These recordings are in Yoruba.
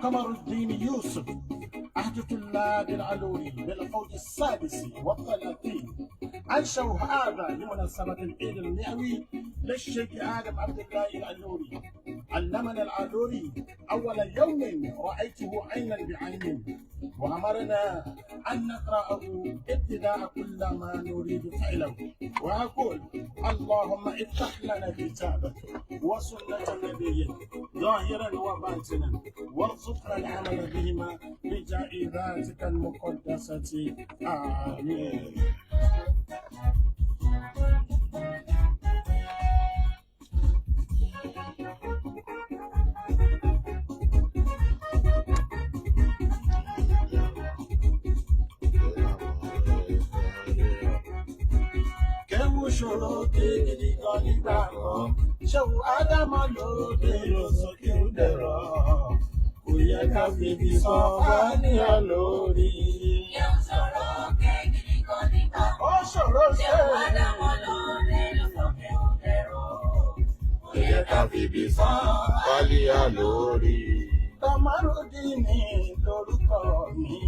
قمر الدين يوسف عهدة الله العلوري بالفوج السادس والثلاثين أنشأوا هذا لمناسبة العيد المئوي للشيخ آدم عبد الله العلوري. علمنا العلوري أول يوم رأيته عينا بعين، وأمرنا أن نقرأه ابتداء كل ما نريد فعله. وأقول: اللهم افتح لنا كتابك وسنة نبيك ظاهرا وباطنا، وارزقنا العمل بهما بجاه ذاتك المقدسة، آمين. Kéwú ṣòro ké gidi gan nígbà kan, ṣéwù ádámọ̀ lóde ló sọ kéwú dẹ̀rọ̀, kò yẹ ká fìbí sọ fáníyàn lórí. Kéwú ṣòro ké gidi gan nígbà Ó kan. ṣòro ṣe. Ṣéwù Ádámọ̀ lóde ló sọ kéwú dẹ̀rọ̀. Kò yẹ ká fìbí sàn Fálíà lórí. Kamarudini lorúkọ mi,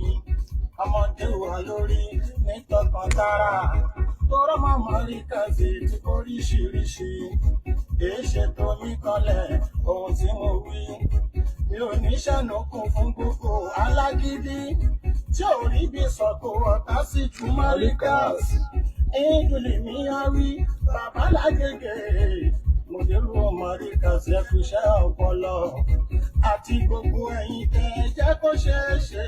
ọmọdé wà lórí ní tọkàntara, tọrọ mọmọ rí kàzí tí kò ríṣiríṣi, èé ṣe tó mi kanlẹ̀ ohun tí mo wí. Mi ò ní ṣànúkùn fún gbogbo alágídí tí ò rí bí sọ̀kò ọ̀tá sí ju Marikas. Ìjùlì mi á wí bàbá lágége. Mòdèrú Marikas, ẹ kú iṣẹ́ ọpọlọ àti gbogbo ẹ̀yin tẹ́ ẹ jẹ́ kó ṣeé ṣe.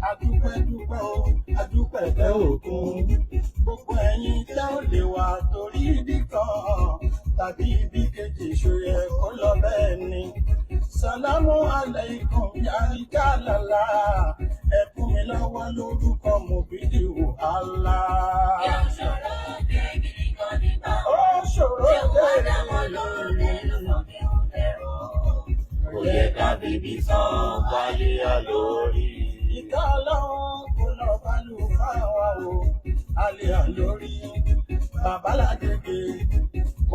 Adúpẹ́ dúpẹ́ o, adúpẹ́ tẹ́ òkun. Gbogbo ẹ̀yin tẹ́ ò lè wà torí ibì kan tàbí ibi kejì, ṣòye kó lọ bẹ́ẹ̀ ni. Sàlámù aláìkùm yàrá lálá. Ẹ kún mi lọ́wọ́ lórúkọ Mùbídìwò Allah. Kéwú ṣòro ké gidi gan nígbà Ó kan. ṣòro Ṣéwù dé. Ádámọ̀ lóde ló sọ kéwú dẹ̀rọ̀. Kò yẹ ká fìbí sàn Fálíà lórí. Ìka ọlọ́run kò lọ bá lù fáwa o, alẹ́ lórí. Bàbá làgègè,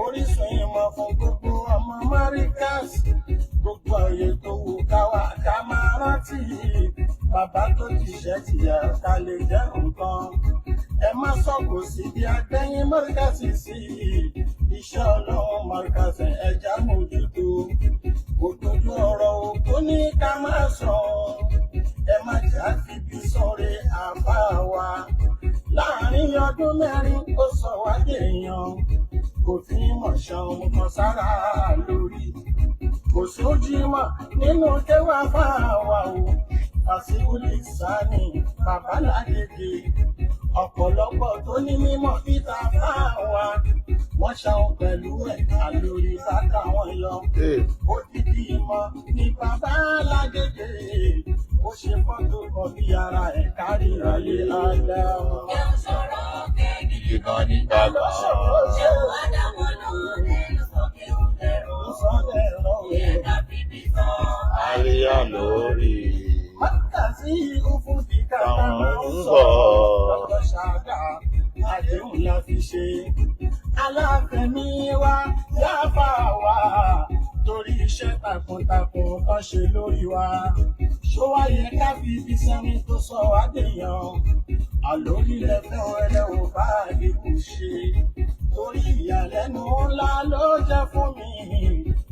orísun ìmọ̀ fún gbogbo ọmọ Marikas. Gbogbo àyè tó wù ká wà ká máa rántí. Bàbá tó jìṣẹ́ tìyà ká lè jẹ́ nǹkan. Ẹ má sọ̀kò sí bí agbẹ́yìn Marikas sí. Iṣẹ́ ọlọ́run Marikas ẹja mójútó. Òdodo ọ̀rọ̀ òkú ní ká má sọ, ẹ má jà fìbí sọ̀rẹ́ àbá wa. Láàrin ọdún 4 ó sọ wá dèèyàn, kò fi mọ̀ ṣan kan sára lórí. Kò sójúmọ́ nínú kéwàá fáwa o. Fàṣíwìlì sani bàbá lágége. Ọ̀pọ̀lọpọ̀ tó ní mímọ̀ peter fáwa. Wọ́n ṣan pẹ̀lú ẹ̀ àlórí bàtà wọn yọ. Ee, Odidi ìmọ̀ ní bàbá lágége. Ó ṣe fọ́tò kan bí ara ẹ̀ kárí ayé ádámọ̀. Kéwú ṣòro ké gidi gan nígbà Ló kan. ṣòro ṣe. Ṣéwù Ádámọ̀ lóde ló sọ kéwú dẹ̀rọ̀. Ó sọ dẹ̀rọ̀ Kò o. yẹ ká fìbí sàn Fálíà lórí. Mákàtí òfúdi kàtà Táwọn máa ń ń sọ sọ. lọ́jọ́ ṣáadá, àdéhùn la fi ṣe. Aláfẹ̀mí wa yáfà wa torí iṣẹ́ takuntakun kan ṣe lórí wa. Ṣó wá yẹ ká fi ibi sẹ́ni tó sọ wá dèèyàn? Àlórí lẹ́fẹ́ ẹlẹ́ ò bá àdínkù ṣe. Torí ìyàlẹ́nu ńlá ló jẹ́ fún mi.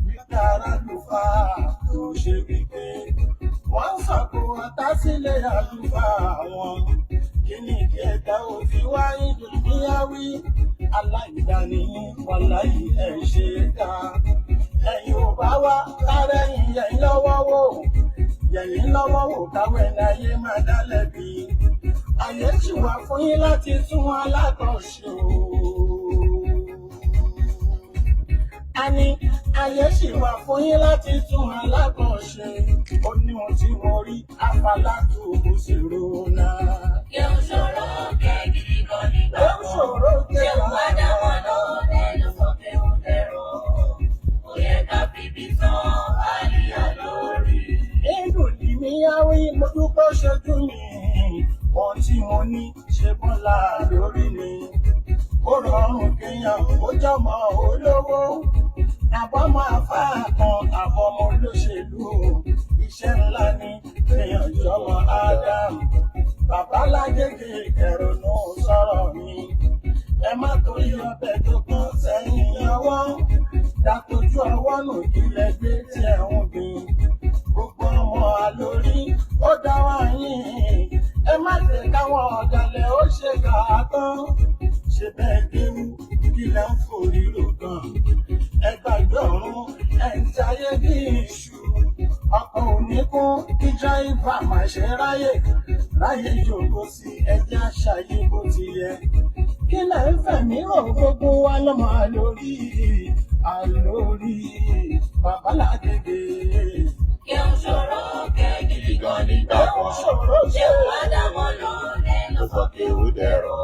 Wípé aráàlúfà tó ṣe wípé wọ́n ń sọ̀kò ọ̀tá sílé àlùfáà wọn. Kí ni kí ẹ̀dá òfin wá ìdùnníyàwí? Aláìdáni wàláyé ẹ̀ ṣe é dá. Ẹ̀yin ò bá wá kárẹ́yìn yẹ̀yìn lọ́wọ́ wò. Yẹ̀yìn lọ́wọ́ wò káwé ní ayé máa dá lẹ́bi. Àyè ṣì wà fún yín láti tún alákọ̀ọ́ṣe o. A ní ayé ṣì wà fún yín láti tún alákọ̀ọ́ṣe. Ó ní ohun tí mo rí afalátù kò sì rona. Kéwú ṣòro ké gidi gan nígbà Ó kan. ṣòro ké. Ṣéwù Ádámọ̀ lóde ló sọ kéwú dẹ̀rọ̀. Kò yẹ ká fìbí sàn Fálíà lórí. Ìdùnnú mi yáwí, mo dúpẹ́ ṣojú mi. Ohun tí mo ní ṣe bọ́lá lórí mi. Ó rọrùn kéèyàn ó jọmọ olówó. Àbọ̀mọ̀ àfáà kan, àbọ̀mọ̀ olóṣèlú o. Iṣẹ́ ńlá ni èèyàn jọmọ Ádámù. Bàbá Lágége, ẹ̀rọ̀nù sọ̀rọ̀ mi. Ẹ má torí ọbẹ̀ tó kán sẹ́yìn ọwọ́. Dàtójú ọwọ́ nù ilẹ̀ gbé tí ẹ̀ ń gbìn. Gbogbo ọmọ àlórí ó dá wá yín. Ẹ má jẹ́ káwọn ọ̀dàlẹ̀ ó ṣe kà á tán. Ṣe bẹ́ẹ̀ kéwú, kí lẹ́ ń forí rò gan? Ẹ gbàgbé ọ̀run, ẹ̀ ń jayé bí iṣu. Ọkọ̀ òní kún kí dráìvà má ṣe ráyè. Ráyè jòkó sí ẹjẹ́ àṣàyè bó ti yẹ. Kí lẹ̀ ń fẹ̀mí rò? Gbogbo wa lọ́mọ àlórí. Àlórí bàbá Lágége. Kí ń ṣòro ké gidi gan nígbà Ó kan. ṣòro ṣe. Ṣé wàá dámọ̀ lóde ló Ló sọ kéwú dẹ̀rọ̀.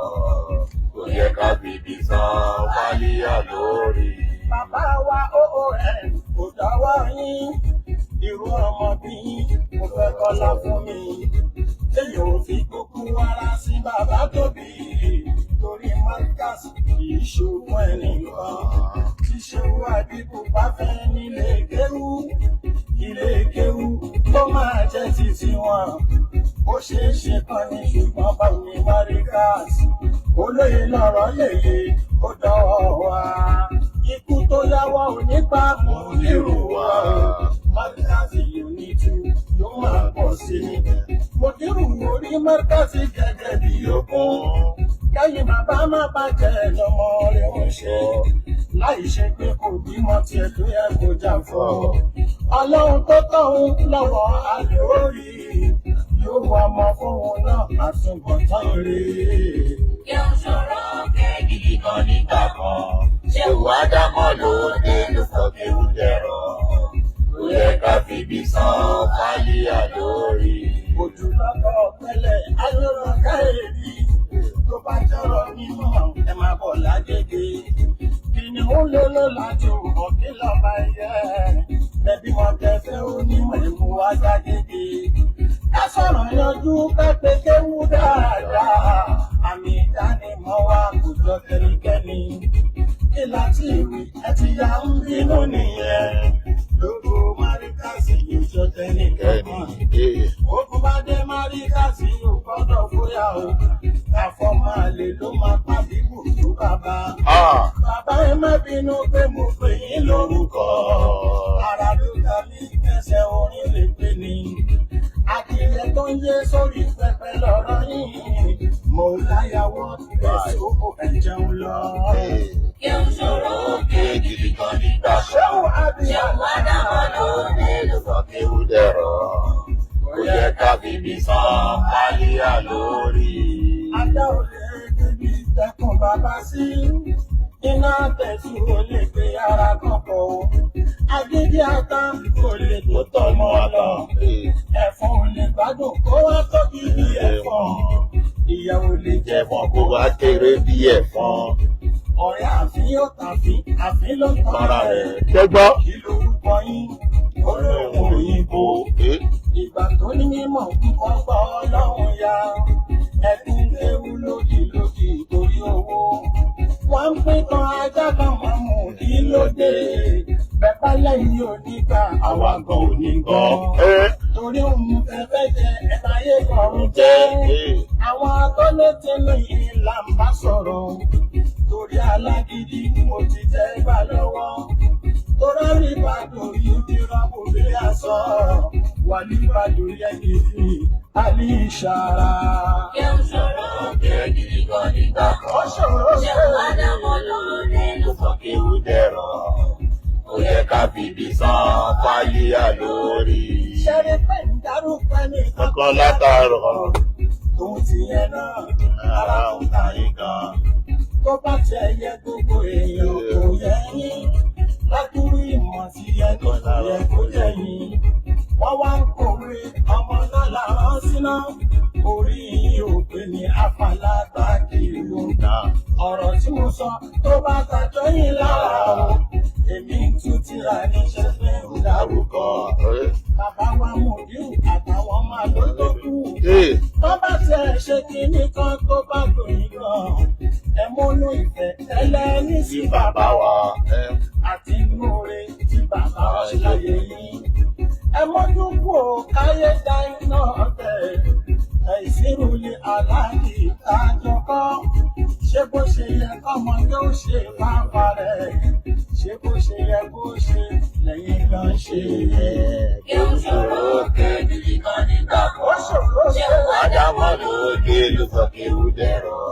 Kò yẹ ká fìbí san fálíyà lórí. Bàbá wa oon, kò dáwọ́ yín. Irú ọmọ bí mo fẹ́ kọ́lá fún mi. Téèyàn ò fi kúkú ara sí bàbá tóbi. Torí Marcus kì í ṣòwò ẹnìkan. Ṣíṣe àdìbò bá fẹ́ nílé kéwú. Ilé kéwú kó máa jẹ́ títí wọn. Ó ṣeé ṣe kan ní, ṣùgbọ́n báwo ni Marcus? Olóye lọ̀rọ̀ lèye, ó dọ̀wọ́ wa. Ikú tó yáwọ́ ò nípa mò nírú wa o. Marcus unit ló máa pọ̀ sí i. Mo dírù orí Marcus gẹ́gẹ́ bí ogún. Kẹ́yìn bàbá má bàjẹ́ lọ́mọ rẹ̀ ń ṣe. Láì ṣe pé kò bímọ tiẹ̀ tó yẹ kó jà fọ́. Ọlọ́run tó tọ̀hún lọ́wọ́ àlè orí. Yóò wá ọmọ fóun náà àtúbọ̀tán rèé. Kí ń ṣòro ké gidi gan nígbà kan. Ṣé wàá dámọ̀ lóde ló sọ kéwú dẹ̀rọ̀? Kò yẹ ká fìbí san fálíyà lórí. Ojú lọ́kọ̀ pẹ̀lẹ́ ayọ̀rọ̀ káyèrí tó bá jọrọ̀ mímọ́, ẹ máa bọ̀ Lágége. Kìnìún ló ló lájú ọ̀kí lọ́ba ẹyẹ. Ẹbí wọn tẹ̀fẹ́ onímọ̀ ìmú wá Ságége. Ká sọ̀rọ̀ yanjú, ká pé kéwú dáadáa. Àmì ìdánimọ̀ wa kò jọ kẹ́nikẹ́ni. Kí láti ìwé ẹ ti ya ń bínú nìyẹn. Lóko Máríkàsì yóò jọ tẹnikẹ́ni. Ogun bá dé Máríkàsì, ò gbọ́dọ̀ fóyà o. Àfọ̀mọ́lè ló máa pàbíbù tó bàbá. Ah, Bàbá, ẹ má bínú pé mo pè yín lórúkọ. Ara ló ta mí, ẹsẹ̀ orin lè pè ní. Adìyẹ tó ń yé sórí pẹpẹ lọ́rọ̀ yìí. Mo láyàwó tilẹ̀ sóko ẹ̀ jẹun lọ. Kí ń ṣòro ké gidi gan nígbà kan. Ṣéwù àbí Ṣé wàá dámọ̀ lóde ló Ló sọ kéwú dẹ̀rọ̀. Kò yẹ ká fìbí san fálíyà lórí. Ajá ò lè débi tẹkùn bàbá sí. Iná tẹ̀sù ò lè gbé ara kan pọ̀ o. Agídí ata kò lè tó tọmọ lọ. Ẹ̀fọn ò lè gbádùn kó wá tóbi bí ẹ̀fọn. Ìyà ò lè jẹ Jẹ̀fọn kó wá kéré bí ẹ̀fọn. Ọ̀rẹ́ àfin yóò tàfin, àfin ló ń Tọ́ra tọ́ra rẹ̀. rẹ̀. Ṣẹ́gbọ́. Kí lorúkọ yín? Olóhùn òyìnbó. Ìgbà tó ní mímọ̀ kọ́ gbọ́ ọlọ́run ya. Ẹkún ewu lòdì lòdì torí owó. Wọ́n ń pín kan ajá kan mọ́ mú kí ló dé? Bẹ́ẹ̀ lẹ́yìn onígbà, àwa gan ò ní gbọ́. Torí òun fẹ́fẹ́ jẹ ẹ̀báyé kọ̀ọ̀rùn jẹ́. Àwọn tó ní tinú yìí là ń bá sọ̀rọ̀. Torí alágídí mo ti tẹ́ gbà lọ́wọ́. Torí ìbàdàn yìí ti rọ́pò bí aṣọ. Wàlí ìbàdàn yẹ kìí àlì ìṣàrà. Kí ń ṣòro ké gidi gan nígbà kan. Ó ṣòro Ṣé ṣe. wàá dámọ̀ lóde ló Ló sọ kéwú dẹ̀rọ̀. Kò yẹ ká fìbí san fálíyà lórí. Ṣẹ́rí pé ń dárúkọ ní Kankan látàárọ̀. Tòun ti yẹn náà, ara ń ta yín gan. Tó bá tiẹ̀ yẹ gbogbo èèyàn, kò yẹ yín. Ládùúrú ìmọ̀ tí yẹ ní kò yẹ kó jẹ́ yín. Wọ́n wá ń kọ̀wé ọmọ náà làwọn síná. Orí yìí ò pé ní afálágbá kiri ló ń Náà. Ọ̀rọ̀ tí mo sọ tó bá tàjọ́ yín lára o. Èmi ń tú tíra níṣẹ́ pé ń dárúkọ. Bàbá wa Mùdíù àtàwọn máa ló tó kù. Tó bá tiẹ̀ ṣe kinní kan tó bá dòyìn gan. Ẹ múnú ìfẹ́ tẹ́lẹ̀ ní sí Sí bàbá wa. Àti inú rẹ̀. Ayé dá iná ọ̀tẹ̀, àìsírùlé aláàbí àjọkọ́. Ṣé bó ṣe yẹ kọ́mọdé ó ṣe fáfá rẹ̀? Ṣé bó ṣe yẹ kó ṣe lẹ́yìn kan ṣe yẹ? Kí ó ṣòro ké gidi gan nígbà Ó kan. ṣòro Ṣé ṣe. Ádámọ̀ ló dé ló sọ kéwú dẹ̀rọ̀.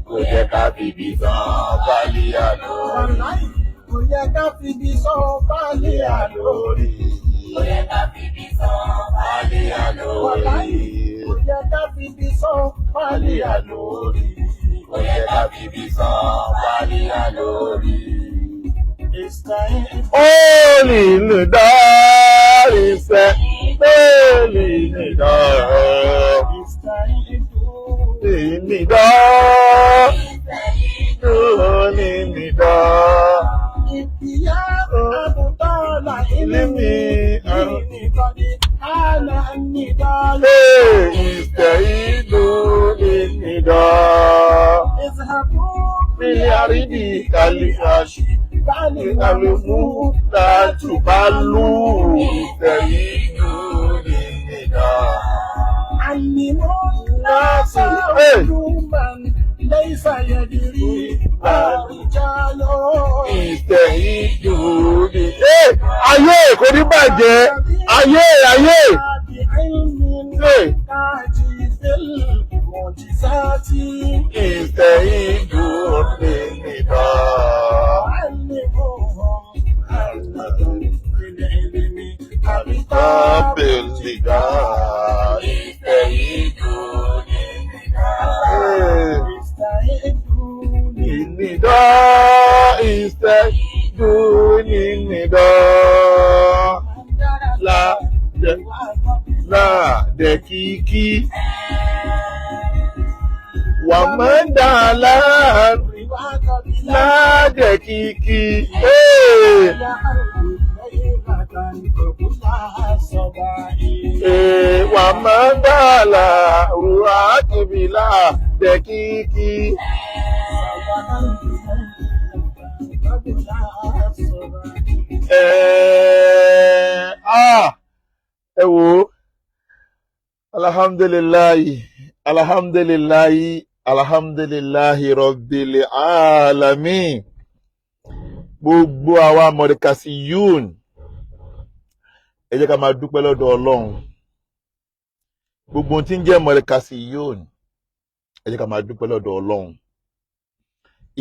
Kò jẹ́ ká fìbí tán Fálíyà lórí. Wàláì, kò yẹ ká fi ibi sọ Fálíyà lórí. Kò yẹ ká fi ibi sàn Fálíyà Wàláì, lórí. kò yẹ ká fi ibi sọ Fálíyà lórí. Kò yẹ ká fìbí tán Fálíyà lórí. Ìsàyìn. Ó lè dárí sẹ́, ó lè dárí. Ìsàyìn dùn. Lè dá, ó lè dá. Ìyá àbùtọ́là ilé mi nìkan ni àlà nìdọ́lẹ̀. Ìsẹ̀yìndó lè dá. Ìsàkú Mílí àrídì kàlífàṣì. Báàlì Kàlùmú látùbálù. Ìsẹ̀yìndó lè dá. Àlìmọ́ Láti- náà lẹ́yìn yẹ̀dìrí àrìjálò. Ìsẹ̀yìndó lè. Ayé kò ní bàjẹ́. Ayé ayé. Hey. Ìsẹ̀yìndó lè dá. Tábìlì dá. Ìsẹ̀yìndó lè dá. Ìnìdá ìsẹ̀yìndó nìdá. La dẹ la dẹ kíkí. Wà máa ń dà láàdẹ kíkí. Ee, ee, wà máa ń dà láàrúwá kìbí láàdẹ kíkí. Ẹ ah, ẹ wò ó. Alhamdulillahi, alhamdulillahi, alhamdulillahi rabbil alamin. Gbogbo àwa mọ̀rìkàsí yún. Ẹ jẹ́ ká máa dúpẹ́ lọ́dọ̀ Ọlọ́run. Gbogbo ohun tí ń jẹ́ mọ̀rìkàsí yún. Ẹ jẹ́ ká máa dúpẹ́ lọ́dọ̀ Ọlọ́run.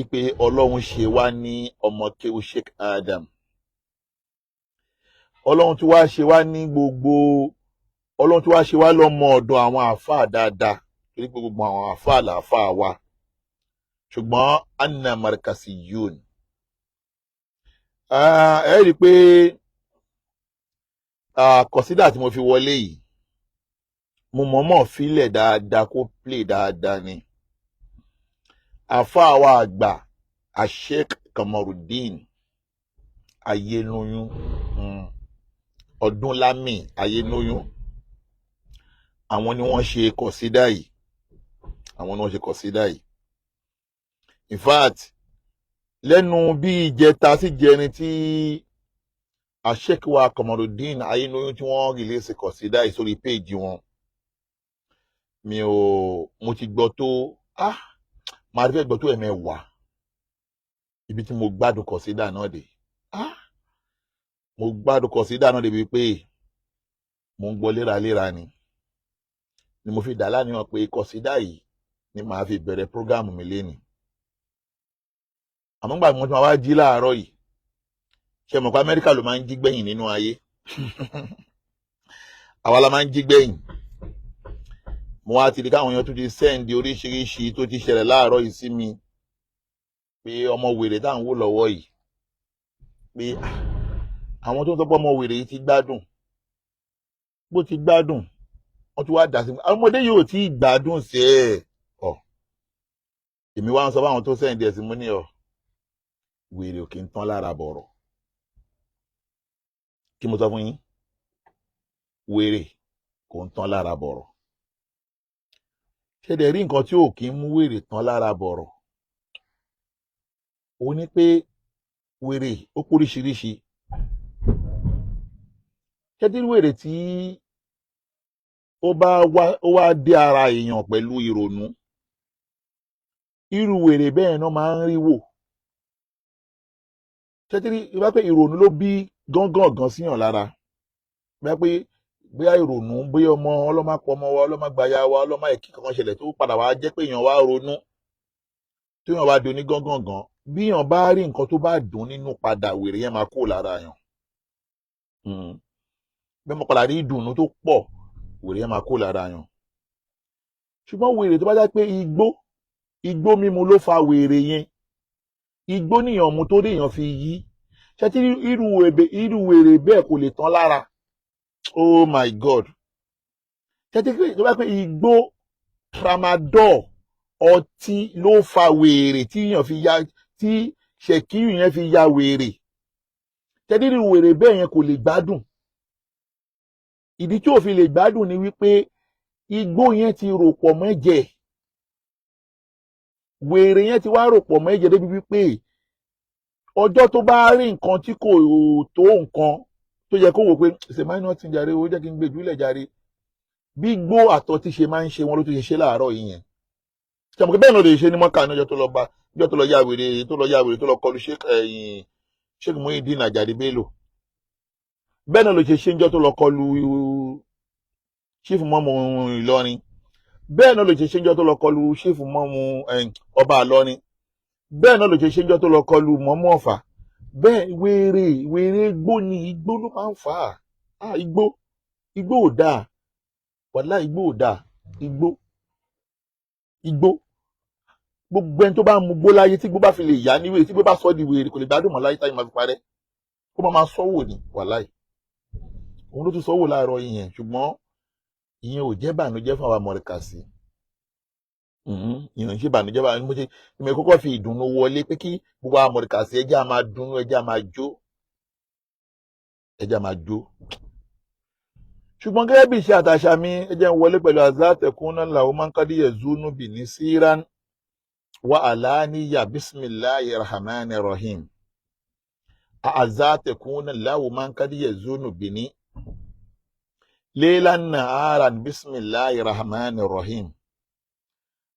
Ìpè Ọlọ́run ṣe wá ní ọmọ kéwu Sheikh Adam. Ọlọ́run tí wàá ṣe wá ní gbogbo Ọlọ́run tí wàá ṣe wá lọ́mọ ọ̀dọ̀ àwọn àáfàá dáadáa, torí pé gbogbo àwọn àáfàá làáfàá wa, ṣùgbọ́n anna markasiyun. Ẹ rí i pé kọ̀sídà tí mo fi wọlé yìí, mo mọ̀ọ́mọ̀ filẹ̀ dáadáa kó play dáadáa ni. Àáfàá wa àgbà, Sheikh Kamarudin Ayéluyún, Ọdúnlámì Ayéluyún, àwọn ni wọ́n ṣe kọ̀sídà yìí, àwọn ni wọ́n ṣe kọ̀sídà yìí. In fact, lẹ́nu bí ìjẹta sí jẹrin tí Sheikh wa Kamarudin Ayéluyún tí wọ́n release kọ̀sídà yìí sórí péèjì wọn, mi ò mo ti gbọ́ tó, ah, màá fẹ́ gbọ́ tó 10. Ibi tí mo gbádùn kọ̀sídà náà dé, ah, mo gbádùn kọ̀sídà náà débi pé mo ń gbọ́ léraléra ni mo fi dà láníyàn pé kọ̀sídà yìí ni màá fi bẹ̀rẹ̀ program mi lénìí. Àmọ́ gbà mo ti máa wá jí láàárọ̀ yìí, ṣe mọ̀ pé Amẹ́ríkà ló máa ń jí gbẹ̀yìn nínú ayé? Àwa la máa ń jí gbẹ̀yìn. Mo wá ti di káwọn èèyàn tún ti send oríṣiríṣi tó ti ṣẹlẹ̀ láàárọ̀ yìí sí mi pé ọmọ wèrè tá à ń wò lọ́wọ́ yìí, pé àwọn tó ń sọ pé ọmọ wèrè yìí ti gbádùn, bó ti gbádùn, wọ́n tún wá dà sí àwọn ọmọdé yìí ò tí ì gbádùn sí ẹ̀ ọ̀. Èmi wá ń sọ fáwọn tó send ẹ̀ sí mo ní ọ̀ wèrè ò kí ń tán lára bọ̀rọ̀. Kí mo sọ fún yín? Wèrè kò ń tán lára bọ̀rọ̀. Ṣé dẹ̀ rí nǹkan tí ò kí ń mú wèrè tán lára bọ̀rọ̀? Ó ní pé wèrè ó póríṣiríṣi. Ṣé tí wèrè tí Ó bá wá, ó wá dé ara èèyàn pẹ̀lú ìrònú, irú wèrè bẹ́ẹ̀ náà máa ń rí wò. Ṣẹ́tírí ìbá pé ìrònú ló bí gángan gan síyàn lára, bá pé bóyá ìrònú, bóyá ọmọ ọlọ́mọ pọ̀ ọmọ wa, ọlọ́mọ gbaya wa, ọlọ́mọ ẹ̀kí kankan ṣẹlẹ̀ tó padà wá jẹ́ pé èèyàn wá ronú, tó yàn wá di oní gángan gan, bí èèyàn bá rí nǹkan tó bá dùn nínú padà, wèrè yẹn máa kó lára yàn. Bí mo padà rí ìdùnnú tó pọ̀, wèrè yẹn máa kó lára yàn. Ṣùgbọ́n wèrè tó bá jẹ́ pé igbó mímu ló fa wèrè yẹn, igbó níyàn mu tó déèyàn fi yí ṣé tí irú wèrè bẹ́ẹ̀ kò lè tán lára. Oh my God! Ṣé tí tó bá pé igbó, tramadol, ọtí ló fa wèrè tí yàn fi ya, tí ṣèkíyù yẹn fi ya wèrè, ṣé tí irú wèrè bẹ́ẹ̀ yẹn kò lè gbádùn? Ìdí tí ò fi lè gbádùn ni wípé igbó yẹn ti rò pọ̀ mẹ́jẹ̀, wèrè yẹn ti wá rò pọ̀ mẹ́jẹ̀ débi wípé ọjọ́ tó bá rí nǹkan tí kò tó nǹkan tó yẹ kó wò pé ṣe minor thing jàre, ó jẹ́ kí n gbé jùlẹ̀ jàre, bí gbó àtọ̀ tí ṣe máa ń ṣe wọn ló tún ṣe ṣe láàárọ̀ yìí yẹn. Ṣàmùkú bẹ́ẹ̀ náà lè ṣe ní mọ́kà ní ọjọ́ tó lọ bá, ọjọ́ tó lọ yá wèrè, tó lọ yá wèrè, tó lọ kọlu Sheikh ẹ̀yìn Sheikh Muhyiddin Ajadi Bello. Bẹ́ẹ̀ náà ló ṣe ṣe níjọ́ tó lọ kọlu Chief Mọ́mù Ìlọrin. Bẹ́ẹ̀ náà ló ṣe ṣe níjọ́ tó lọ kọlu Chief Mọ́mù ọba Ìlọrin. Bẹ́ẹ̀ náà ló ṣe ṣe níjọ́ tó lọ kọlu Mọ́mù Ọ̀fà. Bẹ́ẹ̀ wèrè wèrè igbó ni, igbó ló máa ń fà á. Igbó ò dáa, wàhálà, igbó ò dáa. Igbó, gbogbo ẹni tó bá mu gbó láyé, tí gbó bá fi lè yá níwèé, tí gbó bá sọ di wèrè, kò lè gbádùn mọ́ láyé táyé máa fi parẹ́. Kó máa máa sọ́wọ́ ni, wàláì, òun ló tún sọ́wọ́ láàárọ̀ yìí yẹn. Ṣùgbọ́n ìyẹn ò jẹ́ bànújẹ́ fún àwa mọ̀rẹ́kàsí, ìyẹn ò ń ṣe bànújẹ́. Bá mo ṣe ìmọ̀ ìkọ́kọ́ fi ìdùnnú wọlé pé kí gbogbo àwọn mọ̀rẹ́kàsí, ẹjẹ́ á máa dunnú, ẹjẹ́ á máa jó, ẹjẹ́ á máa jó. Ṣùgbọ́n gẹ́gẹ́ bí iṣẹ́ àtàṣà mi, ẹ jẹ́ ń wọlé pẹ̀lú azátẹ̀kún náà làwọn máa ń kádìyẹ zúnú bì ní síran wa alaniya. Bisimilahi rahman rahim. Azátẹ̀kún náà làwọn máa ń kádìyẹ zúnú bì ní lélan naharan. Bisimilahi rahman rahim.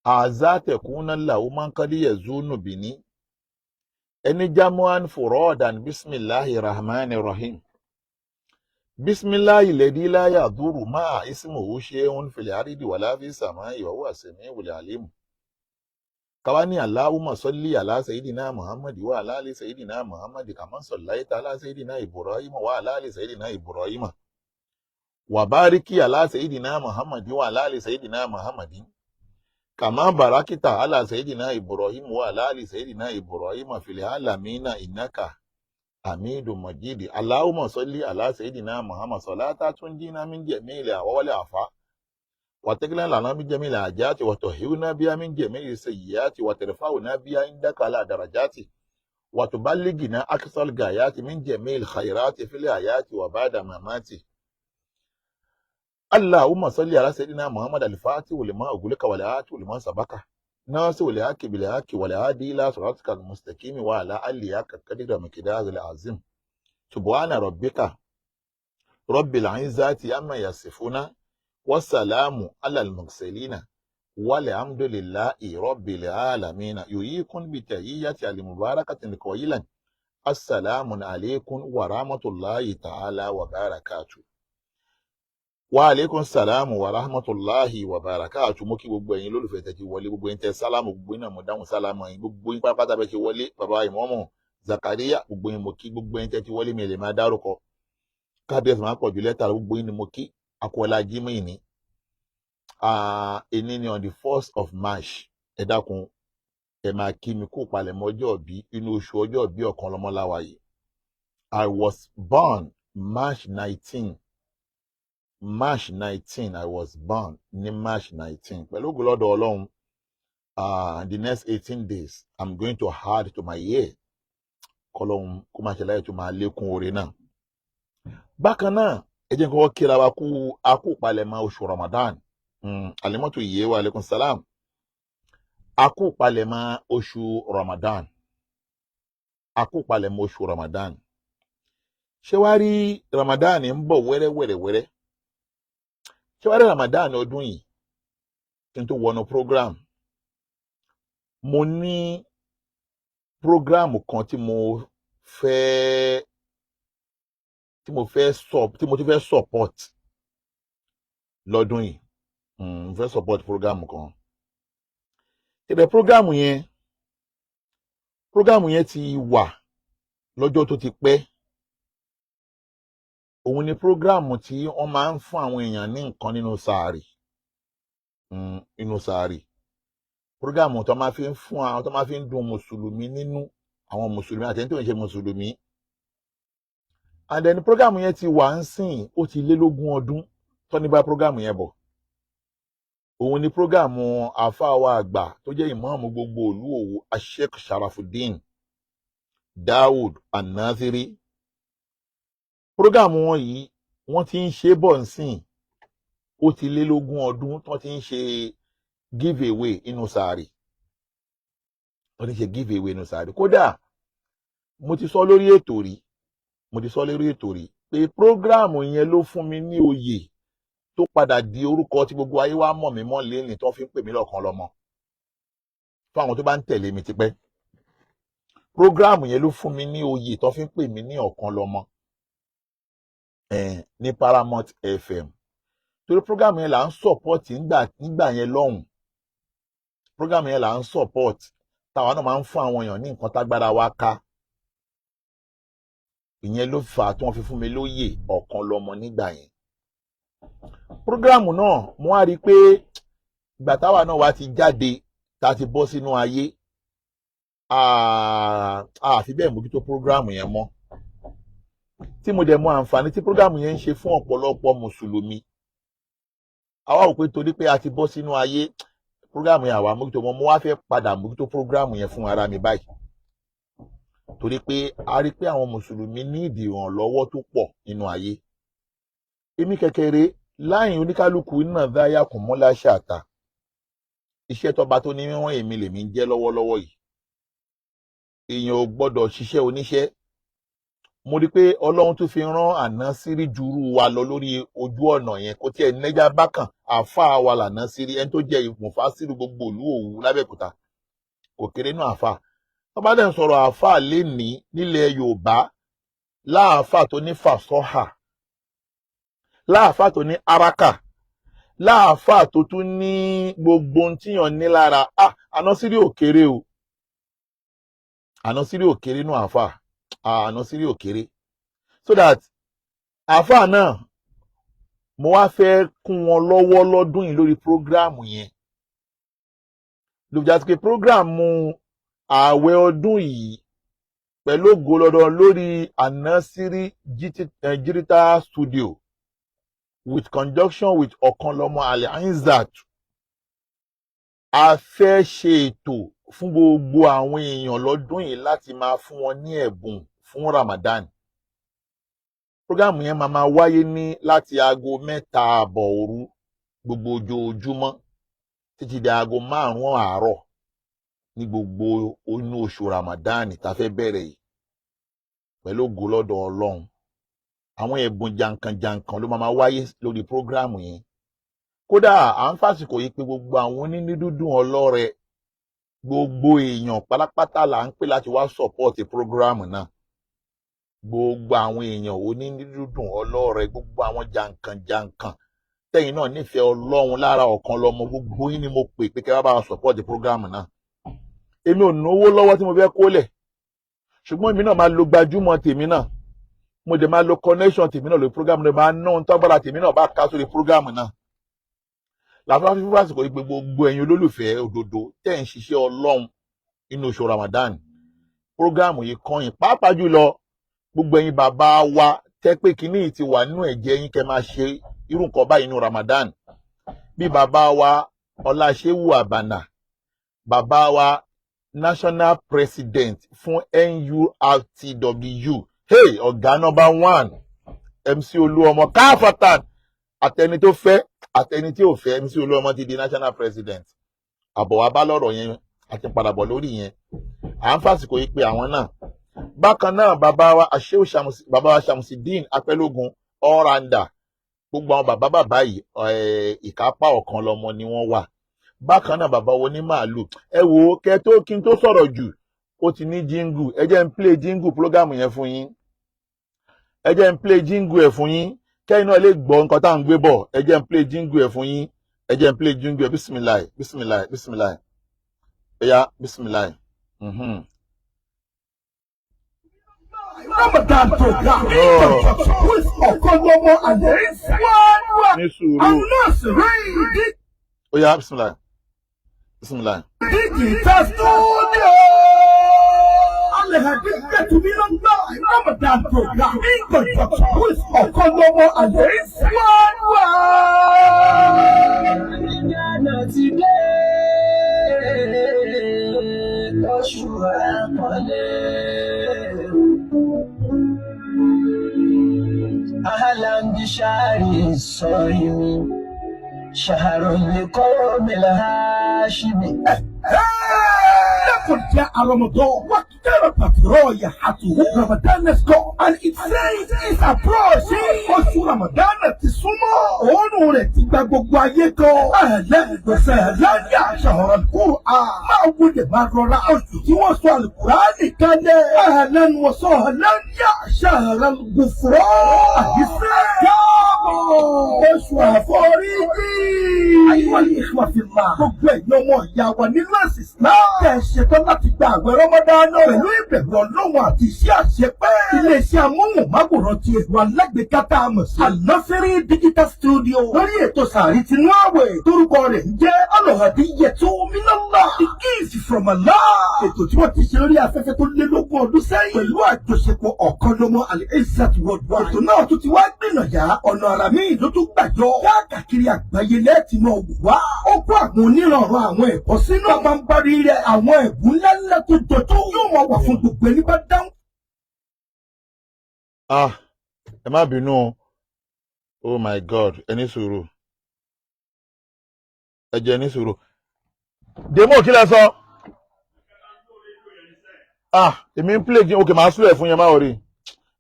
Azátẹ̀kún náà làwọn máa ń kádìyẹ zúnú bì ní ẹni jamuan furodan. Bisimilahi rahman rahim. Bisimilahi lẹ́dí láyà dúró máa ismuhu shay'un fil ardi wala fi samai wa huwa sami'ul alim. Káwá ní Allahumma salli ala sayidina Muhammad wa ala ali sayidina Muhammad kama sallaita ala sayidina Ibrahim wa ala ali sayidina Ibrahim wa bariki ala sayidina Muhammad wa ala ali sayidina Muhammad kama barakita ala sayidina Ibrahim wa ala ali sayidina Ibrahim fil alamina innaka hamidu majidi. Allahumma salli ala sayidina Muhammad salata tunjina min jami'il ahwali afa وتجعل لنا من جميع الحاجات وتطهرنا بها من جميع السيئات وترفعنا بها عندك على درجات وتبلغنا أقصى الغايات من جميع الخيرات في الحياة وبعد الممات. اللهم صل على سيدنا محمد الفاتح لما أغلق والهاتف لما سبق ناصر الحق بالحق والهادي إلى صراطك المستقيم وعلى آله حق قدر مقداره العظيم. سبحان ربك رب العزة عما يصفون والسلام على المرسلين والحمد لله رب العالمين. يحييكم بتحية المباركة قائلا: السلام عليكم ورحمة الله تعالى وبركاته. وعليكم السلام ورحمة الله وبركاته. Mo kí gbogbo ẹ̀yin lólùfẹ́ tẹ́ ti wọlé, gbogbo ẹ̀yin tẹ́ sálámù, gbogbo yín náà mo dáhùn sálámù yín, gbogbo yín pátápátá bẹ́ẹ̀ ti wọlé. Bàbá ìmọ̀ọ́mù Zakaria, gbogbo yín mo kí. Gbogbo ẹ̀yin tẹ́ ti wọlé, mi lè máa dárúkọ, kábíyèsí máa pọ̀ jù lẹ́tà. Gbogbo yín ni mo kí akọ́lá jimoh ní èní ní on the 1st of March. Ẹ dákun, ẹ máa kí mi kó palẹ̀mọ́ ọjọ́ ìbí, inú oṣù ọjọ́ ìbí ọ̀kan lọ́mọláwa yìí. I was born March 19, March 19. I was born ní March 19. Pẹ̀lú ògo lọ́dọ̀ Ọlọ́run, the next 18 days I'm going to add to my year. Kọlọ́hún kó má ṣe láyé tó máa lékún oore náà. Bákan náà, ẹ jẹ́ n kọ́kọ́ kíra wa kú akú palẹ̀mọ́ oṣù Ramadan. Alimọ́tò yìí wa aleykum salam. Akú palẹ̀mọ́ oṣù Ramadan, akú palẹ̀mọ́ oṣù Ramadan. Ṣé wàá rí Ramadan ń bọ̀ wẹ́rẹ́wẹ́rẹ́wẹ́rẹ́? Ṣé wàá rí Ramadan ọdún yìí, kí n tó wọnú program, mo ní program kan tí mo ti fẹ́ support lọ́dún yìí. Mo fẹ́ support program kan. Tẹ̀lé program yẹn. Program yẹn ti wà lọ́jọ́ tó ti pẹ́. Òun ni program tí wọ́n máa ń fún àwọn èèyàn ní nǹkan nínú sàárì, nínú sàárì. Program tó máa fi ń fún àwọn, tó máa fi ń dùn mùsùlùmí nínú, àwọn mùsùlùmí àti ẹni tó ń ṣe mùsùlùmí. And then program yẹn ti wà ń sìn, ó ti lé lógún ọdún tó ní bá program yẹn bọ̀. Òun ni program àáfàá wa àgbà tó jẹ́ ìmáàmù gbogbo ìlú Òwò, Sheikh Sharafuddin Dawood An-Naziri. Program wọn yìí, wọ́n ti ń ṣe bọ̀ ń sìn, ó ti lé lógún ọdún tó ti ń ṣe give away inú sàárì, tó ti ń ṣe give away inú sàárì. Kódà mo ti sọ lórí ètò rí, mo ti sọ lórí ètò rí pé program yẹn ló fún mi ní oyè tó padà di orúkọ tí gbogbo ayé wa mọ̀ mí mọ́ lẹ́yìn, tó fi ń pè mí lọ́kàn lọ́mọ. Fún àwọn tó bá ń tẹ̀lé mi tipẹ́, program yẹn ló fún mi ní oyè tó fi ń pè mí ní ọ̀kan lọ́mọ ní Paramount FM, torí program yẹn là ń support nígbà yẹn lọ́hùn. Program yẹn là ń support, táwa náà máa ń fún àwọn èèyàn ní nǹkan tágbára wa ká. Ìyẹn ló fà á tí wọ́n fi fún mi lóyè ọ̀kan lọ́mọ nígbà yẹn. Program náà, mo wá rí i pé ìgbà táwa náà wá ti jáde, tá a ti bọ́ sínú ayé, a fi bẹ́ẹ̀ mójútó program yẹn mọ́. Tí mo dẹ̀ mọ àǹfààní tí program yẹn ń ṣe fún ọ̀pọ̀lọpọ̀ mùsùlùmí, àwa ò pé torí pé a ti bọ́ sínú ayé, program yẹn àwa mójútó mọ́. Mo wá fẹ́ padà mójútó program yẹn fún ara mi báyìí, torí pé a rí pé àwọn mùsùlùmí ní ìdí ìrànlọ́wọ́ tó pọ̀ nínú ayé. Èmi kékeré láyìn oníkálukú náà dáyà kùn mọ́lá ṣàtà iṣẹ́ tọ́ba tó ní wọ́n, èmi lèmi ń jẹ́ lọ́wọ́lọ́wọ́ yìí. Èèyàn ò gbọ́dọ̀ ṣiṣẹ́ oníṣẹ́. Mo rí i pé Ọlọ́run tún fi rán Ànásírí jurú wa lọ lórí ojú ọ̀nà yẹn. Kò tiẹ̀ nẹ́jà bákan, àáfàá wa lànásírí, ẹni tó jẹ́ ìmọ̀fásírù gbogbo ìlú Òwu lábẹ́òkúta, kò kéré nù àáfàá. Tó bá dẹ̀ ń sọ̀rọ̀ àáfàá lénìí nílẹ̀ Yorùbá, láàfáà tó ní fàsọ́hà, láàfáà tó ní araka, láàfáà tó tún ní gbogbo ohun tíyàn ní lára, ah, Ànásírí ò kéré o. Ànásírí ò kéré nù àáfàá. Ah, Ànásírí ò kéré. So that àáfàá náà, mo wá fẹ́ kún wọn lọ́wọ́ lọ́dún yìí lórí program yẹn. Ló fi já sí pé program ààwẹ̀ ọdún yìí, pẹ̀lú ògo lọ́dọ̀, lórí Ànásírí Digital Studio with conjunction with Ọ̀kanlọ́mọ Al-Izzat, a fẹ́ ṣe ètò fún gbogbo àwọn èèyàn lọ́dún yìí láti máa fún wọn ní ẹ̀bùn fún Ramadan. Program yẹn máa máa wáyé ní láti aago 3:30 òru gbogbo ojoojúmọ́ títí di aago 5 àárọ̀ ní gbogbo inú oṣù Ramadan tá a fẹ́ bẹ̀rẹ̀ yìí. Pẹ̀lú ògo lọ́dọ̀ Ọlọ́run, àwọn ẹ̀bùn jàǹkànjàǹkàn ló máa máa wáyé lórí program yẹn. Kódà à ń fàsìkò yìí pé gbogbo àwọn onínídúdùn ọlọ́rẹ, gbogbo èèyàn pátápátá là ń pè láti wá support program náà. Gbogbo àwọn èèyàn onínídúdùn ọlọ́rẹ, gbogbo àwọn jàǹkànjàǹkàn tẹ́yìn náà nífẹ̀ẹ́ Ọlọ́run lára ọ̀kan lọ́mọ, gbogbo yín ni mo pè pé kẹ́ wá bá wa support program náà. Èmi ò náwó lọ́wọ́ tí mo fẹ́ kólẹ̀, ṣùgbọ́n èmi náà máa lo gbajúmọ̀ tèmi náà, mo dẹ̀ máa lo connection tèmi náà lórí program náà, máa ná ohun tágbára tèmi náà bá ká sórí program náà. Làwọn fífi àsìkò yìí pé gbogbo ẹ̀yin olólùfẹ́ òdodo tẹ́ ń ṣiṣẹ́ Ọlọ́run nínú oṣù Ramadan, program yìí kàn yín. Pàápàá jùlọ gbogbo ẹ̀yin bàbá wa tẹ́ pé kínní yìí ti wà nínú ẹ̀jẹ̀ yín, kẹ́ máa ṣe irú nǹkan báyìí nínú Ramadan, bí bàbá wa Ọláṣẹ́wù Àbànà, bàbá wa national president fún NURTW, hey, ọ̀gá number one, MC Olúọmọ káfàtàn, àtẹni tó fẹ́ àtẹni tí ò fẹ́, MC Olúọmọ ti di national president. Àbọ̀ wa bá lọ́rọ̀ yẹn àti padà bọ̀ lórí yẹn. À ń fàsìkò yìí pé àwọn náà. Bákan náà, bàbá wa àṣeu, bàbá wa Ṣàmùsídìn Apẹ́lógún, all-rounder. Gbogbo àwọn bàbá bàbá yìí, ìkápá ọ̀kan lọmọ ni wọ́n wà. Bákan náà, bàbá wo ní màálù. Ẹ wo, kẹ tó kí n tó sọ̀rọ̀ jù, ó ti ní jingle. Ẹ jẹ́ n play jingle program yẹn fún yín. Ẹ jẹ́ n play jingle ẹ̀ fún yín, kẹ́yìn náà lè gbọ́ nǹkan tá à ń gbé bọ̀. Ẹ jẹ́ n play jingle ẹ̀ fún yín. Ẹ jẹ́ n play jingle ẹ̀. Bisimilayi, bisimilayi, bisimilayi. Ẹ̀yà, bisimilayi. Ramadan program with Ọ̀kanlọ́mọ Al-Izz Ní sùúrù. An-Nasiri. Ó yá, bisimilayi, bisimilayi. Digital Studio. Al-Hadiyatu Minallah Ramadan program in conjunction with Ọ̀kanlọ́mọ Al-Izz. Ìjànà ti dé, oṣù àpọ́nlé. أهلا بشهر الصائم شهر لقوم الهاشم. لقد جاء رمضان واقتربت رائحته. Ramadan has gone and it says it's approaching. Oṣù Ramadan ti súnmọ́. Òórùn rẹ̀ ti gba gbogbo ayé kan. أهلا وسهلا يا شهر القرآن. Máa wọlé, máa rọra, oṣù tí wọ́n sọ Àlùkùránì kalẹ̀. أهلا وسهلا يا شهر الغفران. Àyíṣẹ́ káàbọ̀. Oṣù àforíjì. أيها الإخوة في الله. Gbogbo ẹ̀yin ọmọ ìyá wa nínú ẹ̀sìn Islam. Kẹ́ ẹ ṣetán láti gba àwẹ̀ Ramadan pẹ̀lú ìbẹ̀rù Ọlọ́run àti iṣẹ́ àṣepẹ́. Iléeṣẹ́ amóhùnmáwòrán ti ẹ̀rọ alágbèéká tá a mọ̀ sí Al-Nasiri Digital Studio. Lórí ètò sàárì tinú àwẹ̀, torúkọ rẹ̀ ń jẹ́ Al-Hadiyatu Minallah. The gift from Allah. Ètò tí wọ́n ti ṣe lórí afẹ́fẹ́ tó lé lógún ọdún sẹ́yìn. Pẹ̀lú àjọṣepọ̀ Ọ̀kanlọ́mọ Al-Izzat Worldwide. Ètò náà tún ti wá gbìnàyà, ọ̀nà àrà míì ló tún gbàjọ. Káàkiri àgbáyé lẹ́ẹ̀tì máa wò wá. Ó kó àwọn onírànràn àwọn ẹ̀kọ́ sínú. Bàbá ń bá rí rẹ̀, àwọn ẹ̀bùn ńláńlá tó jọjú yóò máa wà fún gbogbo ẹni bá dáhùn. Ah, ẹ má bínú o. Oh my God, ẹ ní sùúrù, ẹ jẹ́ ní sùúrù. Demo, kí lẹ sọ? Ah, èmi ń play game. Ok, màá sùn ẹ̀ fún yẹn, má worry.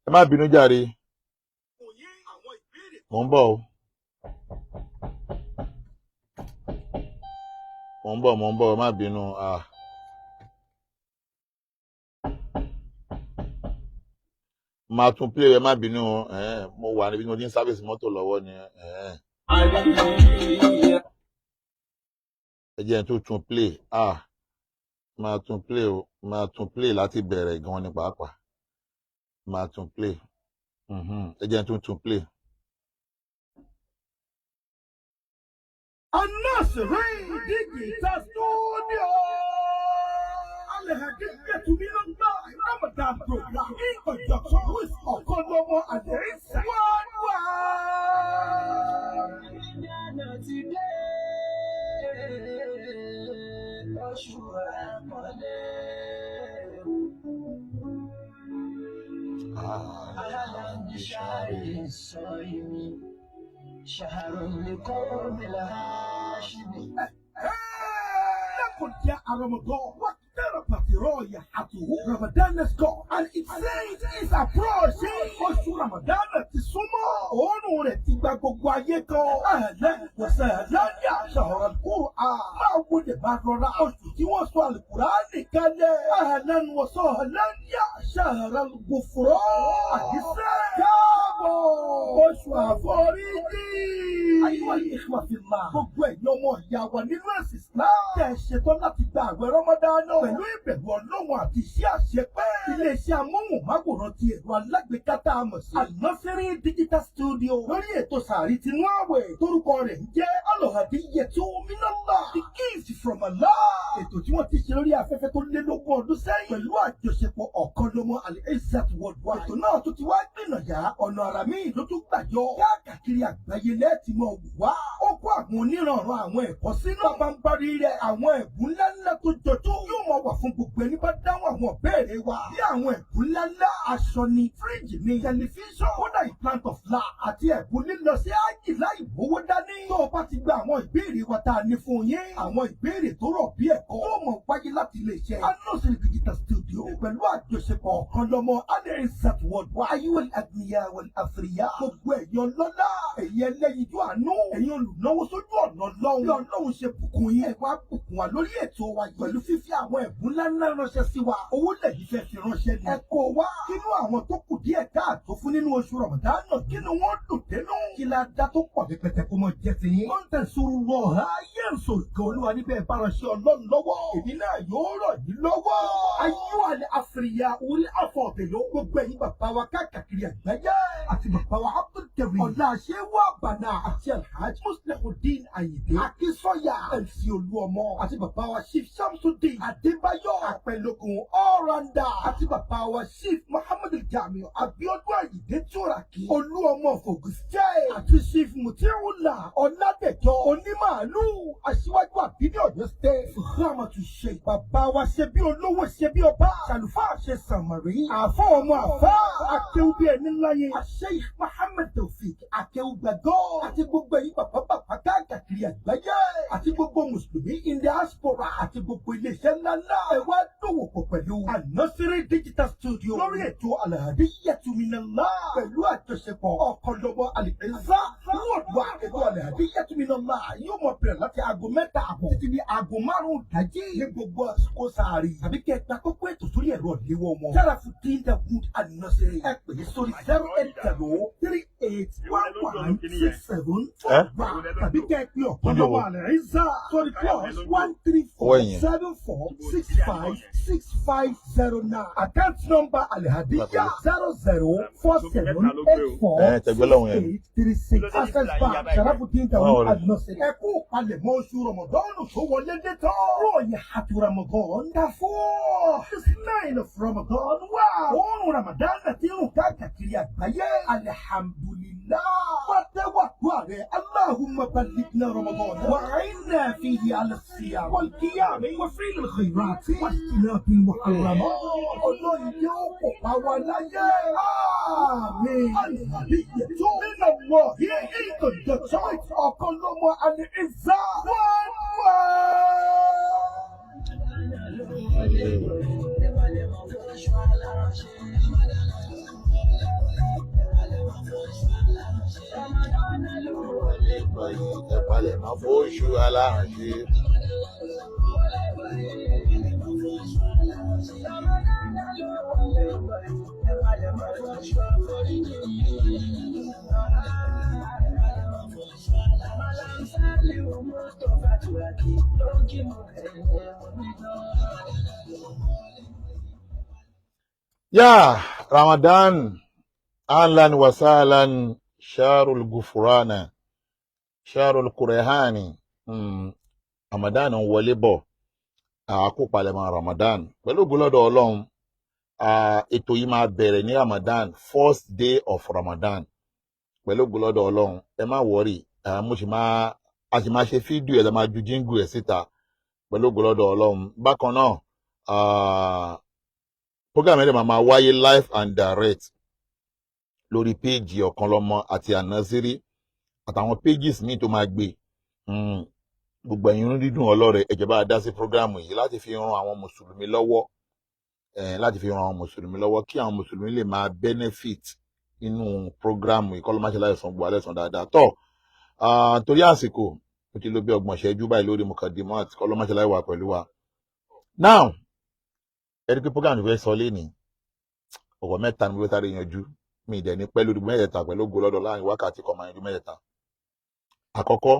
Ẹ má bínú jàre, mò ń bọ̀ o, mò ń bọ̀, mò ń bọ̀, ẹ má bínú. Ah, máa tún play, ẹ má bínú o. Mo wà níbi tí mo ti ń service mọ́tò lọ́wọ́ ni. Ẹ jẹ́ n tó tún play. Ah, máa tún play o, máa tún play láti bẹ̀rẹ̀ gan ni pàápàá, máa tún play. Ẹ jẹ́ n tó tún play. An-Nasiri Digital Studio. Al-Hadiyatu Minallah Ramadan program in conjunction with Ọ̀kanlọ́mọ Al-Izz. Ìjànà ti dé, oṣù àpọ́nlé. أهلا بشهر الصائم شهر لقوم الهاشم. لقد جاء رمضان واقتربت رائحته. Ramadan has gone and it says it's approaching. Oṣù Ramadan ti súnmọ́. Òórùn rẹ̀ ti gba gbogbo ayé kan. أهلا وسهلا يا شهر القرآن. Máa wọlé, máa rọra, oṣù tí wọ́n sọ Àlùkùránì kalẹ̀. أهلا وسهلا يا شهر الغفران. Àyíṣẹ́ káàbọ̀. Oṣù àforíjì. أيها الإخوة في الله. Gbogbo ẹ̀yin ọmọ ìyá wa nínú ẹ̀sìn Islam. Kẹ́ ẹ ṣetán láti gba àwẹ̀ Ramadan pẹ̀lú ìbẹ̀rù Ọlọ́run àti iṣẹ́ àṣepẹ́. Iléeṣẹ́ amóhùnmáwòrán ti ẹ̀rọ alágbèéká tá a mọ̀ sí Al-Nasiri Digital Studio. Lórí ètò sàárì tinú àwẹ̀, torúkọ rẹ̀ ń jẹ́ Al-Hadiyatu Minallah. The gift from Allah. Ètò tí wọ́n ti ṣe lórí afẹ́fẹ́ tó lé lógún ọdún sẹ́yìn. Pẹ̀lú àjọṣepọ̀ Ọ̀kanlọ́mọ Al-Izzat Worldwide. Ètò náà tún ti wá gbìnàyà, ọ̀nà àrà míì ló tún gbàjọ. Káàkiri àgbáyé lẹ́ẹ̀tì máa wò wá. Ó kó àwọn onírànràn àwọn ẹ̀kọ́ sínú. Bàbá ń bá rí rẹ̀. Àwọn ẹ̀bùn ńláńlá tó jọjú yóò máa wà fún gbogbo ẹni bá dáhùn àwọn ìbéèrè wa. Bí àwọn ẹ̀bùn ńláńlá, aṣọ ni, fíríjì ni, tẹlifíṣàn, kódà ìplant of la àti ẹ̀bùn lílọ sí ájì láì mówó dání. Tó o bá ti gba àwọn ìbéèrè wa tá a ní fún yín, àwọn ìbéèrè tó rọ̀ bí ẹ̀kọ́ yóò mọ̀ wáyé láti iléeṣẹ́ Anosiri Digital Studio pẹ̀lú àjọṣepọ̀ Ọ̀kanlọ́mọ Al-Izzat Worldwide. Ayyuhal aghniya wal athriya. Gbogbo ẹ̀yin ọlọ́lá, ẹ̀yin ẹlẹ́yinjú àánú, ẹ̀yin olùnáwó sójú ọ̀nà Ọlọ́run. Bí Ọlọ́run ṣe bùkún yín, ẹ wá bùkún wa lórí ètò wa yìí pẹ̀lú fífi àwọn ẹ̀bùn ńláńlá ránṣẹ́ sí wa. Owó lẹ́yìn fẹ́ fi ránṣẹ́ ni. Ẹ kó wa kínú àwọn tó kù díẹ̀ káàtó fún nínú oṣù Ramadan, kínú wọn dùn dénú. Kí la dá tó pọ̀ ní pẹ̀tẹ́ kó mọ jẹ́ ti yín. Wọ́n tẹ̀ sóru wọ ha yẹ́ nsọ ìkan Olúwa níbẹ̀ bá ránṣẹ́ Ọlọ́run lọ́wọ́. Èmi náà yóò rọ̀ yín lọ́wọ́. Ayé àfìríyà orí àfọ̀bẹ̀lọ́, gbogbo ẹ̀yin bàbá wa káàkiri àgbáyé àti bàbá wa Abdulkareem ọ̀la ṣéwà bànà àti Alhaji Muslihuddin Ayinde Akínsọ́yà MC Olúọmọ àti bàbá wa Chief Shamsuddin Adébáyọ̀ Àpẹlógún Allrounder àti bàbá wa Chief Muhammad Jamiu Abiodun Ayinde Turaki Olúọmọ Fògùsẹ́ àti Chief Mutiula Ọládẹjọ Onímàálù aṣíwájú àbíní Ọ̀yọ́ State Fúhàmàtú ṣe bàbá wa ṣe bí olówó ṣe bí ọba ṣàlùfáà ṣe sàmàrí àfọ ọmọ àfọ akéwù bí ẹni ńlá yẹn Sheikh Muhammad Taofik akéwùgbàgọ́ àti gbogbo ẹ̀yin bàbá bàbá káàkiri àgbáyé àti gbogbo mùsùlùmí in diaspora àti gbogbo iléeṣẹ́ ńláńlá, ẹ wá dòwò pọ̀ pẹ̀lú Anasiri Digital Studio lórí ètò Alhadiyyatu Minallah pẹ̀lú àjọṣepọ̀ Ọ̀kanlọ́mọ Al-Izzat Worldwide. Ètò Alhadiyyatu Minallah yóò mọ̀ bẹ̀rẹ̀ láti aago 3:30 títí di aago 5 dájí ní gbogbo àsìkò sàárì, tàbí kẹ́ ẹ gba kókó ètò sórí ẹ̀rọ ìléwọ́ wọn. Sharafuddin Dawood Anasiri, ẹ pè é sórí 08038116741, tàbí kẹ́ ẹ pè Ọ̀kanlọ́mọ Al-Izzat sórí +134 Ọwọ́ ẹ̀yìn. 74656509. Account number Alhadiyya 004784 Ẹ, tẹ̀gbẹ́ lọ́hùn yẹn. 6836. Access Bank, Sharafuddin Dawood Báwo ni? Anasiri. Ẹ kú palẹ̀mọ́ oṣù Ramadan tó wọlé dé tán. Ròyìn hatu Ramadan dafọ́. The smell of Ramadan wà. Òórùn Ramadan àti irun káàkiri àgbáyé. Alhamdulillah. Wàtẹ́wàdúrà rẹ̀. Allahumma ballighna Ramadan. Wa a'inna fihi ala siyam. Wal qiyam wa fi'l al-khayrat. Wa ijtinabil muharramat. Ọlọ́run yóò kó pa wá láyé. Àmín. Alhadiyyatu minallahi in conjunction with Ọ̀kanlọ́mọ Al-Izzat Worldwide. Ẹ palẹ̀ mọ́ fóṣù alárànṣe. Ya Ramadan, ahlan wa sahlan, sharul gufurana, sharul kurehani. Ramadan ń wọlé bọ̀, àkó palẹ̀mọ́ Ramadan. Pẹ̀lú ògo lọ́dọ̀ Ọlọ́run, ètò yìí máa bẹ̀rẹ̀ ní Ramadan, first day of Ramadan. Pẹ̀lú ògo lọ́dọ̀ Ọlọ́run, ẹ má worry, mo sì máa a sì máa ṣe fídíò ẹ̀, la máa ju jingle ẹ̀ síta pẹ̀lú ògo lọ́dọ̀ Ọlọ́run. Bákan náà, program yẹn dẹ̀ máa wáyé live and direct lórí péèjì Ọ̀kanlọ́mọ àti Ànásírí àtàwọn pages míì tó máa gbé. Gbogbo ẹ̀yin dídùn ọlọ́rẹ̀, ẹ jẹ́ bá a dá sí program yìí láti fi ran àwọn mùsùlùmí lọ́wọ́, láti fi ran àwọn mùsùlùmí lọ́wọ́ kí àwọn mùsùlùmí lè máa benefit nínú program yìí. Kọ́ ló má ṣe láìsàn gbọ́ alẹ́ sàn dáadáa tọ́. Torí àsìkò, mo ti lò bí 30 ìṣẹ́jú báyìí lórí mukadimat. Kọ́ ló má ṣe láì wà pẹ̀lú wa. Now, ẹ rí pé program yìí fẹ́ sọ lénìí, ọ̀rọ̀ mẹ́ta ni mo fẹ́ sáré yanjú. Mi ì dẹ̀ ní pẹ́ lórí mẹ́tẹ̀ẹ̀ta. Pẹ̀lú ògo lọ́dọ̀, láàrin wákàtí kan máa yanjú mẹ́tẹ̀ẹ̀ta. Àkọ́kọ́,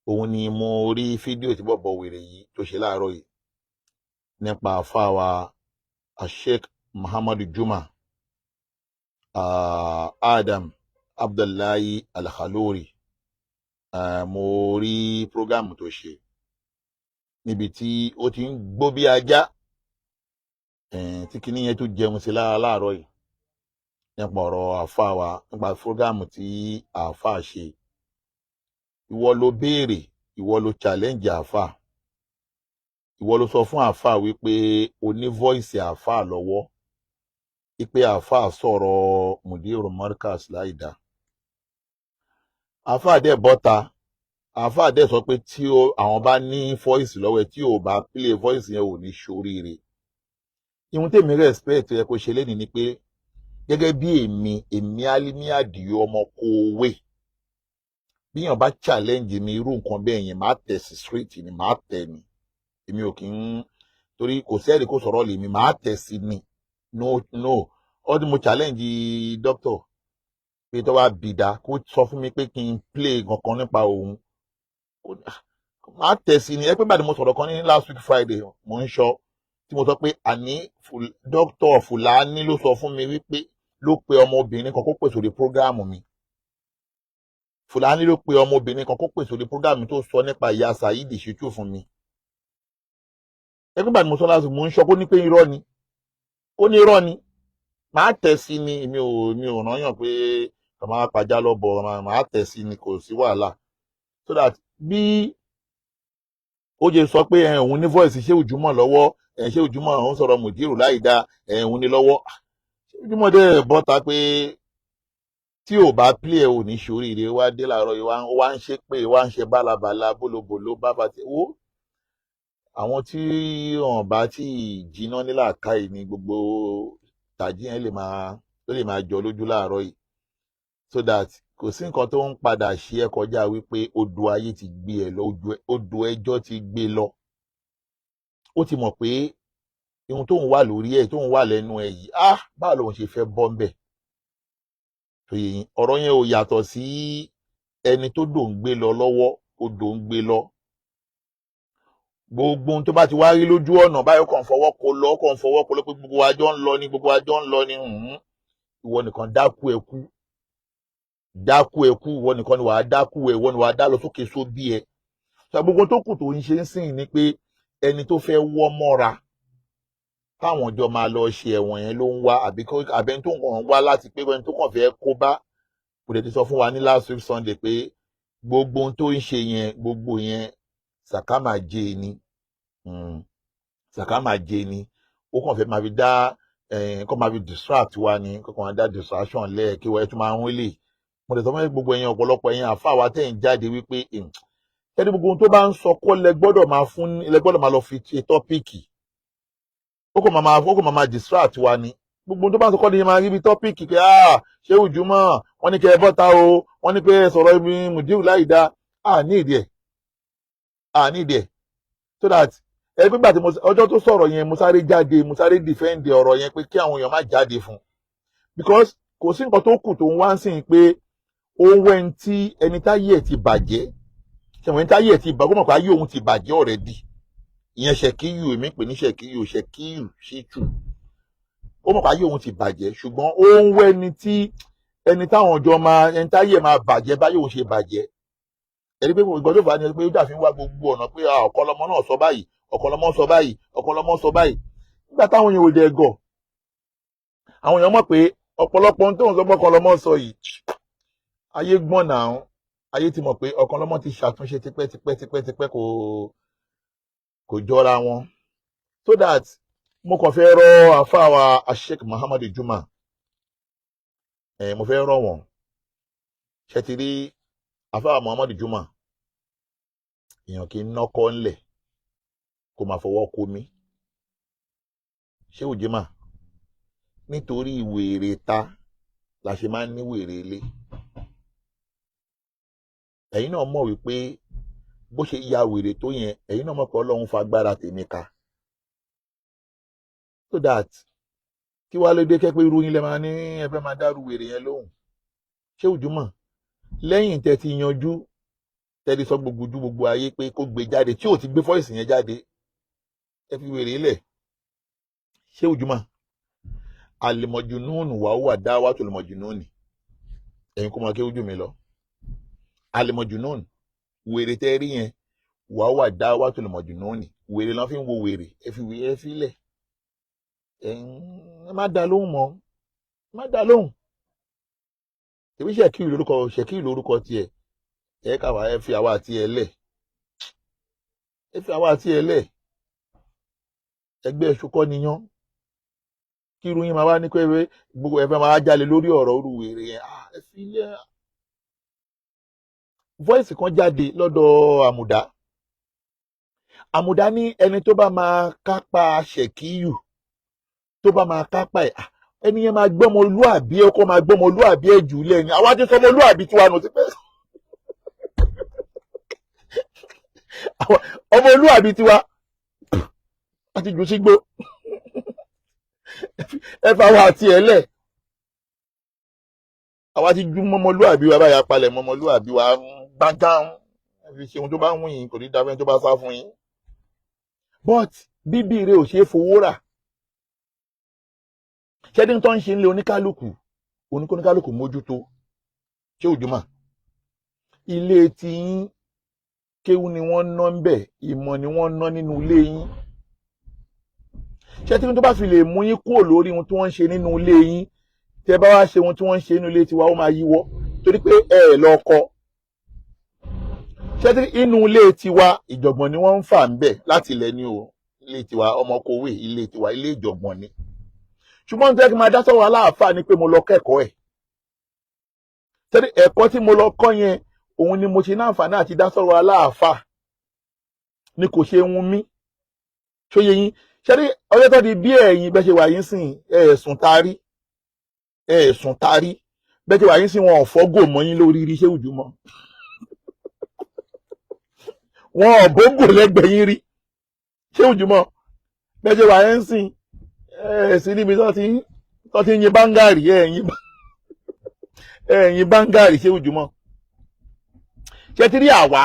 òun ni mo rí fídíò tí bọ̀bọ̀ wèrè yìí tó ṣe láàárọ̀ yìí nípa àfáà wa Sheikh Muhammadu Juma Adam Abdullahi Al-Khalori. Mo rí program tó ṣe níbi tí ó ti ń gbó bí ajá, tí kinní yẹn tó jẹun sí lára láàárọ̀ yìí nípa ọ̀rọ̀ àfáà wa, nípa program tí àfáà ṣe. Ìwọ ló béèrè. Ìwọ ló challenge àáfà, ìwọ ló sọ fún àáfà wípé o ní voice àáfà lọ́wọ́, wípé àáfà sọ̀rọ̀ Mudiru Markaz láìda. Àáfà dẹ̀ bọ́ta, àáfà dẹ̀ sọ pé tí àwọn bá ní voice lọ́wọ́ ẹ, tí ò bá play voice yẹn, ò ní ṣoríire. Ihun tèmi respect yẹ kó ṣe lénìí ni pé gẹ́gẹ́ bí èmi Álímì Àdìó ọmọ kòwé, bíyàn bá challenge mi irú nǹkan bẹ́ẹ̀ yẹn, màá tẹ̀ sí straight ni, màá tẹ̀ ni. Èmi ò kì í torí kò sẹ́ẹ̀rì kó sọ̀rọ̀ lèmi, màá tẹ̀ sí ni. No, no, ọdún mo challenge doctor pé tó bá bìdá kó sọ fún mi pé kí n play kankan nípa òun, màá tẹ̀ sí ni. Ẹ pé bàdé mo sọ̀rọ̀ kan ní last week Friday, mo ń sọ tí mo sọ pé àní doctor Fúlàní ló sọ fún mi wípé ló pe ọmọbìnrin kan kó pè sórí program mi. Fúlàní ló pe ọmọbìnrin kan kó pè sórí program mi tó sọ nípa ìyá Saheed Shittu fún mi. Ẹ pé bàdé mo sọ last week, mo ń sọ kó ní pé irọ́ ni, kó ní irọ́ ni, màá tẹ̀ sí ni. Èmi ò rányàn pé màá pàjá lọ́bọ̀, màá tẹ̀ sí ni, kò sí wàhálà. So that bí ó jẹ́ sọ pé òun ní voice ṣé òjúmọ̀ lọ́wọ́ ẹ, ṣé òjúmọ̀ òun sọ̀rọ̀ Mùdírù láì dá ẹ, òun ní lọ́wọ́. Ṣé òjúmọ̀ dẹ̀ bọ́ta pé tí ò bá play ẹ, ò ní ṣoríire. Wá dé láàárọ̀ yìí, wá ń ṣe pé wá ń ṣe bálabàla bólobòlo bábà tí wó àwọn tí wọn bá tí jiná nílàákàyè ní gbogbo tàjí yẹn lè máa ló lè máa jọ lójú láàárọ̀ yìí. So that kò sí nǹkan tó ń padà ṣe ẹ́ kọjá wípé odò ayé ti gbé ẹ lọ, odò ẹjọ́ ti gbé lọ. Ó ti mọ̀ pé ihun tóun wà lórí ẹ̀, tóun wà lẹ́nu ẹ̀ yìí, ah, báwo lòun ṣe fẹ́ bọ́ ńbẹ̀ tó yẹ yín? Ọ̀rọ̀ yẹn ò yàtọ̀ sí ẹni tó dò ń gbé lọ lọ́wọ́, odò ń gbé lọ. Gbogbo ohun tó bá ti wá rí lójú ọ̀nà báyìí, ó kàn fọwọ́ kó lọ, ó kàn fọwọ́ kó lọ pé gbogbo wa jọ ń lọ ni, gbogbo wa jọ ń lọ ni. Ìwọ nìkan dákú ẹ kú, dákú ẹ kú, ìwọ nìkan ni wàá dákú ẹ, ìwọ ni wàá dá lọ sókè sóbí ẹ. Sọ gbogbo tó kù tó ń ṣe ń sìn ni pé ẹni tó fẹ́ wọ́ mọ́ra táwọn jọ máa lọ ṣe ẹ̀wọ̀n yẹn ló ń wá, àbí ẹni tó kàn ń wá láti pé ẹni tó kàn fẹ́ kó bá. Kò dẹ̀ ti sọ fún wa ní last week Sunday pé gbogbo ohun tó ń ṣe yẹn, gbogbo yẹn sàkámàjẹ ni, sàkámàjẹ ni. Ó kàn fẹ́ máa fi dá, kó máa fi distract wa ni, kó kàn máa dá distraction lẹ́ẹ̀ kí wọ́n ẹ tún máa ń wílè. Mo dẹ̀ sọ fún gbogbo ẹ̀yin, ọ̀pọ̀lọpọ̀ ẹ̀yin àfáà wa tẹ̀ ń jáde wípé ẹni gbogbo ohun tó bá ń sọ kọ́ lẹ gbọ́dọ̀ máa fún, lẹ gbọ́dọ̀ máa lọ fi ṣe topic. Ó kàn máa distract wa ni. Gbogbo ohun tó bá ń sọ kọ́ ni máa rí bí topic pé, ah, ṣé òjúmọ́ wọ́n ní kẹ́ ẹ bọ́ta o, wọ́n ní pé ẹ sọ̀rọ̀ ibi Mùdíù láì dá. Ah, ní ìdí ẹ̀, ah, ní ìdí ẹ̀. So that ẹ pé gbàtí ọjọ́ tó sọ̀rọ̀ yẹn, mo sáré jáde, mo sáré defend ọ̀rọ̀ yẹn pé kí àwọn èèyàn má jáde fún, because kò sí nǹkan tó kù tó ń wá ń sìn pé ó ń wẹ́n tí ẹni táyé ẹ̀ ti bàjẹ́, ṣẹ̀wọ̀n ẹni táyé ẹ̀ ti bàjẹ́, kó mọ̀ pé ayé òun ti bàjẹ́ already. Ìyẹn Ṣẹ̀kíyù, èmi pè ní Ṣẹ̀kíyù, Ṣẹ̀kíyù Ṣítù. Ó mọ̀ pé ayé òun ti bàjẹ́, ṣùgbọ́n ó ń wẹ́ni tí ẹni táwọn ọjọ́ máa, ẹni táyé ẹ̀ máa bàjẹ́ báyé òun ṣe bàjẹ́. Ẹni pé ìgbọ́n tó fà á ni pé ó dàbí wá gbogbo ọ̀nà pé ọ̀kan lọmọ náà sọ báyìí, ọ̀kan lọmọ sọ báyìí, ọ̀kan lọmọ sọ báyìí. Nígbà táwọn èèyàn ò dẹ̀ gọ̀, àwọn èèyàn mọ̀ pé ọ̀pọ̀lọpọ̀ ohun tó ń sọ pé ọ̀kan lọmọ sọ yìí, ayé gbọ́n náà, ayé ti mọ̀ pé ọ̀kan lọmọ ti ṣàtúnṣe tipẹ́ tipẹ́ tipẹ́ tipẹ́, kò jọra wọn. So that mo kàn fẹ́ rọ àfáà wa Sheikh Muhammadu Juma ẹ̀, mo fẹ́ rọ̀ wọ́n. Ṣe ti rí àfáà Muhammadu Juma, èèyàn kì í nọ́kọ́ ńlẹ̀ kó máa fọwọ́ kó mi ṣé òjìmá, nítorí wèrè ta la ṣe máa ń ní wèrè ilé. Ẹ̀yin náà mọ̀ wípé bó ṣe ya wèrè tó yẹn, ẹ̀yin náà mọ̀ pé Ọlọ́run fagbára tèmi ká. So that kí wàá ló dé kẹ́ pé irú yín lẹ máa ní ẹ fẹ́ máa dárú wèrè yẹn lóhùn? Ṣé òjúmọ̀ lẹ́yìn tẹ́ ti yanjú, tẹ́ ti sọ gbogbo ojú gbogbo ayé pé kó gbé jáde, tí ò ti gbé voice yẹn jáde, ẹ fi wèrè lẹ̀. Ṣé òjúmọ̀ alimọ̀jùnúnù wà wà dá wà tó lùmọ̀jùnúnì, ẹ̀yin kó máa kéwú jù mí lọ. Alimọ̀jùnúnù, wèrè tẹ́ rí yẹn, wà wà dá wà tó lùmọ̀jùnúnì, wèrè lọ́n fi ń wo wèrè. Ẹ fi wèrè, ẹ fi lẹ̀, ẹ má dá lóhùn mọ́, má dá lóhùn. Tèmi Ṣèkíyù lórúkọ, Ṣèkíyù lórúkọ tiẹ̀. Ẹ káwa, ẹ fi àwa àti ẹ lẹ̀. Ẹ fi àwa àti ẹ lẹ̀. Ẹgbẹ́ ẹ̀ṣọ́ kọ́ niyán kí irú yín máa wá ní pé gbogbo ẹ fẹ́ máa jalè lórí ọ̀rọ̀ orú wèrè yẹn. Ẹ fi ilé. Voice kan jáde lọ́dọ̀ Àmùdá. Àmùdá ní ẹni tó bá máa kápá Ṣèkíyù, tó bá máa kápá ẹ̀, ẹni yẹn máa gbọ́mọlúàbí ẹ, kó máa gbọ́mọlúàbí ẹ̀ jù lẹ́yìn. Àwa ti sọmọlúàbí tiwa nù tipẹ́. Ọmọlúàbí tiwa àti jù sígbó. Ẹ fa wa àti ẹ lẹ̀. Àwa ti ju mọ́mọlúàbí wa báyà palẹ̀ mọ́mọlúàbí wa gbángán. Ẹ fi ṣe ohun tó bá wù yín, kò ní dáfẹ́ tó bá sá fún yín. But bíbí rẹ ò ṣeé fowó rà. Ṣẹ́ni tó ń ṣe nílé oníkálukú, oníkálukú mójútó. Ṣé òjúmọ̀ ilé tí yín, kéwú ni wọ́n ná ń bẹ̀, ìmọ̀ ni wọ́n ná nínú ilé yín. Ṣé tí tó bá fi lè mú yín kúrò lórí ohun tí wọ́n ń ṣe nínú ilé yín, tẹ́ bá wá ṣe ohun tí wọ́n ń ṣe nínú ilé tiwa, ó máa yíwọ́, torí pé ẹ ẹ̀ lọ kọ́. Ṣé tí inú ilé tiwa, ìjọ̀gbọ̀n ni wọ́n ń fà ń bẹ̀ láti ilẹ̀ ni o. Ilé tiwa, ọmọkòwé ilé tiwa, ilé ìjọ̀gbọ̀n ni. Ṣùgbọ́n nítorí kí n máa dá sọ̀rọ̀ aláàfáà ni pé mo lọ kẹ́kọ̀ọ́ ẹ̀. Tẹ́lẹ̀ ẹ̀kọ́ tí mo lọ kọ́ yẹn, òun ni mo ṣe ní àǹfààní àti dá sọ̀rọ̀ aláàfáà ni kò ṣe ń mí. Ṣóye yín? Ṣẹ́rí ọjọ́ tó di bí ẹ̀yin bẹ́ẹ̀ ṣe wà yín sìn, ẹ̀ẹ̀sùn tarí, ẹ̀ẹ̀sùn tarí bẹ́ẹ̀ ṣe wà yín sìn, wọn ò fọ́gò mọ́ yín lórí rí. Ṣé òjú mọ́ wọn ò bógò lẹ́gbẹ̀ẹ́ yín rí? Ṣé òjú mọ́ bẹ́ẹ̀ ṣe wà yín sìn, ẹ̀ẹ̀sìn níbi tó ti ń yin báńgàrì, ẹ̀yìn báńgàrì. Ṣé òjú mọ́ ṣé ti rí àwa?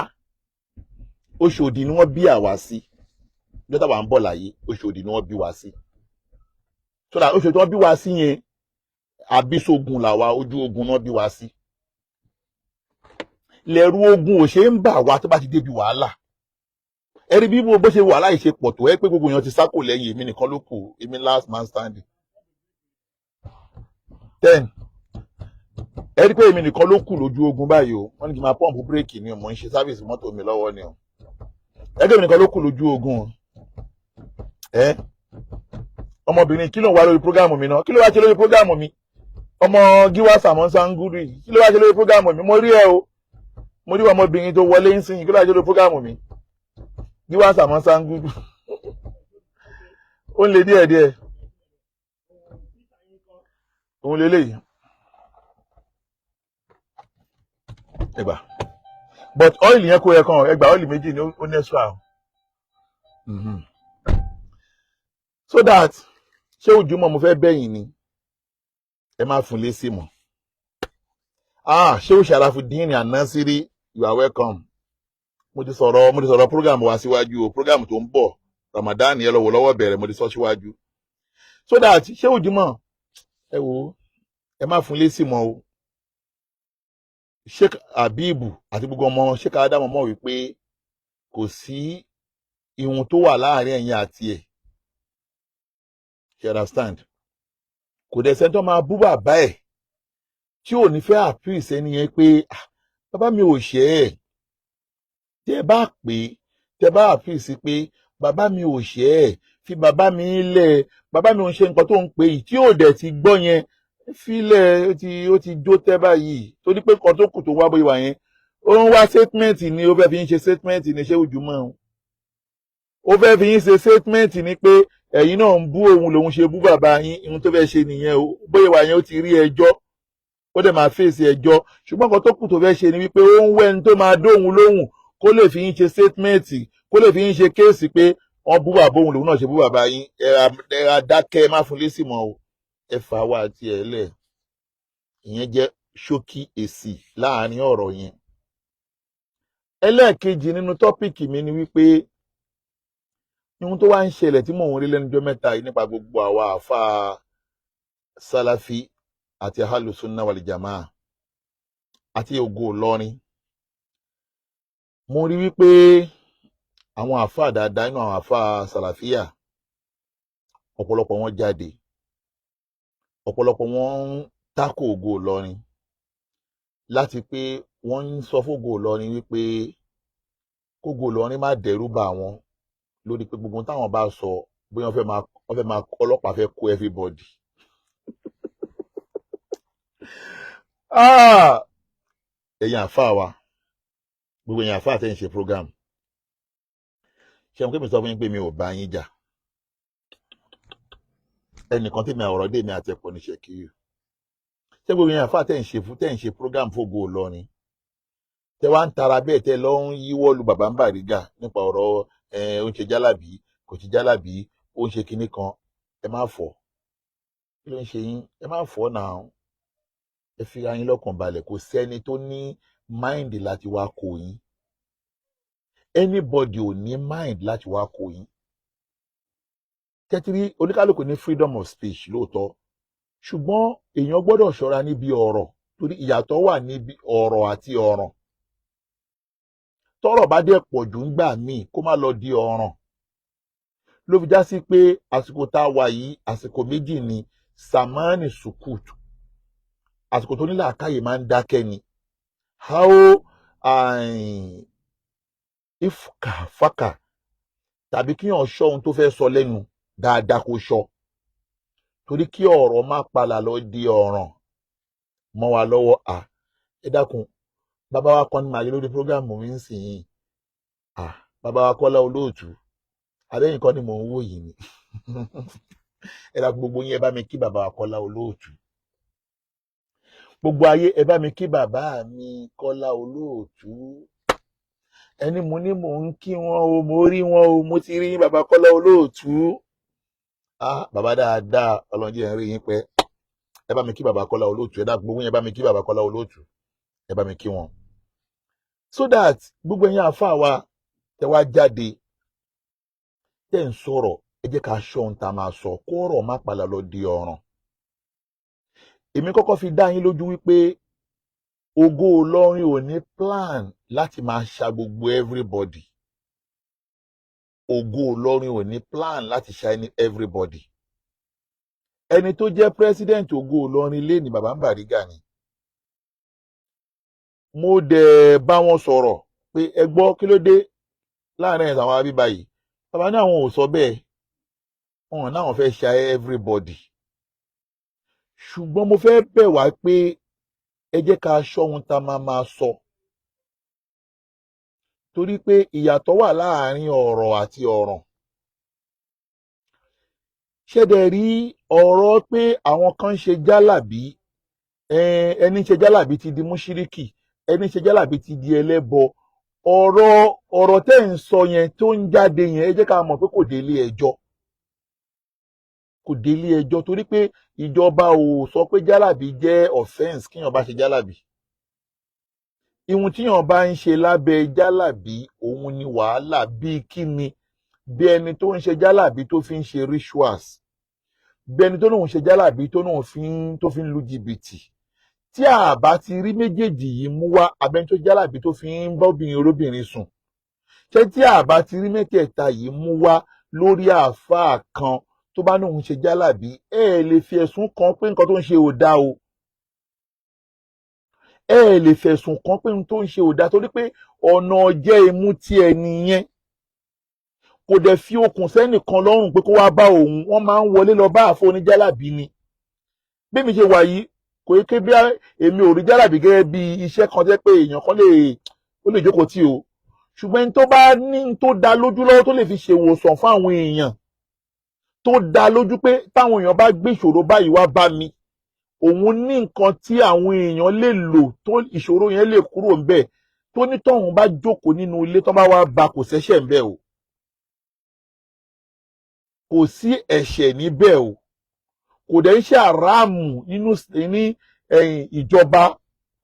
Oṣòdì ni wọ́n bí àwa sí. Jọ́tà wà ń bọ̀ láyé, Oṣòdì ni wọ́n bí wa sí. Sọ́dà Oṣòdì tí wọ́n bí wa sí yẹn, àbísógun làwa, ojú ogun náà bí wa sí. Lẹ́rú ogun ò ṣe ń bà wá tó bá ti débi wàhálà. Ẹ̀rí bí bó ṣe wàhálà yìí ṣe pọ̀ tó, ẹ pé gbogbo èèyàn ti sákò lẹ́yìn, èmi nìkan ló kù, èmi last man standing. Ten ẹ rí pé èmi nìkan ló kù lójú ogun báyìí o. Wọ́n ní kí n máa pọ́ǹpù bírèkì ni o, mò ń ṣe service mọ́tò mi lọ́wọ́ ni o. Ẹgbẹ́ mi nìkan ló kù lójú ogun o. Ẹ ọmọbìnrin, kí ló ń wá lórí program mi náà? Kí ló wá ṣe lórí program mi? Ọmọ Gíwá Sàmọ́ Sanguri, kí ló wá ṣe lórí program mi? Mo rí ẹ o, mo rí ọmọbìnrin tó wọlé ń sìn. Kí ló wá ṣe lórí program mi? Gíwá Sàmọ́ Sanguri, ó ń le díẹ̀díẹ̀. Òun lélẹ́yìí ẹgbà, but ọ́ìlì yẹn kó yẹ kan ẹgbà ọ́ìlì méjì ní ó ní extra o. So that ṣé ojúmọ́ mo fẹ́ bẹ̀yìn ni, ẹ má fún lésì mọ́. Ṣé o Sharafuddin Anasiri, you are welcome. Mo ti sọ̀rọ̀ program wa síwájú o. Program tó ń bọ̀, Ramadan yẹn lọ́wọ́ lọ́wọ́ bẹ̀rẹ̀, mo ti sọ síwájú. So that ṣé ojúmọ́, ẹ wò ó, ẹ má fún lésì mọ́ o. Sheikh Habibu àti gbogbo ọmọ Sheikh Adamu mọ̀ wípé kò sí ihun tó wà láàrin ẹ̀yin àti ẹ̀. You understand? Kò dẹ̀ sẹ́ni tó máa bú bàbá ẹ̀ tí ò ní fẹ́ àpìsì ẹni yẹn pé, "Ah, bàbá mi ò ṣe é." Tẹ́ bá pè é, tẹ́ bá àpìsì pé bàbá mi ò ṣe é, fi bàbá mi lẹ̀, bàbá mi ò ń ṣe nǹkan tó ń pè yìí, tí ò dẹ̀ ti gbọ́ yẹn, filẹ̀. Ó ti jó tẹ́ báyìí, torí pé nǹkan tó kù tó wá bóyá wà yẹn, ó ń wá statement ni, ó fẹ́ fi ń ṣe statement ni. Ṣé ojúmọ́ o, ó fẹ́ fi ń ṣe statement ni pé ẹ̀yin náà ń bú òun lòun ṣe bú bàbá yín. Ohun tó fẹ́ ṣe nìyẹn o. Bóyá wà yẹn, ó ti rí ẹjọ́, ó dẹ̀ máa fèsì ẹjọ́, ṣùgbọ́n nǹkan tó kù tó fẹ́ ṣe ni wípé ó ń wẹ́ni tó máa dóhun lóhùn, kó lè fi ń ṣe statement, kó lè fi ń ṣe case pé wọ́n bú bàbá òun lòun náà ṣe bú bàbá yín. Ẹ ra dákẹ́, má fún lésì mọ́ o. Ẹ fà wá àti ẹ lẹ̀. Ìyẹn jẹ́ ṣókí èsì láàrin ọ̀rọ̀ yẹn. Ẹlẹ́ẹ̀kejì nínú topic mi ni wípé ohun tó wá ń ṣẹlẹ̀ tí mò ń rí lẹ́nujọ́ mẹ́ta yìí nípa gbogbo àwa àáfàá Sálàfí àti Ahlus-Sunnah wal Jamaa àti Ògo Ìlọrin, mo rí wípé àwọn àáfàá dáadáa nínú àwọn àáfàá Sàlàfíà, ọ̀pọ̀lọpọ̀ wọn jáde, ọ̀pọ̀lọpọ̀ wọn ń tako Ògo Ìlọrin, láti pé wọ́n ń sọ fún Ògo Ìlọrin wípé Kógo Ìlọrin má dẹ́rù bà wọ́n lórí pé gbogbo táwọn bá sọ, bóyá wọ́n fẹ́ máa ọlọ́pàá fẹ́ kó everybody. Ah! Ẹ̀yin àfáà wa, gbogbo ẹ̀yin àfáà tẹ́ ń ṣe program, ṣé mo kí mi sọ fún yín pé mi ò bá yín jà? Ẹnìkan tí mi àwọ̀rọ̀ dé mi àti ẹ̀pọ̀ ní ṣèkìrì. Ṣé gbogbo ẹ̀yin àfáà tẹ́ ń ṣe program fógo Ìlọrin, tẹ́ wá ń tara bẹ́ẹ̀, tẹ́ lọ ń yíwọ́ lu bàbá ń Bàrígà nípa ọ̀rọ̀ ẹ̀, ó ń ṣe jálàbí, kò ṣe jálàbí, ó ń ṣe kinní kan, ẹ má fọ̀. Kí ló ń ṣe yín? Ẹ má fọ̀ náà. Ẹ fi ara yín lọ́kàn balẹ̀. Kò sẹ́ni tó ní mind láti wá kó yín. Anybody ò ní mind láti wá kó yín. Tẹ́tírí, oníkálukú ní freedom of speech lóòótọ́, ṣùgbọ́n èèyàn gbọ́dọ̀ ṣọ́ra níbi ọ̀rọ̀, torí ìyàtọ̀ wà níbi ọ̀rọ̀ àti ọ̀ràn. Tọ́rọ̀ bá dẹ̀ pọ̀ jù ńgbà míì, kó má lọ di ọ̀ràn. Ló fi já sí pé àsìkò tá a wà yìí, àsìkò méjì ni: samani sukut, àsìkò tó ní làákàyè máa ń dákẹ́ ni, how ifkafaka, tàbí kíyàn ṣọ́ ohun tó fẹ́ sọ lẹ́nu dáadáa, kó ṣọ́, torí kí ọ̀rọ̀ má padà lọ di ọ̀ràn mọ́ wa lọ́wọ́. À, ẹ dákun, bàbá wa kan ní màá yẹ lórí program mi ń sìn yìí. À, bàbá wa Kọ́lá Olóòtú, abẹ́yìn kan ni mò ń wò yìí ni. Ẹ dákun, gbogbo yín, ẹ bá mi kí bàbá wa Kọ́lá Olóòtú. Gbogbo ayé, ẹ bá mi kí bàbá mi Kọ́lá Olóòtú. Ẹni mo ní mò ń kí wọn o, mo rí wọn o, mo ti rí bàbá Kọ́lá Olóòtú. Ah, bàbá dáadáa, Ọlọ́run jẹ́ n rí yín pẹ́. Ẹ bá mi kí bàbá Kọ́lá Olóòtú. Ẹ dákun, gbogbo yín, ẹ bá mi kí bàbá Kọ́lá Olóòtú, ẹ bá mi kí wọn. So that gbogbo ẹ̀yin àáfàá wa tẹ wá jáde, tẹ́ ń sọ̀rọ̀, ẹ jẹ́ ká ṣọ́ ohun tá a máa sọ, kó ọ̀rọ̀ má padà lọ di ọ̀ràn. Èmi kọ́kọ́ fi dá yín lójú wípé Ògo Ìlọrin ò ní plan láti máa ṣa gbogbo everybody. Ògo Ìlọrin ò ní plan láti ṣa everybody. Ẹni tó jẹ́ president Ògo Ìlọrin lé ní bàbá Bàrígà ni. Mo dẹ̀ bá wọn sọ̀rọ̀ pé, ẹ gbọ́, kí ló dé láàrin ẹ̀ àwọn abíbá yìí? Bàbá ní àwọn ò sọ bẹ́ẹ̀, wọn náà fẹ́ ṣa everybody, ṣùgbọ́n mo fẹ́ bẹ̀ wá pé ẹ jẹ́ ká ṣọ́ ohun tá a máa máa sọ, torí pé ìyàtọ̀ wà láàrin ọ̀rọ̀ àti ọ̀ràn. Ṣẹ́dẹ̀ rí ọ̀rọ̀ pé àwọn kan ń ṣe jálàbí, ẹni ṣe jálàbí ti di múṣíríkì, ẹni ṣe jálàbí ti di ẹlẹ́bọ, ọ̀rọ̀ tẹ́ ń sọ yẹn tó ń jáde yẹn, ẹ jẹ́ ká mọ̀ pé kò délé ẹjọ́, kò délé ẹjọ́, torí pé ìjọba ò sọ pé jálàbí jẹ́ offence. Kíyàn bá ṣe jálàbí, ìhun tíyàn bá ń ṣe lábẹ́ jálàbí, òun ni wàhálà. Bíi kíni? Bí ẹni tó ń ṣe jálàbí tó fi ń ṣe rituals, bí ẹni tó lóun ṣe jálàbí tó fi ń lu jìbìtì. Tí a bá ti rí méjèèjì yìí mú wá, abẹni tó jálàbí tó fi ń bọ́bìnrin olóbìnrin sùn, ṣé tí a bá ti rí mẹ́tẹ̀ẹ̀ta yìí mú wá lórí àáfàá kan tó bá lóun ṣe jálàbí, ẹ lè fi ẹ̀sùn kan pé nǹkan tó ń ṣe ò dáa o. Ẹ lè fẹ̀sùn kàn pé nǹkan tó ń ṣe ò dáa, torí pé ọ̀nà jẹ́ imú tí ẹ nìyẹn. Kò dẹ̀ fi okùn sẹ́nìkan lọ́rùn pé kó wá bá òun. Wọ́n máa ń wọlé lọ bá àfọ oníjálàbí ni. Bí mi ṣe wà yìí, kò yẹ kí bí èmi ò rí jálàbí gẹ́gẹ́ bí iṣẹ́ kan jẹ́ pé èèyàn kan lè ó lè jókòó tí o, ṣùgbọ́n ẹni tó bá ní tó dá lójú lọ́wọ́, tó lè fi ṣèwòsàn fún àwọn èèyàn, tó dá lójú pé táwọn èèyàn bá gbé ìṣòro báyìí wá bá mi, òun ní nǹkan tí àwọn èèyàn lè lò tó ìṣòro yẹn lè kúrò ńbẹ̀, tó ní tọ̀hún bá jókòó nínú ilé tó bá wá ba, kò sẹ́ṣẹ̀ ńbẹ̀ o, kò sí ẹ̀ṣẹ̀ níbẹ̀ o, kò dẹ̀ ń ṣe àràmù nínú ní ẹ̀yìn ìjọba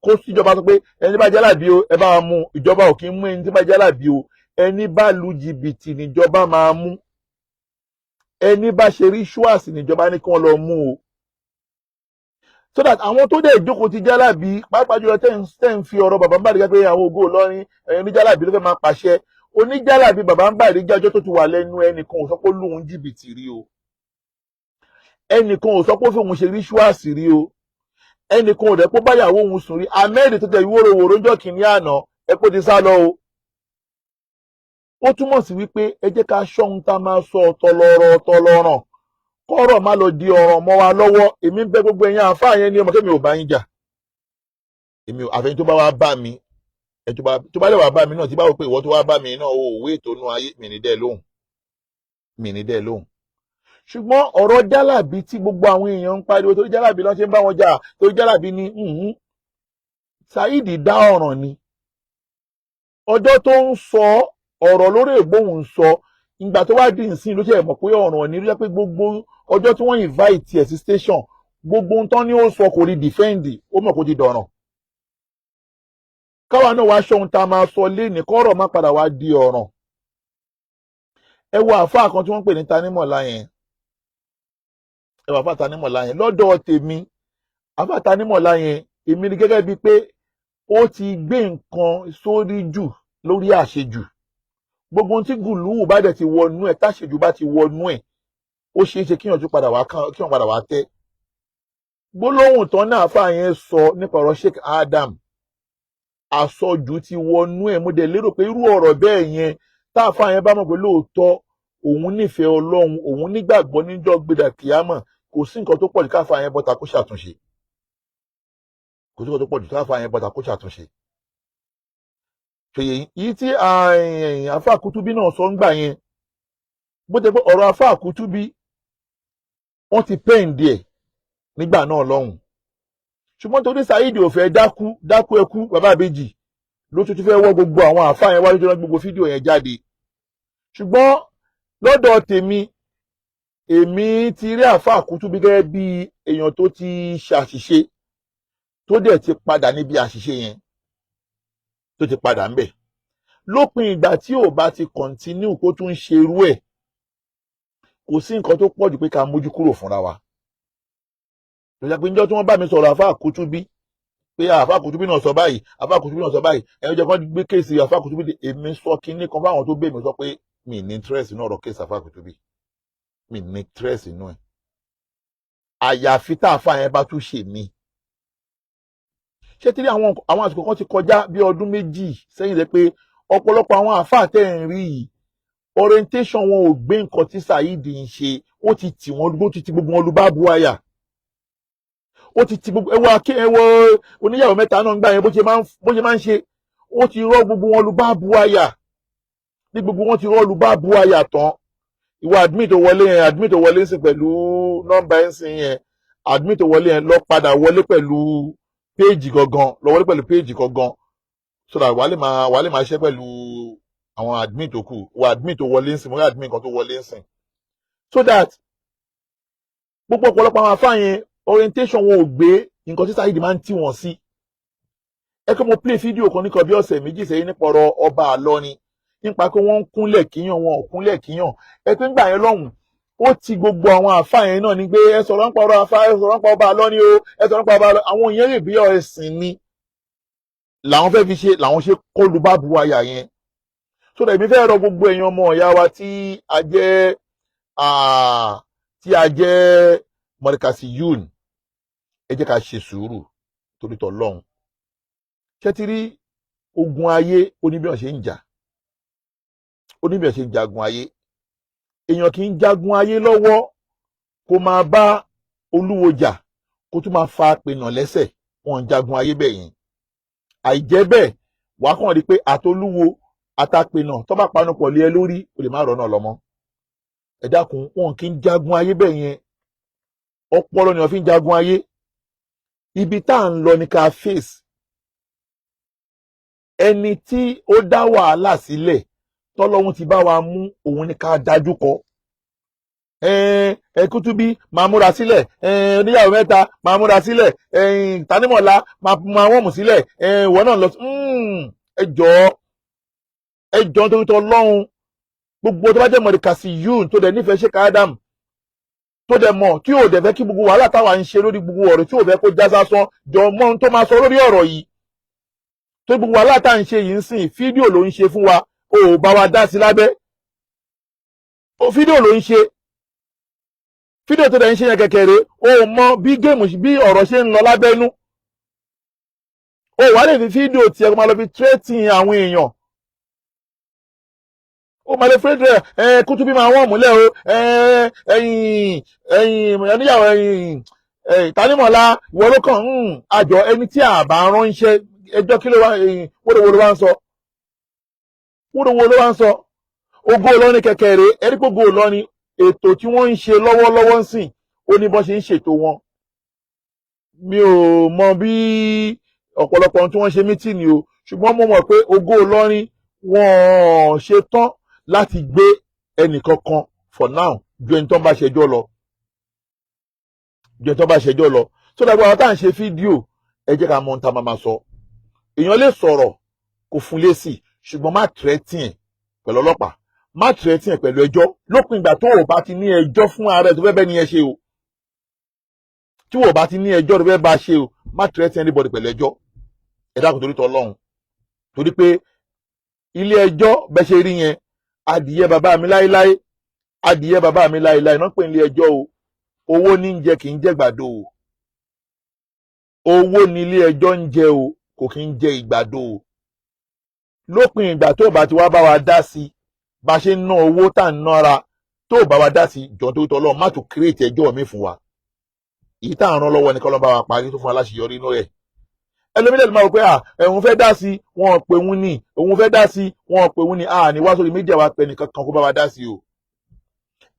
kó síjọba sọ pé ẹni bá jálàbí o, ẹ bá wa mú. Ìjọba ò kí ń mú ẹni tí bá jálàbí o. Ẹni bá lu jìbìtì níjọba máa mú. Ẹni bá ṣe rituals níjọba ní kí wọ́n lọ mú o. So that àwọn tó dẹ̀ jókòó ti jálàbí, pàápàá jùlọ tẹ́ ń fi ọ̀rọ̀ bàbá ń Bàrígà pé àwọn Ògo Ìlọrin, ẹ̀yin oníjálàbí ló fẹ́ máa pàṣẹ. Oníjálàbí bàbá ń Bàrígà, ọjọ́ tó ti wà lẹ́nu, ẹnìkan ò sọ pé lóun jìbìtì rí o, ẹnìkan ò sọ pé fóun ṣe rituals rí o, ẹnìkan ò dẹ̀ pé báyàwó òun sùn rí. Ahmed tó tẹ ìwóróworó ńjọ́ kìíní àná, ẹ kó ti sá lọ o. Ó túmọ̀ sí wípé ẹ jẹ́ ká ṣọ́ ohun tá a máa sọ. Ọ̀tọ̀ lọ́rọ̀, ọ̀tọ̀ lọ́ràn, kọ́rọ̀ má lọ di ọ̀ràn mọ́ wa lọ́wọ́. Èmi ń bẹ̀ gbogbo ẹ̀yin àáfàá yẹn ní ọmọ kémi ò bá yín jà. Èmi ò àfẹ́yìn tó bá wá bá mi ẹ, tó bá lè wá bá mi náà, tí bá wò pé ìwọ tó wá bá mi náà, o òwe ètò inú ayé mi ní dẹ́ lóhùn, mi ní dẹ́ lóhùn. Ṣùgbọ́n ọ̀rọ̀ jálàbí tí gbogbo àwọn èèyàn ń pariwo, torí jálàbí lọ́n ṣe ń bá wọn jà, torí jálàbí ni Saheed dá ọ̀ràn ni. Ọjọ́ tó ń sọ ọ̀rọ̀ lórí ìgbóhùn sọ, ìgbà tó wá di ìsìn ló ṣe mọ̀ pé ọ̀ràn ni. Ló jẹ́ pé gbogbo ọjọ́ tí wọ́n invite ẹ̀ sí station, gbogbo ohun tán ni ó sọ, kò rí defend. Ó mọ̀ kó ti dọ̀ràn. Káwa náà wá ṣohun tá a máa sọ léèní, kọ́rọ̀ má padà wá di ọ̀ràn. Ẹ wo àáfàá kan tí wọ́n ń pè ní Tanímọ̀lá yẹn. Ẹ wo àáfàá Tanímọ̀lá yẹn. Lọ́dọ̀ tèmi, àáfàá Tanímọ̀lá yẹn, èmi ni gẹ́gẹ́ bíi pé ó ti gbé nǹkan sórí jù lórí àṣejù. Gbogbo ohun tí gùlùú bá dẹ̀ ti wọnú ẹ̀, táṣejù bá ti wọnú ẹ̀, ó ṣeé ṣe kíyàn tún padà wá kíyàn padà wá tẹ́. Gbólóhùn tán náà àáfàá yẹn sọ nípa ọ̀rọ̀ Sheikh Adam, àsọjù ti wọnú ẹ̀. Mo dẹ̀ lérò pé irú ọ̀rọ̀ bẹ́ẹ̀ yẹn, táàfàá yẹn bá mọ̀ pé lóòótọ́ òun nífẹ̀ẹ́ Ọlọ́run, òun nígbàgbọ́ níjọ́ gbéra kìámọ̀, kò sí nǹkan tó pọ̀ jù káfàá yẹn bọ́ta kó ṣàtúnṣe. Kò sí nǹkan tó pọ̀ jù káfàá yẹn bọ́ta kó ṣàtúnṣe. Ṣèyí yìí tí àáfàá Kútúbí náà sọ ń gbà yẹn, bó ti pé ọ̀rọ̀ àáfàá Kútúbí, wọ́n ti pẹ́ǹdì ẹ̀ nígbà náà lọ́hùn, ṣùgbọ́n torí Saheed ò fẹ́ dákú dákú ẹkú bàbá àbèjì ló tún fẹ́ wọ́ gbogbo àwọn àáfàá yẹn wájú tó rán gbogbo fídíò yẹn jáde. Ṣùgbọ́n lọ́dọ̀ tèmi, èmi ti rí àáfàá Kútúbí gẹ́gẹ́ bí èèyàn tó ti ṣàṣìṣe, tó dẹ̀ ti padà níbi àṣìṣe yẹn, tó ti padà ńbẹ̀. Lópin ìgbà tí ò bá ti continue kó tún ṣe irú ẹ̀, kò sí nǹkan tó pọ̀ jù pé ká mójú kúrò fúnra wa. Tó jẹ́ pé níjọ́ tí wọ́n bá mi sọ̀rọ̀ àáfàá Kútúbí pé àáfàá Kútúbí náà sọ báyìí, àáfàá Kútúbí náà sọ báyìí, ẹ̀yin jẹ́ kó gbé case àáfàá Kútúbí dé, èmi sọ kinní kan fáwọn tó bẹ̀ mí sọ pé mi ní interest inú ọ̀rọ̀ case àáfàá Kútúbí, mi ní interest inú ẹ̀, àyàfi tá àáfàá yẹn bá tún ṣe mí. Ṣé tí àwọn àsìkò kan ti kọjá bí ọdún 2 sẹ́yìn rẹ pé ọ̀pọ̀lọpọ̀ àwọn àáfàá tẹ́ ń rí yìí, orientation wọn ò gbé nǹkan tí Saheed ń ṣe. Ó ti tì wọ́n, ó ti ti gbogbo wọn lu bá bu àyà, ó ti ti gbogbo ẹwọ akí ẹwọ oníyàwó mẹ́ta náà ń gbà yẹn, bó ṣe máa ń ṣe, ó ti rọ́ gbogbo wọn lu bá bu àyà. Ní gbogbo wọn ti rọ́ lu bá bu àyà tán, ìwọ admin tó wọlé yẹn, admin tó wọlé ń sìn pẹ̀lú nọ́mbà ẹ̀ ń sìn yẹn, admin tó wọlé yẹn, lọ padà wọlé pẹ̀lú péèjì gangan, lọ wọlé pẹ̀lú péèjì gangan, so that wàá lè máa ṣe pẹ̀lú àwọn admin tó kù. Wà admin tó wọlé ń sìn, mo rí admin kan tó wọlé ń sìn, so that gbogbo ọ̀pọ̀lọpọ̀ àwọn afá yẹn, orientation wọn ò gbé nǹkan tí Saheed máa ń tì wọ́n sí. Ẹ kí mo play fídíò kan níkan bí ọ̀sẹ̀ 2 sẹ́yìn nípa ọ̀rọ̀ ọba àlọ́ni, nípa pé wọ́n ń kúnlẹ̀ kíyàn, wọn ò kúnlẹ̀ kíyàn. Ẹ pé ńgbà yẹn lọ́hùn, ó ti gbogbo àwọn àfa yẹn náà ní pé ẹ sọ̀rọ̀ nípa ọ̀rọ̀ àfa, ẹ sọ̀rọ̀ nípa ọba àlọ́ni o, ẹ sọ̀rọ̀ nípa ọba àlọ́ni. Àwọn yẹn lè bí ẹ̀sìn ni làwọn fẹ́ fi ṣe, làwọn ṣe kọlu bá bu àyà yẹn. So that èmi fẹ́ rọ gbogbo èèyàn ọmọ ìyá wa tí a jẹ́ mọ̀rẹ́kàsí yún, ẹ jẹ́ ká ṣe sùúrù torí tọlọ́hun. Ṣé ti rí ogun ayé, oníbíyàn ṣe ń jà, oníbíyàn ṣe ń jagun ayé. Èèyàn kì í jagun ayé lọ́wọ́ kó máa bá olúwo jà, kó tún máa fa pinà lẹ́sẹ̀. Wọn ń jagun ayé bẹ́ẹ̀ yẹn. Àìjẹ́ bẹ́ẹ̀, wàá kàn rí pé àtolúwo àtàpinà tó bá panupọ̀ lé ẹ lórí, o lè má rọ́nà lọ́mọ. Ẹ dákun, wọn kì í jagun ayé bẹ́ẹ̀ yẹn. Ọpọlọ ni wọ́n fi ń jagun ayé. Ibi tá à ń lọ ní ká face ẹni tí ó dá wàhálà sílẹ̀, tọ́lọ́hún ti bá wa mú òun ní ká dájú kọ. Ẹ Kútúbí máa múra sílẹ̀, oníyàwó mẹ́ta máa múra sílẹ̀, Tanímọ̀lá máa wọ́n mú sílẹ̀, ìwọ náà lọ. Ẹ jọ̀ọ́, ẹ jọ̀ọ́, nítorí tọ́lọ́hún, gbogbo tó bá jẹ́ mọ̀rìkàsí yún, tó dẹ̀ nífẹ̀ẹ́ Sheikh Adam, tó dẹ̀ mọ̀ tí ò dẹ̀ fẹ́ kí gbogbo wàhálà táwa ń ṣe lórí gbogbo ọ̀rọ̀ tí ò fẹ́ kó já sásán, jọ mọ́ ohun tó máa sọ lórí ọ̀rọ̀ yìí. Tó gbogbo wàhálà tá à ń ṣe yìí ń sìn, fídíò ló ń ṣe fún wa, o ò bá wa dá sí lábẹ́ o. Fídíò ló ń ṣe, fídíò tó dẹ̀ ń ṣe yẹn kẹ̀kẹ́rẹ́, o ò mọ bí game, bí ọ̀rọ̀ ṣe ń lọ lábẹ́nú. O wà lè fi fídíò tiẹ̀ kó máa lọ fi threaten àwọn èèyàn. Ó máa lè fẹ́ ẹ kútúbí máa wọ́n múlẹ̀ o. Ẹ̀yìn ẹ̀yìn oníyàwó, ẹ̀yìn Tanímọ̀lá, ìwọ ló kàn àjọ ẹni tí a bá ránṣẹ́ ẹjọ́. Kí ló wá wódòwó ló wá ń sọ? Wódòwó ló wá ń sọ? Ògo Ìlọrin kẹ̀kẹ́ rèé. Ẹ̀rí pé Ògo Ìlọrin, ètò tí wọ́n ń ṣe lọ́wọ́lọ́wọ́ ń sìn, ó ní bọ́n ṣe ń ṣètò wọn. Mi ò mọ bí ọ̀pọ̀lọpọ̀ ohun tí wọ́n ṣe meeting o, ṣùgbọ́n mo mọ̀ pé Ògo Ìlọrin, wọ́n ṣe tán láti gbé ẹnìkankan for now ju ẹni tó ń bá ṣẹjọ́ lọ, ju ẹni tó ń bá ṣẹjọ́ lọ. Tó dàgbà àwọn tá à ń ṣe fídíò, ẹ jẹ́ ká mọ ohun tá a máa sọ. Èèyàn lè sọ̀rọ̀ kò fún lésì, ṣùgbọ́n má threaten ẹ̀ pẹ̀lú ọlọ́pàá, má threaten ẹ̀ pẹ̀lú ẹjọ́, lópin ìgbà tó o bá ti ní ẹjọ́ fún ara ẹ̀ tó fẹ́ bẹ́ẹ̀ ni ẹ ṣe o. Tí o bá ti ní ẹjọ́ tó fẹ́ bá ṣe o, má threaten anybody pẹ̀lú ẹjọ́. Ẹ dákun, torí tọlọ́run, torí pé ilé ẹjọ́ bẹ́ ṣe rí yẹn, adìyẹ bàbá mi láéláé, adìyẹ bàbá mi láéláé náà pè ní ilé ẹjọ́ o. Owó ní ń jẹ, kì í jẹ gbàdo o. Owó ní ilé ẹjọ́ ń jẹ o, kò kì í jẹ ìgbàdo o. Lópin ìgbà tó bá ti wá bá wa dá sí bá ṣe ń ná owó tá à ń nára, tó bá wa dá sí, jọ tó tọ́ lọ́wọ́, má tún create ẹjọ́ mi fún wa. Èyí tá à ń rán lọ́wọ́ ní kọ́lọ́ bá wa parí tó fún aláṣeyọrí inú rẹ̀. Ẹlòmílẹ̀ ló máa wò pé à ẹ̀hún fẹ́ dá sí, wọn ò pè wọ́n ní òun fẹ́ dá sí, wọn ò pè wọ́n ní. À ní wá sórí media wa pẹ́ nìkan kan kó bá wa dá sí o.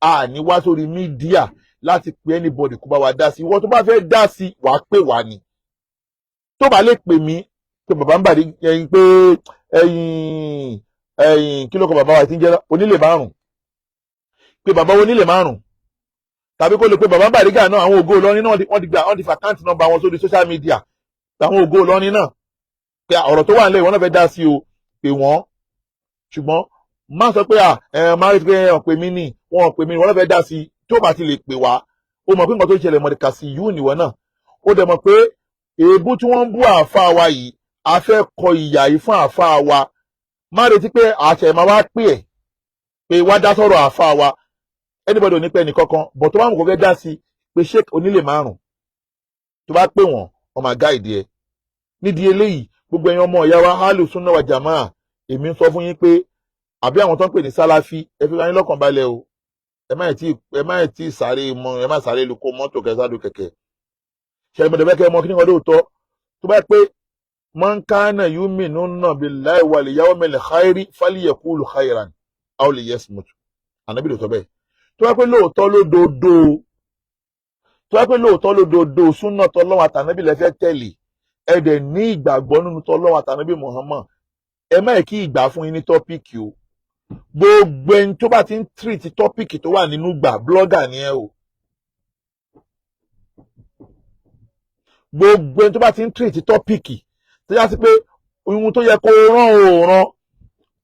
À ní wá sórí media láti pe anybody kó bá wa dá sí. Ìwọ tó bá fẹ́ dá sí, wàá pè wá ni. Tó bá lè pè mí, pé bàbá ń bàdí ẹyin, pé ẹyin ẹyin, kí ló kọ bàbá wa tí ń jẹ́ onílé márùn, pé bàbá onílé márùn, tàbí kó lè pe bàbá Bàrígà náà. Àwọn Ògo Ìlọrin náà, wọ́n ti gbà, wọ́n ti fa account number wọn sórí social media. Àwọn Ògo Ìlọrin náà, pé ọ̀rọ̀ tó wà nílẹ̀, ìwọ náà fẹ́ dá sí o, pè wọ́n. Ṣùgbọ́n má sọ pé à ẹ má rí pé ẹ pè mí nì, wọ́n pè mí, ìwọ náà fẹ́ dá sí. Tó bá ti lè pè wá, ó mọ̀ pé nǹkan tó ń ṣẹlẹ̀ mọ̀dìkà sí yìí nìwọ náà. Ó dẹ̀ mọ̀ pé èébú tí wọ́n ń bú àáfàá wa yìí, a fẹ́ kọ ìyà yìí fún àáfàá wa. Má retí pé àṣẹ máa wá pè ẹ́ pé wá dá sọ̀rọ̀ àáfàá wa. Anybody ò ní pẹ́ nìkankan bọ̀. Tó bá mú kó fẹ́ dá sí, pé sheik onílé márùn. Tó bá pè wọ́n, wọ́n máa guide ẹ. Nídìí eléyìí, gbogbo ẹ̀yin ọmọ ìyá wa Alu Sunna wa Jamaa, èmi ń sọ fún yín pé àbí àwọn tó ń pè ní Sálàfí, ẹ fi ra yín lọ́kàn balẹ̀ o. Ẹ má tí sáré mọ, ẹ má sáré lu kó mọ́tò kẹsàdù kẹ̀kẹ́. Ṣẹlẹ̀ mọ̀tẹ́fẹ́ mọ kí ni wọ́n lóòótọ́ tó bá pé man kana yu'minu billahi wal yawmil khairi falyaqul khairan aw liyasmut. Ànábì ló sọ bẹ́ẹ̀. Tó bá pé lóòótọ́ lódodo, tó bá pé lóòótọ́ lódodo, súnà tọ́lọ́wọ́ àtànábì lẹ́fẹ́ tẹ̀lé, ẹ dẹ̀ ní ìgbàgbọ́ nínú tọ́lọ́wọ́ àtànábì Muhammad, ẹ má kí ìgbà fún yín ní topic o. Gbogbo ẹni tó bá ti ń treat topic tó wà nínú gbà, blogger ni ẹ o. Gbogbo ẹni tó bá ti ń treat topic tó yá sí pé ohun tó yẹ kó rán ò rán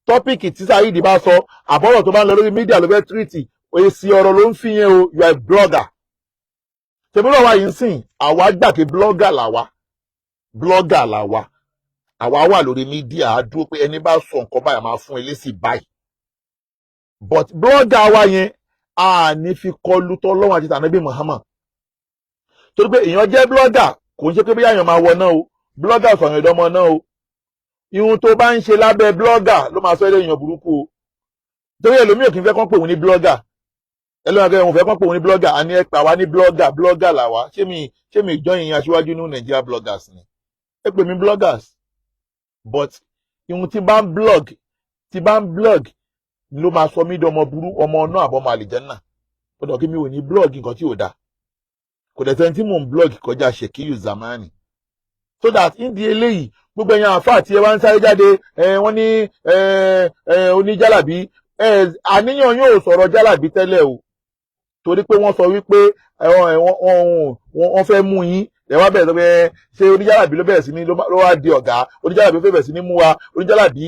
topic tí Saheed bá sọ, àbọ̀rọ̀ tó bá ń lọ lórí media ló fẹ́ treat, èsì ọ̀rọ̀ ló ń fi yẹn o, you are a blogger. Tèmi náà wá yìí ń sìn, àwa gbà pé blogger làwa, blogger làwa. Àwa wà lórí media, á dúró pé ẹni bá sọ nǹkan báyìí, a máa fún elésì báyìí. But blogger wa yẹn, a ní fi kọlu tọ́lọ́wọ́n àti tànàbí Muhammad, torí pé èèyàn jẹ́ blogger, kò ń ṣe pé bóyá èèyàn máa wọ náà o. Blogger sọ̀rọ̀ ìdánmọ́ náà o. Ihun tó bá ń ṣe lábẹ́ blogger ló máa sọ èèyàn burúkú o, torí ẹlòmíì kì í fẹ́ kán pè wọ́n ní blogger. Ẹlòmíì kì í fẹ́ kán pè wọ́n ní blogger. Àní ẹ pè àwa ní blogger, blogger làwa. Ṣé mi join yín aṣíwájú ní Nàìjíríà bloggers ni? Ẹ pè mí bloggers, but ihun tí bá ń blog ló máa sọ mí dọmọ burú, ọmọ náà àbọ̀mọ àlìjẹ́nà. Ó dọ̀ kí mi ò ní blog nǹkan tí ò dáa. Kò dẹ̀ sẹ́ni tí mò ń blog kọjá Ṣèkíyù Zamani. So that ìdí eléyìí, gbogbo ẹ̀yin àáfàá tí ẹ wá ń sáré jáde, wọ́n ní oníjàlábí, àníyàn yóò sọ̀rọ̀ jálàbí tẹ́lẹ̀ o, torí pé wọ́n sọ wípé wọ́n fẹ́ mú yín. Ẹ wá bẹ̀rẹ̀ sọ pé ṣé oníjàlábí ló bẹ̀rẹ̀ sí ní ló wá di ọ̀gá oníjàlábí, fẹ́ bẹ̀rẹ̀ sí ní mú wa oníjàlábí.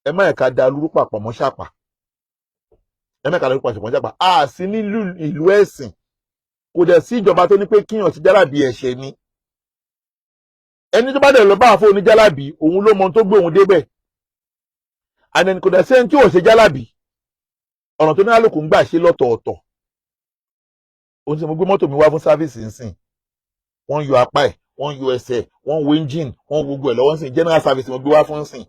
Ẹ má ẹ̀ka da lúrú papọ̀ mọ́ ṣàpà. Ẹ má ẹ̀ka da lúrú papọ̀ mọ́ ṣàpà. A sí nílùú ìlú ẹ̀sìn, kò dẹ̀ sí ìjọba tó ní pé kíyàn sí jálàbí ẹ̀ṣẹ̀ ni. Ẹni tó bá dẹ̀ lọ bá àfọ oníjálàbí, òun ló mọ ohun tó gbé òun débẹ̀. And kò dẹ̀ sẹ́ni tí ò ṣe jálàbí, ọ̀nà tó ní àlòkù ń gbà ṣe lọ́tọ̀ọ̀tọ̀. Ohun tí mo gbé mọ́tò mi wá fún service nsìn, wọ́n ń yọ apá ẹ̀, wọ́n ń yọ ẹsẹ̀, wọ́n ń wo engine, wọ́n ń wo gbogbo ẹ̀ lọ́wọ́ nsìn. General service mo gbé wá fún nsìn.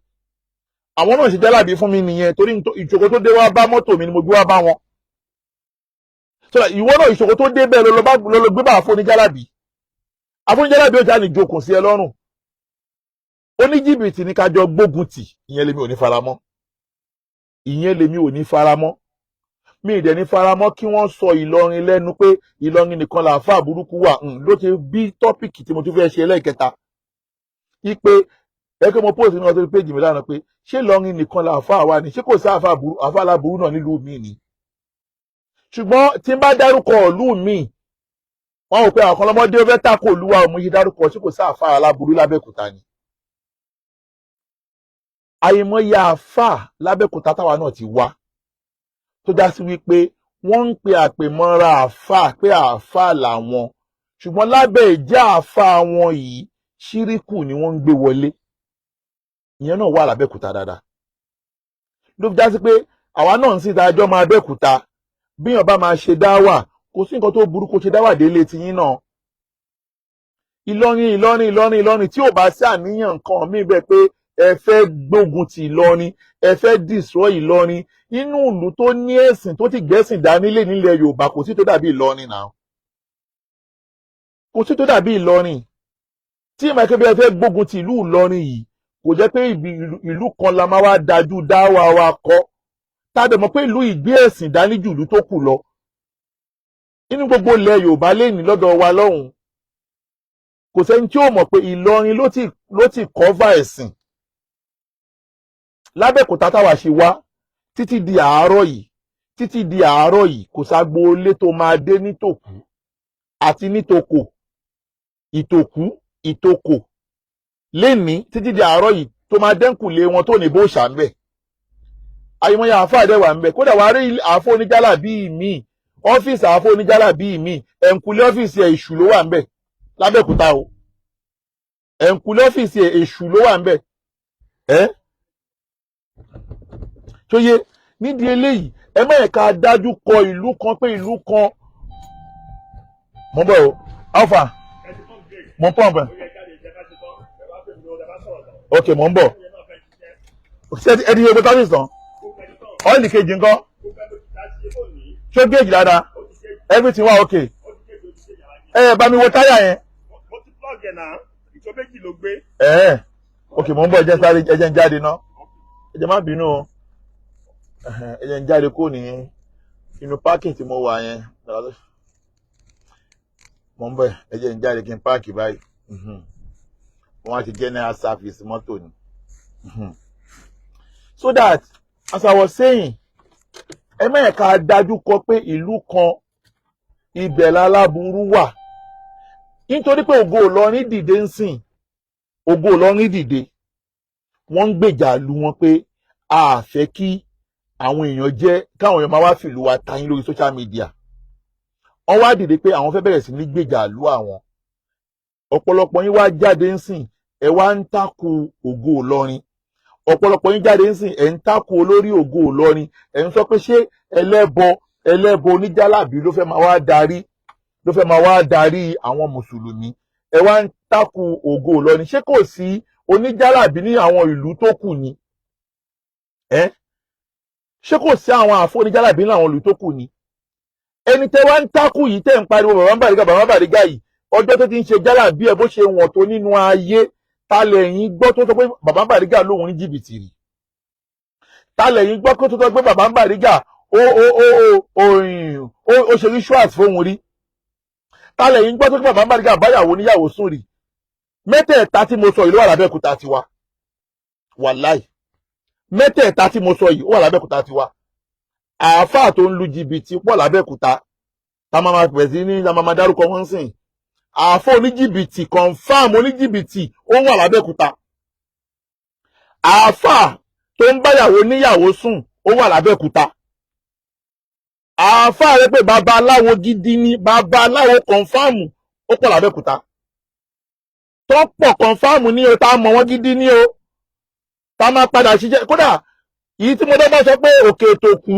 Àwọn náà ṣe jálàbí fún mi nìyẹn, torí ìṣòro tó dé wá bá mọ́tò mi ni mo gbé wá bá wọn. So that ìwọ náà, ìṣòro tó dé bẹ́ẹ̀ lọ lọ gbé bá àfọ̀níjálàbí. Àfọ̀níjálàbí ó já ní ìjókòó sí ẹ lọ́rùn. Oníjìbìtì ní kájọ gbógun tì. Ìyẹn lèmi ò ní faramọ́, ìyẹn lèmi ò ní faramọ́. Mi ì dẹ̀ ní faramọ́ kí wọ́n sọ Ìlọrin lẹ́nu pé Ìlọrin nìkan làáfà burúkú wà. Ló ti bí topic tí mo tún fẹ́ ṣe ẹlẹ́ẹ̀kẹta ipe ẹ pé mo post ní ọdún péjì mi lánàá pé ṣé Ìlọrin nìkan làáfà wà ní? Ṣé kò sí àáfà burú, àáfà aláburú náà nílùú mi ni? Ṣùgbọ́n tí n bá dárúkọ ìlú mi, wọ́n rò pé àwọn kan lọ́mọdé ó fẹ́ tako ìlú wa. Mo yí dárúkọ, ṣé kò sí àáfà aláburú lábẹ́òkúta ni? Àìmọye àáfà lábẹ́òkúta táwa náà ti wá tó já sí wípé wọ́n ń pe àpèmọ́ra àáfà pé àáfà làwọn, ṣùgbọ́n lábẹ́ ìjẹ́ àáfà wọn yìí, ṣíríkù ni wọ́n ń gbé wọlé. Ìyẹn náà wà lábẹ́òkúta dáadáa. Ló fi já sí pé àwa náà ń sìn dájọ́ máa Abẹ́òkúta. Bíyàn bá máa ṣe dáwà, kò sí nǹkan tó burú kó ṣe dáwà délé tiyín náà. Ìlọrin, Ìlọrin, Ìlọrin, Ìlọrin, tí ò bá sí àníyàn nǹkan míì bẹ́ẹ̀ pé ẹ fẹ́ gbógun ti Ìlọrin, ẹ fẹ́ destroy Ìlọrin, inú ìlú tó ní ẹ̀sìn, tó ti gbẹ́sìn dání lé nílẹ̀ Yorùbá, kò sí tó dàbí Ìlọrin náà, kò sí tó dàbí Ìlọrin. Tí ìmọ̀ ẹ̀kẹ́ bí ẹ fẹ́ gbógun ti ìlú Ìlọrin yìí, kò jẹ́ pé ìlú kan la máa wá dájú dáwà wa kọ́, tá a dẹ̀ mọ̀ pé ìlú ìgbé ẹ̀sìn dání jù ìlú tó kù lọ nínú gbogbo ilẹ̀ Yorùbá lẹ́ni lọ́dọ̀ wa lọ́hùn. Kò sẹ́ni tí ó mọ̀ pé Ìlọrin ló ti cover ẹ̀sìn lábẹ́òkúta táwa ṣe wá títí di àárọ̀ yìí. Títí di àárọ̀ yìí, kò ságboolé tó máa dé nítòkú àti nítòkò, ìtòkú, ìtòkò lénìí, títí di àárọ̀ yìí, tó máa dẹ́kun lé wọn tó ní bó ṣà ń bẹ̀. Àyìnbóyà àáfàá dẹ̀ wà ń bẹ̀. Kódà wàá rí àáfà oníjàlá bíi míì, ọ́fíìsì àáfà oníjàlá bíi míì, ẹ̀ǹkùlé ọ́fíìsì ẹ̀, èṣù ló wà ń bẹ̀ lábẹ́òkúta o. Ẹ̀ǹkùlé ọ́fíìsì ẹ̀, èṣù ló wà ń bẹ̀. Ẹ́ tó yé nídìí eléyìí, ẹ má yẹ ká dájú kọ ìlú kan pé ìlú kan. Mo ń bọ̀ o. Alpha, mo ń pump ẹ̀. Ok, mo ń bọ̀. Ṣé ẹ ti ṣe gbogbo service tán? Oil kejì ńkọ́? Ṣó gauge dáadáa? Everything wà ok? Ẹ bá mi wo táyà yẹn. Mo ti plug ẹ̀ náà, ìṣó méjì ló gbé. Ẹ̀ẹ́, ok, mo ń bọ̀. Ẹ jẹ́ sáré, ẹ jẹ́ ń jáde ná. Ẹ jẹ́ má bínú o. Ẹ̀hẹ̀n, ẹ jẹ́ ń jáde kó ní inú parking tí mo wà yẹn. Mo ń bọ̀, ẹ jẹ́ ń jáde kí n park báyìí. Wọ́n á ti general service mọ́tò ni. So that, as I was saying, ẹ má yẹ ká dájú kọ pé ìlú kan ibẹ̀ láláburú wà, nítorí pé Ògo Ìlọrin dìde ń sìn. Ògo Ìlọrin dìde, wọ́n ń gbèjà lu wọn pé a fẹ́ kí àwọn èèyàn jẹ́ káwọn èèyàn máa wá fìlú wa tayín lórí social media. Wọ́n wá dìde pé àwọn fẹ́ bẹ̀rẹ̀ sí ní gbèjà lu àwọn. Ọ̀pọ̀lọpọ̀ yín wá jáde ń sìn, ẹ wá ń takò Ògo Ìlọrin. Ọ̀pọ̀lọpọ̀ yín jáde ń sìn, ẹ̀ ń takò olórí Ògo Ìlọrin. Ẹ̀ ń sọ pé ṣé ẹlẹ́bọ, ẹlẹ́bọ oníjálàbí ló fẹ́ máa wá darí, ló fẹ́ máa wá darí àwọn mùsùlùmí? Ẹ wá ń takò Ògo Ìlọrin. Ṣé kò sí oníjálàbí ní àwọn ìlú tó kù ni? Ẹ ṣé kò sí àwọn àfọ oníjálàbí ní àwọn ìlú tó kù ni? Ẹni tẹ́ wá ń takò yìí, tẹ́ ń pariwo bàbá Bàrígà, bàbá Bàrígà yìí, ọjọ́ tó ti ń ṣe jálàbí ẹ, bó ṣe wọ̀n tó nínú ayé, ta lẹ̀yin gbọ́ tó sọ pé bàbá Bàrígà lòun ní jìbìtì rí? Ta lẹ̀yin gbọ́ tó sọ pé bàbá Bàrígà ó ṣe rituals fóun rí? Ta lẹ̀yin gbọ́ tó pé bàbá Bàrígà báyàwó níyàwó sùn rí? Mẹ́tẹ̀ẹ̀ta tí mo sọ yìí ló wà lábẹ́òkúta tiwa. Wàláì, mẹ́tẹ̀ẹ̀ta tí mo sọ yìí, ó wà lábẹ́òkúta tiwa. Àáfàá tó ń lu jìbìtì pọ̀ lábẹ́òkúta, tá a máa ma pẹ̀ sí ní, tá a máa ma dárúkọ wọn sìn. Àáfàá oníjìbìtì, confam oníjìbìtì, ó wà lábẹ́òkúta. Àáfàá tó ń báyàwó níyàwó sùn, ó wà lábẹ́òkúta. Àáfàá rẹ pé babaláwo gidi ni, babaláwo confam, ó pọ̀ lábẹ́òkúta, tó pọ̀ confam ní o, tá a mọ̀ wọ́n gidi ní o, tá a máa padà ṣiṣẹ́. Kódà èyí tí mo dẹ́ bá sọ pé òkè ètò kú,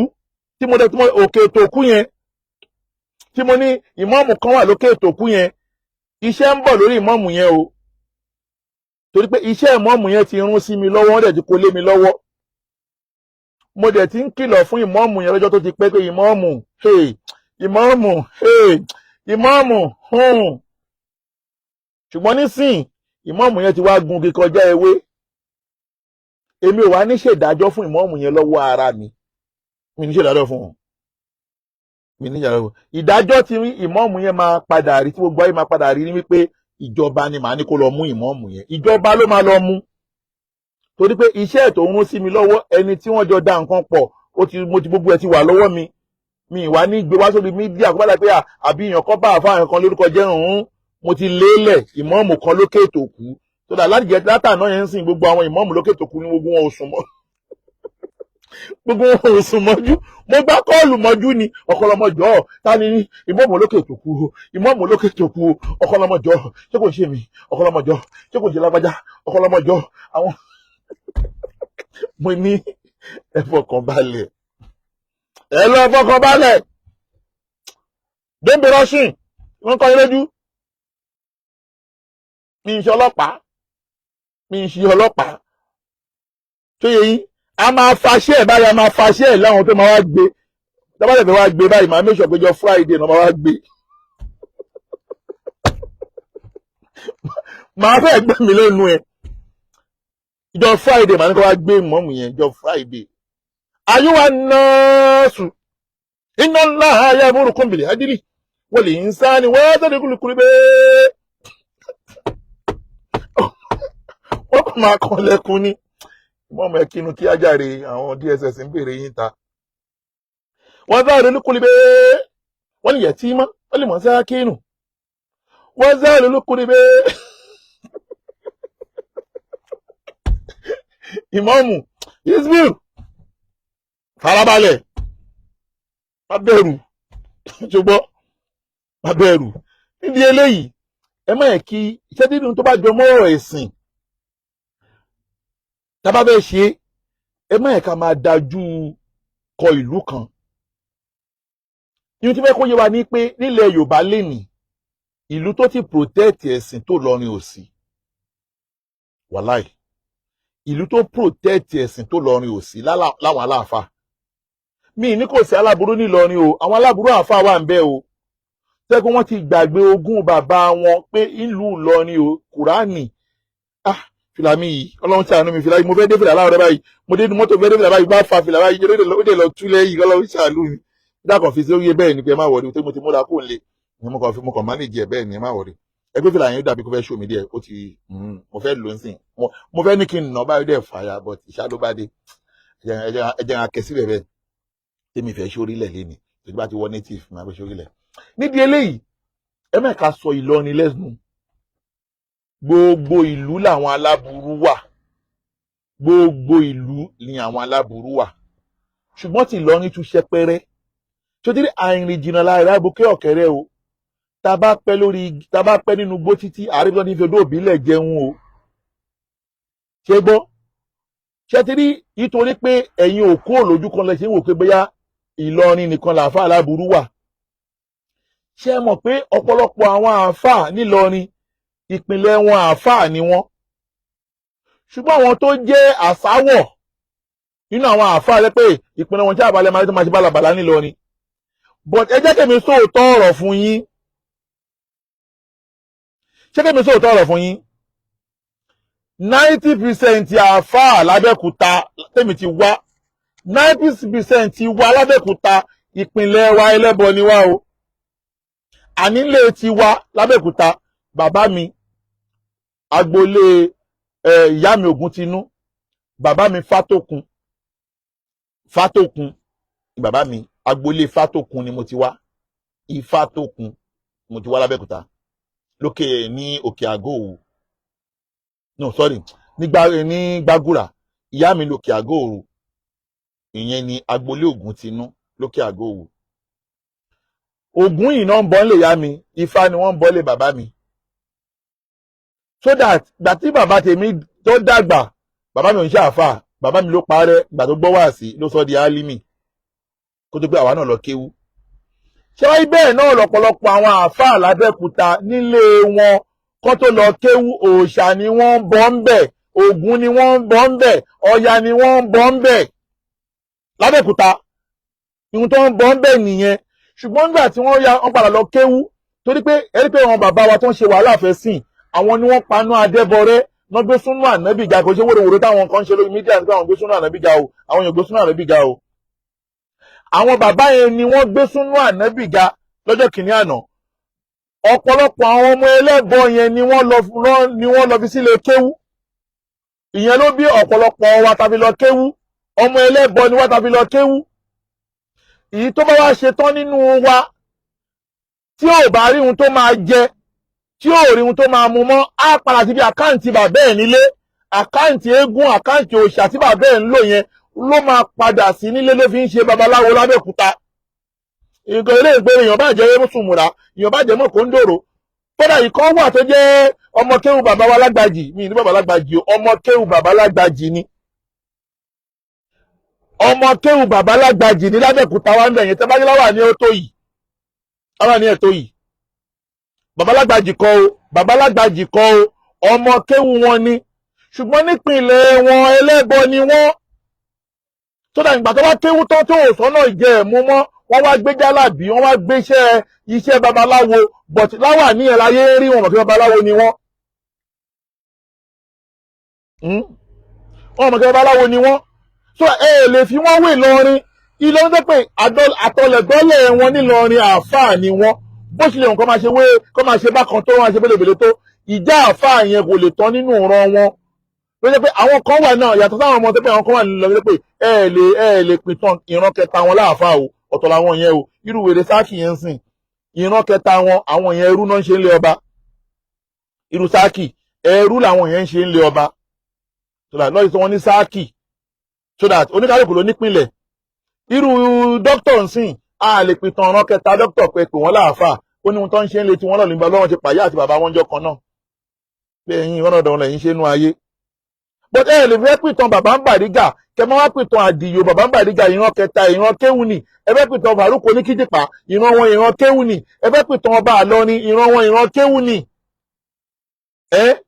tí mo dẹ́ tí mo òkè ètò kú yẹn, tí mo ní ìmọ̀ọ́mù kan wà lókè ètò kú yẹn, iṣẹ́ ń bọ̀ lórí ìmọ̀ọ́mù yẹn o, torí pé iṣẹ́ ìmọ̀ọ́mù yẹn ti rún sí mi lọ́wọ́, wọ́n dẹ̀ ti kó lé mi lọ́wọ́. Mo dẹ̀ ti ń kìlọ̀ fún ìmọ̀ọ́mù yẹn lọ́jọ́ tó ti pẹ́ pé ìmọ̀ọ́mù, hey, ìmọ̀ọ́mù, hey, ìmọ̀ọ́mù, Ṣùgbọ́n nísìn ìmọ̀ọ́mù yẹn ti wá gun kíkọjá ewé. Èmi ò wá ní ṣèdájọ́ fún ìmọ̀ọ́mù yẹn lọ́wọ́ ara mi. Mi ní ṣèdájọ́ fún wọn. Mi ní ṣèdájọ́ fún wọn. Ìdájọ́ tí ìmọ̀ọ́mù yẹn máa padà rí, tí gbogbo ayé máa padà rí ni wípé ìjọba ni màá ní kó lọ mú ìmọ̀ọ́mù yẹn. Ìjọba ló máa lọ mú. Torí pé iṣẹ́ ètò ń rún sí mi lọ́wọ́, ẹni tí wọ́n jọ da nǹkan pọ̀, ó ti mo ti gbogbo ẹ̀ ti wà lọ́wọ́ mi. Mi ìwà ní gbé wá sórí media kó bá dà pé àbí èèyàn kan bá àfáà kan lórúkọ jẹ́ òun. Mo ti lélẹ̀ ìmọ̀ọ́mù kan lókè ètò kú. Tó dà láti jẹ látàná yẹn ń sìn, gbogbo àwọn ìmọ̀ọ́mù lókè ètò kú ní gbogbo wọn ò sùn mọ́. Gbogbo wọn ò sùn mọ́jú. Mo gbá call mọ́jú ni ọ̀kọ̀lọ́mọjọ́ ta ni ìmọ̀ọ́mù lókè ètò kú o, ìmọ̀ọ́mù lókè ètò kú o, ọ̀kọ̀lọ́mọjọ́ ṣé kò ń ṣe mi, ọ̀kọ̀lọ́mọjọ́ ṣé kò ń ṣe lágbájá, ọ̀kọ̀lọ́mọjọ́ àwọn. Mo ní ẹ fọkàn balẹ̀, ẹ lọ fọkàn balẹ̀. Don't be rushing. Wọ́n kọ́ yín lójú. Mi ń ṣe ọlọ́pàá, mi ń ṣe ọlọ́pàá. Tó yẹ yín, a máa faṣẹ́ ẹ̀ báyìí, a máa faṣẹ́ ẹ̀ láwọn tó máa wá gbé. Tábàlẹ̀ fẹ́ wá gbé báyìí, màá make sure pé jọ Friday náà máa wá gbé. Màá fẹ́ gbé mi lẹ́nu ẹ̀. Ìjọ Friday màá ní kó wá gbé mọ́mù yẹn ìjọ Friday. Ayúwa nọ́ọ̀sù. Inna Allaha ya'murukum bil adli wal ihsani wa ita'i dhil qurba. Wọ́n kàn máa kan lẹ́kùn ní. Mọ́mù ẹ kínú kí ajáre àwọn DSS ń béèrè yín ta. Wọ́n bá ronú kúlibé. Wọ́n lè yẹ tí mọ́, wọ́n lè mọ̀ sí akínú. Wọ́n zá ronú kúlibé. Ìmọ̀ọ́mù, Ismail, farabalẹ̀, má bẹ̀rù, ṣùgbọ́n má bẹ̀rù. Nídìí eléyìí, ẹ má yẹ kí iṣẹ́ dídùn tó bá jọ mọ́ ọ̀rọ̀ ẹ̀sìn tá a bá fẹ́ ṣe, ẹ má yẹ ká máa dájú kọ ìlú kan. Ìyẹn tí fẹ́ kó yé wa ní pé nílẹ̀ Yorùbá lénìí, ìlú tó ti protect ẹ̀sìn tó lọrin ò sí. Wàláì. Ìlú tó protect ẹ̀sìn tó lọrin ò sí láwọn aláàfáà. Mi ní kò sí aláburú nílọrin o, àwọn aláburú àáfàá wà ń bẹ o. Tẹ́kun wọ́n ti gbàgbé ogún bàbá wọn pé ìlú Ìlọrin o, Kùránì. Ah, fìlà mi yìí, Ọlọ́run ṣàánú mi, fìlà yìí, mo fẹ́ dé fìlà láàárọ̀ báyìí, mo dé inú mọ́tò fẹ́ dé fìlà báyìí, bá fa fìlà báyìí, ó dé lọ túlẹ̀ yìí, Ọlọ́run ṣàánú mi. Dákàn fi sí orí bẹ́ẹ̀ ni pé ẹ má wọlé, tó mo ti múra kó n lè, mo kàn fi mo kàn manage ẹ̀ bẹ́ẹ̀ ni ẹ má wọlé. Ẹgbẹ́ fìlà yẹn ó dàbí kó fẹ́ ṣó mi díẹ̀, ó ti mo fẹ́ lò ó sìn, mo fẹ́ ní kí n nà báyìí dẹ̀ fàyà, but ìṣá ló bá dé. Ẹ jẹ́ akẹ́ síbẹ̀ bẹ́ẹ̀. Tèmi fẹ́ sórílẹ̀ léni, tó bá ti wọ native, máa fẹ́ sórílẹ̀. Nídìí eléyìí, ẹ má ká sọ Ìlọrin lẹ́nu. Gbogbo ìlú làwọn aláburú wà. Gbogbo ìlú ni àwọn aláburú wà. Ṣùgbọ́n tí Ìlọrin tún ṣẹpẹrẹ. Ṣé àìrìn jìnnà láìra ibùkẹ́ ọ̀kẹ́rẹ́ o. Tá bá pẹ́ lórí, tá bá pẹ́ nínú igbó títí, àárẹ̀ bí wọ́n ti fi odó òbílẹ̀ jẹun o. Ṣé gbọ́? Ṣé ti rí nítorí pé ẹ̀yin ò kúrò lójú kan lẹ ṣe ń wò pé bóyá Ìlọrin nìkan làáfàá aláburú wà. Ṣé ẹ mọ̀ pé ọ̀pọ̀lọpọ̀ àwọn àáfàá nílọrin ìpìlẹ̀ wọn àáfàá ni wọ́n. Ṣùgbọ́n àwọn tó jẹ́ àsáwọ̀ nínú àwọn àáfàá rẹ pé ìpìlẹ̀ wọn tí àbálẹ̀ máa tó máa ṣe bálabàlá nílọrin. But ẹ jẹ́ kèmi sóòótọ́ ọ̀rọ̀ fún yín. Ṣé kèmi sóòótọ́ ọ̀rọ̀ fún yín? 90% àáfàá lábẹ́òkúta tèmi ti wá, 90% wa lábẹ́òkúta ìpìlẹ̀ wa ẹlẹ́bọ ni wá o. Ànílé ti wá lábẹ́òkúta, bàbá mi agboolé ìyá mi Ògúntinú, bàbá mi Fátókun, Fátókun bàbá mi, agboolé Fátókun ni mo ti wá. Ifátókun mo ti wá lábẹ́òkúta lókè ní òkè àgọ́ òwú. No, sorry, ní Gbàgúrà, ìyá mi lókè àgọ́ òru, ìyẹn ni agboolé Ògúntinú lókè àgọ́ òwú. Ògún yìí náà ń bọ́ lè yá mi, Ifá ni wọ́n ń bọ́ lè bàbá mi. So that gbà tí bàbá tèmi tó dàgbà, bàbá mi ò ń ṣe àáfà, bàbá mi ló parẹ́ gbà tó gbọ́ wá sí ló sọ di álímì kó tó pé àwa náà lọ kéwú. Ṣé wáyé bẹ́ẹ̀ náà lọ́pọ̀lọpọ̀ àwọn àáfàá lábẹ́òkúta nílé wọn kó tó lọ kéwú, òòṣà ni wọ́n ń bọ́ ń bẹ̀, Ògún ni wọ́n ń bọ́ ń bẹ̀, Ọya ni wọ́n ń bọ́ ń bẹ̀. Lábẹ́òkúta, ihun tó ń bọ̀ ń bẹ̀ nìyẹn. Ṣùgbọ́n nígbà tí wọ́n ya, wọ́n padà lọ kéwú, torí pé ẹni pé àwọn bàbá wa tó ń ṣe wàhálà fẹ́ sìn, àwọn ni wọ́n paná adẹ́bọrẹ́, wọ́n gbé súnú ànábì ga. Kò ṣe wóróworó táwọn kan ń ṣe lórí media nípa àwọn gbé súnú ànábì ga o. Àwọn èèyàn gbé súnú ànábì ga o. Àwọn bàbá yẹn ni wọ́n gbé súnú ànábì ga lọ́jọ́ kìíní àná. Ọ̀pọ̀lọpọ̀ àwọn ọmọ ẹlẹ́bọ yẹn ni wọ́n lọ fi sílé kéwú. Ìyẹn ló bí ọ̀pọ̀lọpọ̀ wa tàbí lọ kéwú. Ọmọ ẹlẹ́bọ ni wá tàbí lọ kéwú. Èyí tó bá wá ṣe tán nínú wa, tí ò bá rí ohun tó máa jẹ, tí ò rí ohun tó máa mu mọ́, á padà síbi account bàbá ẹ̀ nílé, account eégún, account òòṣà tí bàbá ẹ̀ ń lò yẹn ló máa padà sí nílé, ló fi ń ṣe babaláwo lábẹ́òkúta. Nǹkan ilé ìgbé, èèyàn bá jẹ́ mùsùlùmùrà, èèyàn bá jẹ́ mọ̀kóńdòrò. Kódà ìkan wà tó jẹ́ ọmọ kéwù bàbá wa lágbàjì mi ní bàbá lágbàjì o. Ọmọ kéwù bàbá lágbàjì ni, ọmọ kéwù bàbá lágbàjì ní lábẹ́òkúta wa ń bẹ̀ yẹn. Tẹ́ bá ní láwà ní ó tó yìí, láwà ní ẹ̀ tó yìí, bàbá lágbàjì kọ́ o, bàbá lágbàjì kọ́ o, ọmọ kéwù wọn ni. Ṣùgbọ́n nípìnlẹ̀ wọn, ẹlẹ́bọ ni wọ́n. Tó dà, ìgbà tó bá kéwú tán, tó ò sọ́nà ìjẹ ẹ̀mú mọ́, wọ́n wá gbé jálàbí, wọ́n wá gbé iṣẹ́ babaláwo. But láwà ní ẹ̀ láyé rí wọn mọ̀ pé babaláwo ni wọ́n. Wọ́n mọ̀ pé babaláwo ni wọ́n. So ẹ lè fi wọ́n wé Ìlọrin. Ìlọrin tó pé àtọlẹ̀dọ́lẹ̀ wọn nílọrin, àáfàá ni wọ́n. Bó ṣe lè nǹkan máa ṣe wé, kọ́ máa ṣe bákan tó máa ṣe bélebèle tó, ìjà àáfàá yẹn kò lè tán nínú ìran wọn. Ló jẹ́ pé àwọn kan wà náà, yàtọ̀ sáwọn ọmọ tó pé àwọn kan wà nílọrin tó pé ẹ lè pìtàn ìran kẹta wọn láàfáà o. Ọ̀tọ̀ làwọn yẹn o. Irú wèrè sáàkì yẹn ń sìn, ìran kẹta wọn, àwọn yẹn ẹrú náà ń ṣe ń lé ọba. Irú sáàkì, ẹrú làwọn yẹn ń ṣe ń lé ọba, so that lọ́yìn tí wọ́n ní sáàkì, so that oníkálukú ló nípìnlẹ̀. Irú dókítà ń sìn, a lè pìtàn ọ̀ràn kẹta dókítà pé pè wọ́n láàfáà. Ó ní ohun tó ń ṣe ń lé tí wọ́n lọ nígbà lọ́wọ́ ti pàyà àti bàbá wọn jọ kan náà pé ẹ̀yin ìwọ́n ọ̀dọ̀ lẹ́yìn ṣe nú ayé. But ẹ lè fẹ́ pìtàn bàbá ń Bàrígà, kẹ máa wá pìtàn Àdìyó bàbá ń Bàrígà, ìran kẹta, ìran kéwù ni. Ẹ fẹ́ pìtàn Fàrúkọ oníkíjìpá, ìran wọn ìran kéwù ni. Ẹ fẹ́ pìtàn ọba Àlọrin, ìran wọn ìran kéwù ni. Ẹ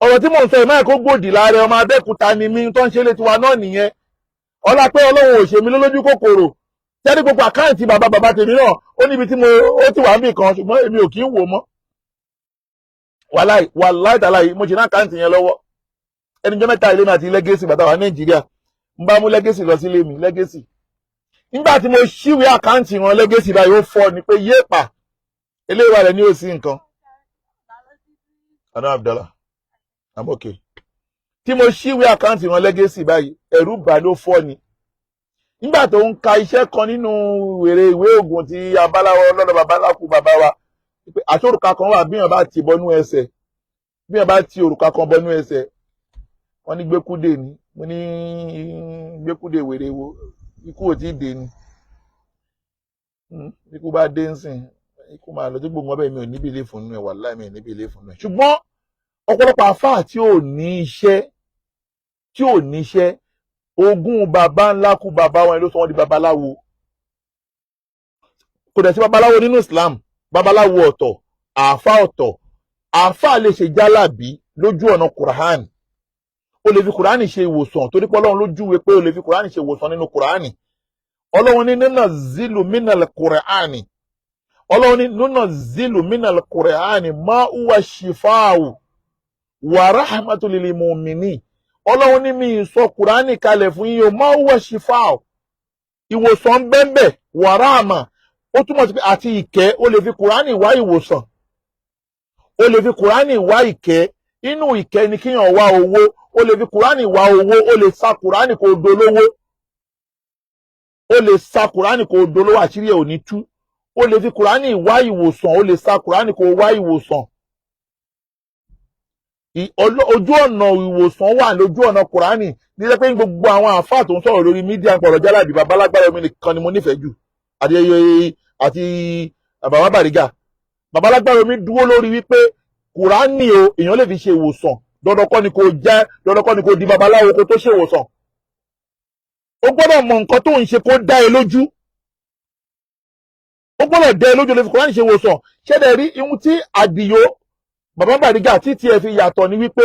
ọ̀rọ̀ tí mò ń sọ yìí máa kó gbòdì lára ọmọ Abẹ́òkúta ni mí. Tó ń ṣe létí wa náà nìyẹn. Ọlá pé Ọlọ́run ò ṣe mí lólójú kòkòrò tẹ́lẹ̀. Gbogbo account bàbá bàbá tèmi náà, ó níbi tí mo ó ti wà níbì kan, ṣùgbọ́n èmi ò kí ń wò mọ́. Wàláì, wàláì tàláì, mo ṣe ní account yẹn lọ́wọ́. Ẹnìjọ́ mẹ́ta ilé mi àti legacy bàtà wà Nàìjíríà, ń bá mú legacy lọ sílé mi. Legacy, nígbà tí mo ṣíwèé account wọn legacy báyìí, ó fọ́ ni pé yéèpà eléyìí wà rẹ̀ ní òsì nǹkan. I don't have dollar, I'm okay. Tí mo ṣíwèé account wọn legacy báyìí, ẹ̀rù bà ló fọ́ ni nígbà tó ń ka iṣẹ́ kan nínú wèrè ìwé ògùn tí abáláwọ lọ́dọ̀ babaláku bàbá wa, pé àti òrùka kan wà, bí wọn bá ti bọnú ẹsẹ̀, bí wọn bá ti òrùka kan bọnú ẹsẹ̀, wọ́n ní gbẹ́kúdè ni. Mo ní gbẹ́kúdè wèrè wo? Ikú ò tí ì dé ni. Ikú bá dé ń sìn, ikú máa lọ tí gbogbo ọbẹ̀. Mi ò níbi ilé fún ẹ, wàláì, mi ò níbi ilé fún ẹ. Ṣùgbọ́n ọ̀pọ̀lọpọ̀ àfáà tí ò ní iṣẹ́, tí ò ní iṣẹ́, ogún bàbá ńlá kú bàbá wọn ló sọ wọ́n di babaláwo. Kò dẹ̀ sí babaláwo nínú Islam. Babaláwo ọ̀tọ̀, àáfà ọ̀tọ̀. Àáfà lè ṣe jálàbí lójú ọ̀nà Quran. Ó lè fi Quran ṣe ìwòsàn, torí pé Ọlọ́run ló júwe pé ó lè fi Quran ṣe ìwòsàn nínú Quran. Ọlọ́run ní ننزل من القرآن, Ọlọ́run ní ننزل من القرآن ما هو شفاء ورحمة للمؤمنين. Ọlọ́run ní mi sọ Quran kalẹ̀ fún yín o, ما هو شفاء, ìwòsàn bẹ́ẹ̀, ورحمة, ó túmọ̀ sí pé àti ìkẹ́. Ó lè fi Quran wá ìwòsàn, ó lè fi Quran wá ìkẹ́. Inú ìkẹ́ ni kíyàn wá owó. Ó lè fi Quran wá owó. Ó lè sa Quran kó dolówó. Ó lè sa Quran kó dolówó, àṣírí ẹ̀ ò ní tú. Ó lè fi Quran wá ìwòsàn. Ó lè sa Quran kó wá ìwòsàn. Ojú ọ̀nà ìwòsàn wà lójú ọ̀nà Quran. Ní pé gbogbo àwọn àáfàá tó ń sọ̀rọ̀ lórí media ń pọ̀rọ̀ jálàbí, babalágbára omi nìkan ni mo nífẹ̀ẹ́ jù, àti àti bàbá Bàrígà. Babalágbára omi dúró lórí wípé Kùránì o, èèyàn lè fi ṣe ìwòsàn. Dandan kọ́ ni kò jẹ́, dandan kọ́ ni kò di babaláwo kó tó ṣe ìwòsàn. Ó gbọ́dọ̀ mọ nǹkan tó ń ṣe, kó dá ẹ lójú. Ó gbọ́dọ̀ dá ẹ lójú, lè fi Kùránì ṣe ìwòsàn. Ṣẹ́dẹ̀ rí ihun tí Àdìyó bàbá Bàrígà tí tiẹ̀ fi yàtọ̀ ni wípé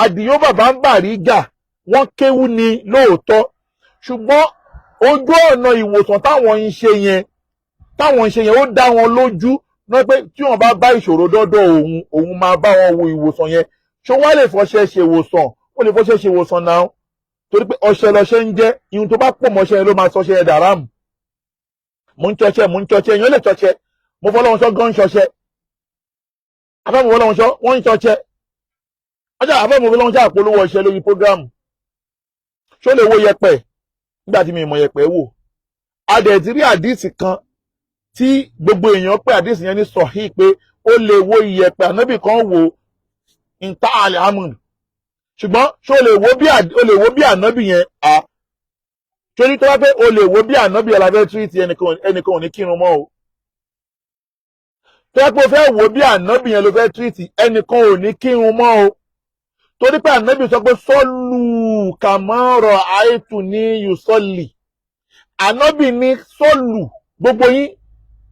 Àdìyó bàbá Bàrígà, wọ́n kéwú ni lóòótọ́, ṣùgbọ́n Ojú ọ̀nà ìwòsàn táwọn ń ṣe yẹn, táwọn ń ṣe yẹn, ó dá wọn lójú náà pé tí wọn bá bá ìṣòro dọ́dọ̀ òun, òun máa bá wọn wo ìwòsàn yẹn. Ṣé wọ́n lè fọṣẹ ṣe ìwòsàn? Ó lè fọṣẹ ṣe ìwòsàn náà, torí pé ọṣẹ lọṣẹ ń jẹ́. Ihun tó bá pọ̀ mọ́ṣẹ yẹn ló máa sọṣẹ yẹn dàrámù. Mò ń ṣọṣẹ, mò ń ṣọṣẹ, èèyàn lè ṣọṣẹ. Mo fọlọ́run ṣọ́ gan ń ṣọṣẹ. Afẹ́mi fọlọ́run ṣọ́, wọ́n ń ṣọṣẹ. Ọjà afẹ́mi fọlọ́run ṣọ́ àpolówó ọṣẹ lórí program. Ṣó lè wo yẹpẹ̀ nígbà tí mi mọ̀ yẹpẹ̀ wò? A dẹ̀ ti rí àdìsí kan tí gbogbo èèyàn pé àdìsí yẹn ní sọ̀hí pé ó lè wo iyẹ̀pẹ̀. Ànábì kan wò ìta àlẹ́ amúlù, ṣùgbọ́n ṣó lè wo bí ó lè wo bí ànábì yẹn a torí tó bá pé o lè wo bí ànábì yẹn la fẹ́ treat, ẹnìkan ò ní kírun mọ́ o. Tó bá pé o fẹ́ wo bí ànábì yẹn ló fẹ́ treat, ẹnìkan ò ní kírun mọ́ o, torí pé ànábì sọ pé صلوا كما رأيتموني أصلي. Ànábì ní صلوا, gbogbo yín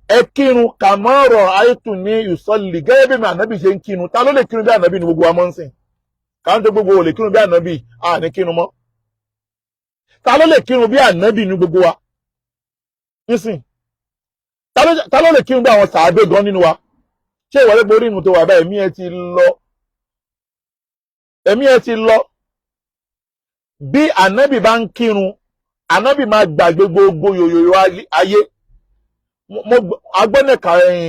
ẹ kírun, كما رأيتموني أصلي, gẹ́gẹ́ bí mi ànábì ṣe ń kírun. Ta ló lè kírun bí ànábì ní gbogbo wa mọ́ ń sìn? Káwọn tó gbogbo ò lè kírun bí ànábì, à ní kírun mọ́. Ta ló lè kírun bí ànábì ní gbogbo wa nísìn? Ta ló lè kírun bí àwọn sàábé gan nínú wa? Ṣé ìwọlé borí ìrun tó wà báyìí? Ẹ̀mí ẹ ti lọ, ẹ̀mí ẹ ti lọ. Bí ànábì bá ń kírun, ànábì máa gbàgbé gbogbo yòyòyò ayé. Mo agbọ́nà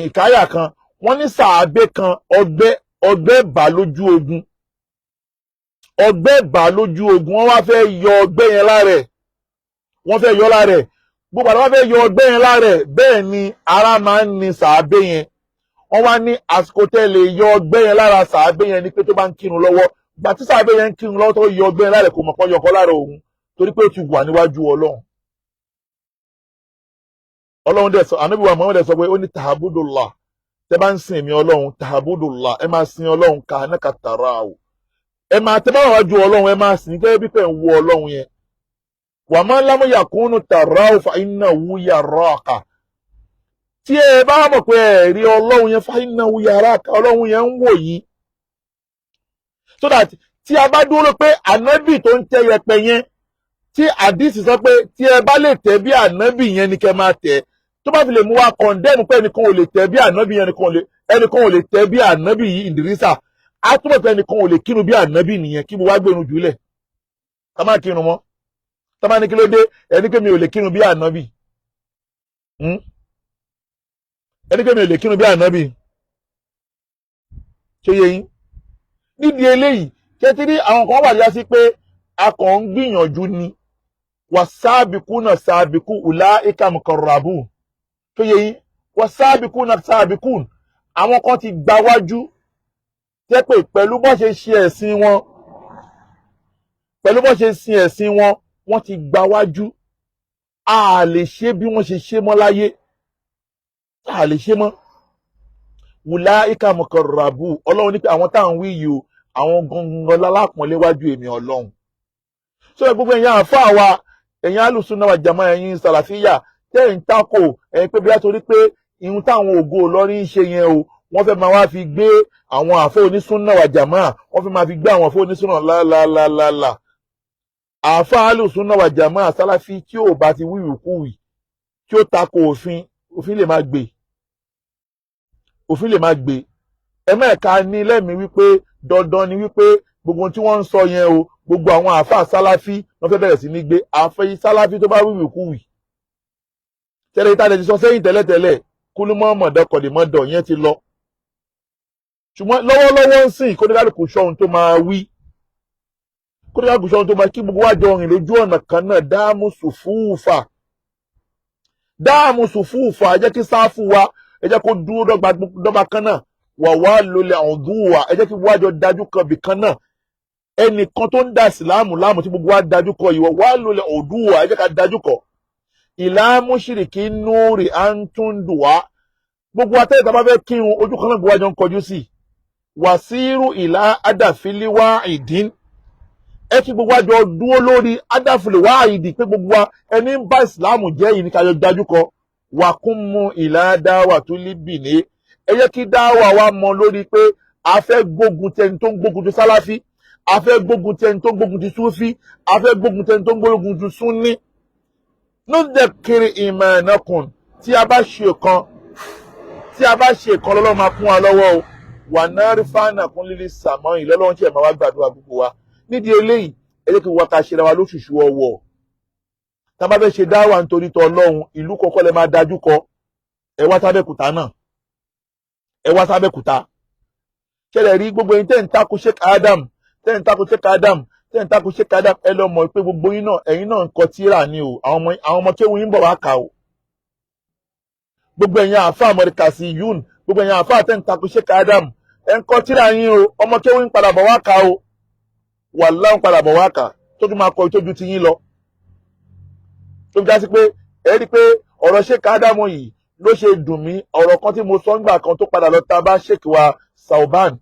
ìkáyà kan, wọ́n ní sàábé kan, ọgbẹ́ bá lójú ogun, ọgbẹ́ bá lójú ogun. Wọ́n wá fẹ́ yọ ọgbẹ́ yẹn lára ẹ̀, wọ́n fẹ́ yọ lára ẹ̀. Gbogbo àti wọ́n fẹ́ yọ ọgbẹ́ yẹn lára ẹ̀, bẹ́ẹ̀ ni ara máa ń ni sàábé yẹn. Wọ́n wá ní àsìkò tẹ́ lè yọ ọgbẹ́ yẹn lára sàábé yẹn ni pé tó bá ń kírun lọ́wọ́. Gbà tí sàábé yẹn ń kírun lọ́wọ́ tó yọ ọgbẹ́ yẹn lára ẹ̀, kò mọ̀ pọ́n yọkọ́ lára òun, torí pé ó ti wà níwájú Ọlọ́run. Ọlọ́run dẹ̀ sọ, Ànábì wa Muhammad dẹ̀ sọ pé ó ní تعبد الله, tẹ́ bá ń sin èmi Ọlọ́run, تعبد الله, ẹ máa sin Ọlọ́run كأنك تراه, ẹ máa tẹ́ bá wà wájú Ọlọ́run, ẹ máa sìn gẹ́gẹ́ bí pé ń wo Ọlọ́run yẹn. ومن لم يكن تراه فإنه يراك. Tí ẹ bá mọ̀ pé ẹ rí Ọlọ́run yẹn, فإنه يراك, Ọlọ́run yẹn ń wò yín. So that tí a bá dúró pé ànábì tó ń tẹ yẹpẹ yẹn, tí àdìsí sọ pé tí ẹ bá lè tẹ bí ànábì yẹn ni kẹ́ máa tẹ, tó bá fi lè mú wa condemn pé ẹnìkan ò lè tẹ bí ànábì yẹn, ẹnìkan ò lè tẹ bí ànábì yìí Ìdírísà, á túbọ̀ pé ẹnìkan ò lè kírun bí ànábì nìyẹn. Kí mo wá gbẹ̀rù jùlẹ̀ ká má kírun mọ́? Tá bá ní kí ló dé, ẹni pé mi ò lè kírun bí ànábì. Ẹni pé mi ò lè kírun bí ànábì. Ṣé yé yín? Nídìí eléyìí, ṣé tí rí àwọn kan wà yá sí pé a kàn ń gbìyànjú ni. والسابقون السابقون أولئك المقربون. Tó yé yín? والسابقون السابقون, àwọn kan ti gba wájú, jẹ́ pé pẹ̀lú bó ṣe ṣe ẹ̀sìn wọn, pẹ̀lú bó ṣe sin ẹ̀sìn wọn, wọ́n ti gba wájú. A lè ṣe bí wọ́n ṣe ṣe mọ́ láyé, a lè ṣe mọ́. أولئك المقربون, Ọlọ́run ní pé àwọn táwọn wí yìí o, àwọn gangan lálápọ̀nlé wájú èmi Ọlọ́run. Sọ gbogbo ẹ̀yin àáfàá wa, ẹ̀yin alùsùnà wà jàmá, ẹ̀yin sàlàfíà tẹ́ ẹ̀ ń takò ẹ̀yin pé bí a torí pé ihun táwọn ògo Ìlọrin ń ṣe yẹn o, wọ́n fẹ́ máa wá fi gbé àwọn àfọ onísúnà wà jàmá, wọ́n fẹ́ máa fi gbé àwọn àfọ onísúnà lálálálálà. Àáfà alùsùnà wà jàmá sálàfí tí ò bá ti wíwìkúwì tí ó takò òfin, òfin lè máa gbé, òfin lè máa gbé. Ẹ mẹ́ẹ̀ka ní lẹ́mìí wípé dandan ni wípé gbogbo tí wọ́n ń sọ yẹn o, gbogbo àwọn àáfàá sálàfí wọ́n fẹ́ bẹ̀rẹ̀ sí ní gbé àfẹ́ sálàfí tó bá wíwìkúwì tẹ́lẹ̀. Ìta lè ti sọ sẹ́yìn tẹ́lẹ̀tẹ́lẹ̀, kúlúmọ́ mọ̀dọ́kọ̀dìmọ́dọ̀ yẹn ti lọ, ṣùgbọ́n lọ́wọ́lọ́wọ́ ń sìn, kóníkálùkù sọ ohun tó máa wí, kóníkálùkù sọ ohun tó máa kí gbogbo wa jọ rìn lójú ọ̀nà kan náà. ضموا الصفوف، ضموا الصفوف, ẹ jẹ́ kí sáfù wa, ẹ jẹ́ kó dúró dọ́gba dọ́gba kan náà. ووالوا العدو, ẹ jẹ́ kí gbogbo wa jọ dájú kan bì kan náà. Ẹnìkan tó ń da ìsìláàmù láàmú tí gbogbo wa dájú kọ ìwọ, ووالوا العدو, ẹ jẹ́ ká dájú kọ. إلى مشرق النور أنتم دعاة, gbogbo atẹ́lẹ̀ tá a bá fẹ́ kírun, ojú kan náà gbogbo wa jọ ń kọjú sí. وسيروا إلى هدف واحد, ẹ kí gbogbo wa jọ dúró lórí هدف واحد, pé gbogbo wa, ẹni ń bá ìsìláàmù jẹ́ yìí ní ká jọ dájú kọ. وقوموا إلى دعوة البناء, ẹ jẹ́ kí dáwà wa mọ lórí pé a fẹ́ gbógun ti ẹni tó ń gbógun ti sálàfí, a fẹ́ gbógun ti ẹni tó ń gbógun ti súfí, a fẹ́ gbógun ti ẹni tó ń gbógun ti súnní. Nudakiri ìmọ̀-ẹ̀nàkùn, tí a bá ṣe kan, tí a bá ṣe kan, lọ́lọ́run máa kún wa lọ́wọ́ o. Wà náà rí fáànà kún lílí sàmọ́yìn, lọ́lọ́run tí ẹ̀ máa wá gbàdúrà gbogbo wa. Nídìí eléyìí, ẹ jẹ́ kí wọ́n ká ṣe ra wa lóṣùṣù ọwọ́. Tá a bá fẹ́ ṣe dáwà nítorí tọ́ Ọlọ́run, ìlú kọ́kọ́ lẹ máa dájú kọ. Ẹ wá sábẹ́kúta náà, ẹ wá sábẹ́kúta. Ṣẹlẹ̀ rí gbogbo yín tẹ́ ń takò Sheikh Adam, tẹ́ ń takò Sheikh Adam, tẹ́ ń takò Sheikh Adam, ẹ lọ mọ̀ pé gbogbo yín náà, ẹ̀yin náà ń kọ tíra ni o. Àwọn ọmọ kéwu yín bọ̀ wá kà o. Gbogbo ẹ̀yin àáfàá Amọ̀ríkàsí yún, gbogbo ẹ̀yin àáfàá tẹ́ ń takò Sheikh Adam, ẹ̀ ń kọ tíra yín o. Ọmọ kéwu yín padà bọ̀ wá kà o. Wàláhì, ń padà bọ̀ wá kà, tó tún máa kọ ìtójú ti yín lọ. Tó fi já sí pé ẹ rí i pé ọ̀rọ̀ Sheikh Adam yìí ló ṣe dùn mí. Ọ̀rọ̀ kan tí mo sọ ńgbà kan tó padà lọ ta bá Sheikh wa Sauban,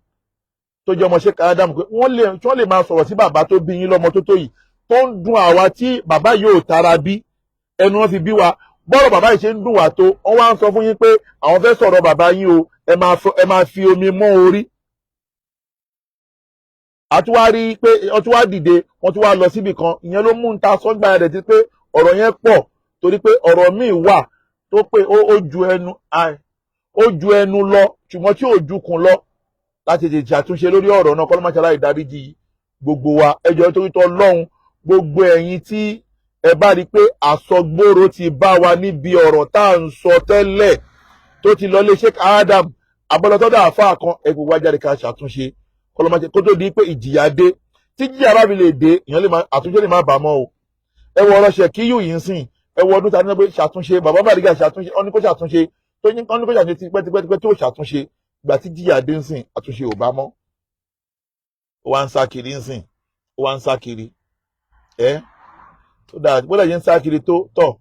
tó jẹ́ ọmọ Sheikh Adam, pé wọ́n lè máa sọ̀rọ̀ sí bàbá tó bí yín lọ́mọ tó tó yìí, tó ń dùn àwa tí bàbá yóò tara bí ẹnu wọn fi bí wa. Bọ́rọ̀ bàbá yìí ṣe ń dùn wá tó, wọ́n wá ń sọ fún yín pé àwọn fẹ́ sọ̀rọ̀ bàbá yín o, ẹ máa fi omi mọ́ orí. Àtúwárí pé wọ́n tún wá dìde, wọ́n tún wá lọ síbì kan. Ìyẹn ló mú ń ta sọ́gbà rẹ̀ ti pé ọ̀rọ̀ yẹn pọ̀, torí pé ọ̀rọ̀ míì wà tó pé ó ju ẹnu lọ, ṣùgbọ́n tí ò ju kùn lọ láti tètè ṣàtúnṣe lórí ọ̀rọ̀ náà. Kọ́lọ́mọṣálá ìdáríjì gbogbo wa. Ẹjọ́ torí tọ́ lọ́hùn, gbogbo ẹ̀yin tí ẹ bá rí i pé àsọgbóró ti bá wa níbi ọ̀rọ̀ tá à ń sọ tẹ́lẹ̀, tó ti lọ lé Sheikh Adam abọ́lọ́tọ́dọ̀ àáfàá kan, ẹ gbogbo ajáde ká ṣàtúnṣe kọ́lọ́mọṣẹ́ kó tó di pé ìjìyà dé. Tí jíjìyà bá fi lè dé, èèyàn lè má àtúnṣe lè má bà mọ́ o. Ẹ wọ ọ̀rọ̀ Ṣèkíyù yìí ń sìn. Ẹ wọ ọdún tani pé ṣàtúnṣe, bàbá Bàrígà ṣàtúnṣe, ọ́n ní kó ṣàtúnṣe, tó ní ọ́n ní kó ṣàtúnṣe tipẹ́tipẹ́ tí ó ṣàtúnṣe. Ìgbà tí jíjìyà dé ń sìn, àtúnṣe ò bá mọ́. Ó wá ń sá kiri ń sìn, ó wá ń sá kiri. Ẹ tó dáa, bó lè ń sá kiri tó tọ̀,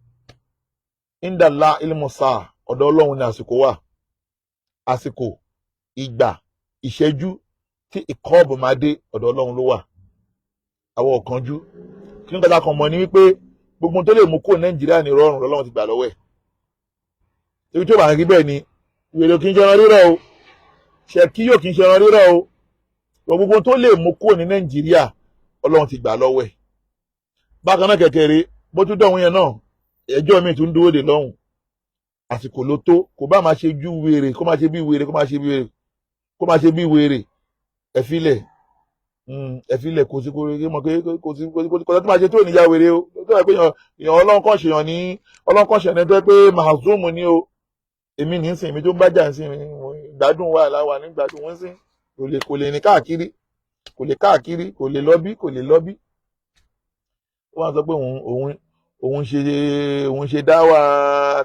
indala ilmusa, ọ̀dọ̀ Ọlọ́run ní àsìkò wà. Àsìkò, ìgbà, ìṣẹ́jú tí ìkọ́ọ̀bù máa dé, ọ̀dọ̀ Ọlọ́run ló wà. Àwọn ọ̀kanjú kí ní kọ́ta kan mọ̀ ní wípé gbogbo tó lè mú kó Nàìjíríà ní rọrùn, lọ́lọ́run ti gbà lọ́wọ́ ẹ̀. Torí tó bá ń rí bẹ́ẹ̀ ni, wèrè kì í ṣe ẹran rírọ̀ o, Ṣẹ̀kí yóò kì í ṣe ẹran rírọ̀ o. Gbogbo tó lè mú kó ní Nàìjíríà, Ọlọ́run ti gbà lọ́wọ́ ẹ̀. Bákan náà kẹ̀kẹ́rẹ́ bó tún dọ̀hún yẹn náà, ẹjọ́ mi tún dúró dè lọ́hùn. Àsìkò ló tó. Kò bá máa ṣe ju wèrè, kó máa ṣe bí wèrè, kó máa ṣe bí wèrè, kó máa ṣe bí wèrè, ẹ filẹ̀, ẹ filẹ̀. Kò sí, kò mọ̀ pé kò sí, kò sí, kò sí tó máa ṣe tó níyà wèrè o. Tó yẹ pé èèyàn Ọlọ́run kàn ṣèyàn ní, Ọlọ́run kàn ṣèyàn ní, tó yẹ pé màzúmù ni o. Èmi ní sìn, èmi tó ń bájà ń sìn, ìgbádùn wà láwà ní ìgbádùn wọn sìn. Kò lè ní káàkiri, kò lè káàkiri, kò lè lọ bí, kò lè lọ bí. Ó wá sọ pé òun ṣe dáwà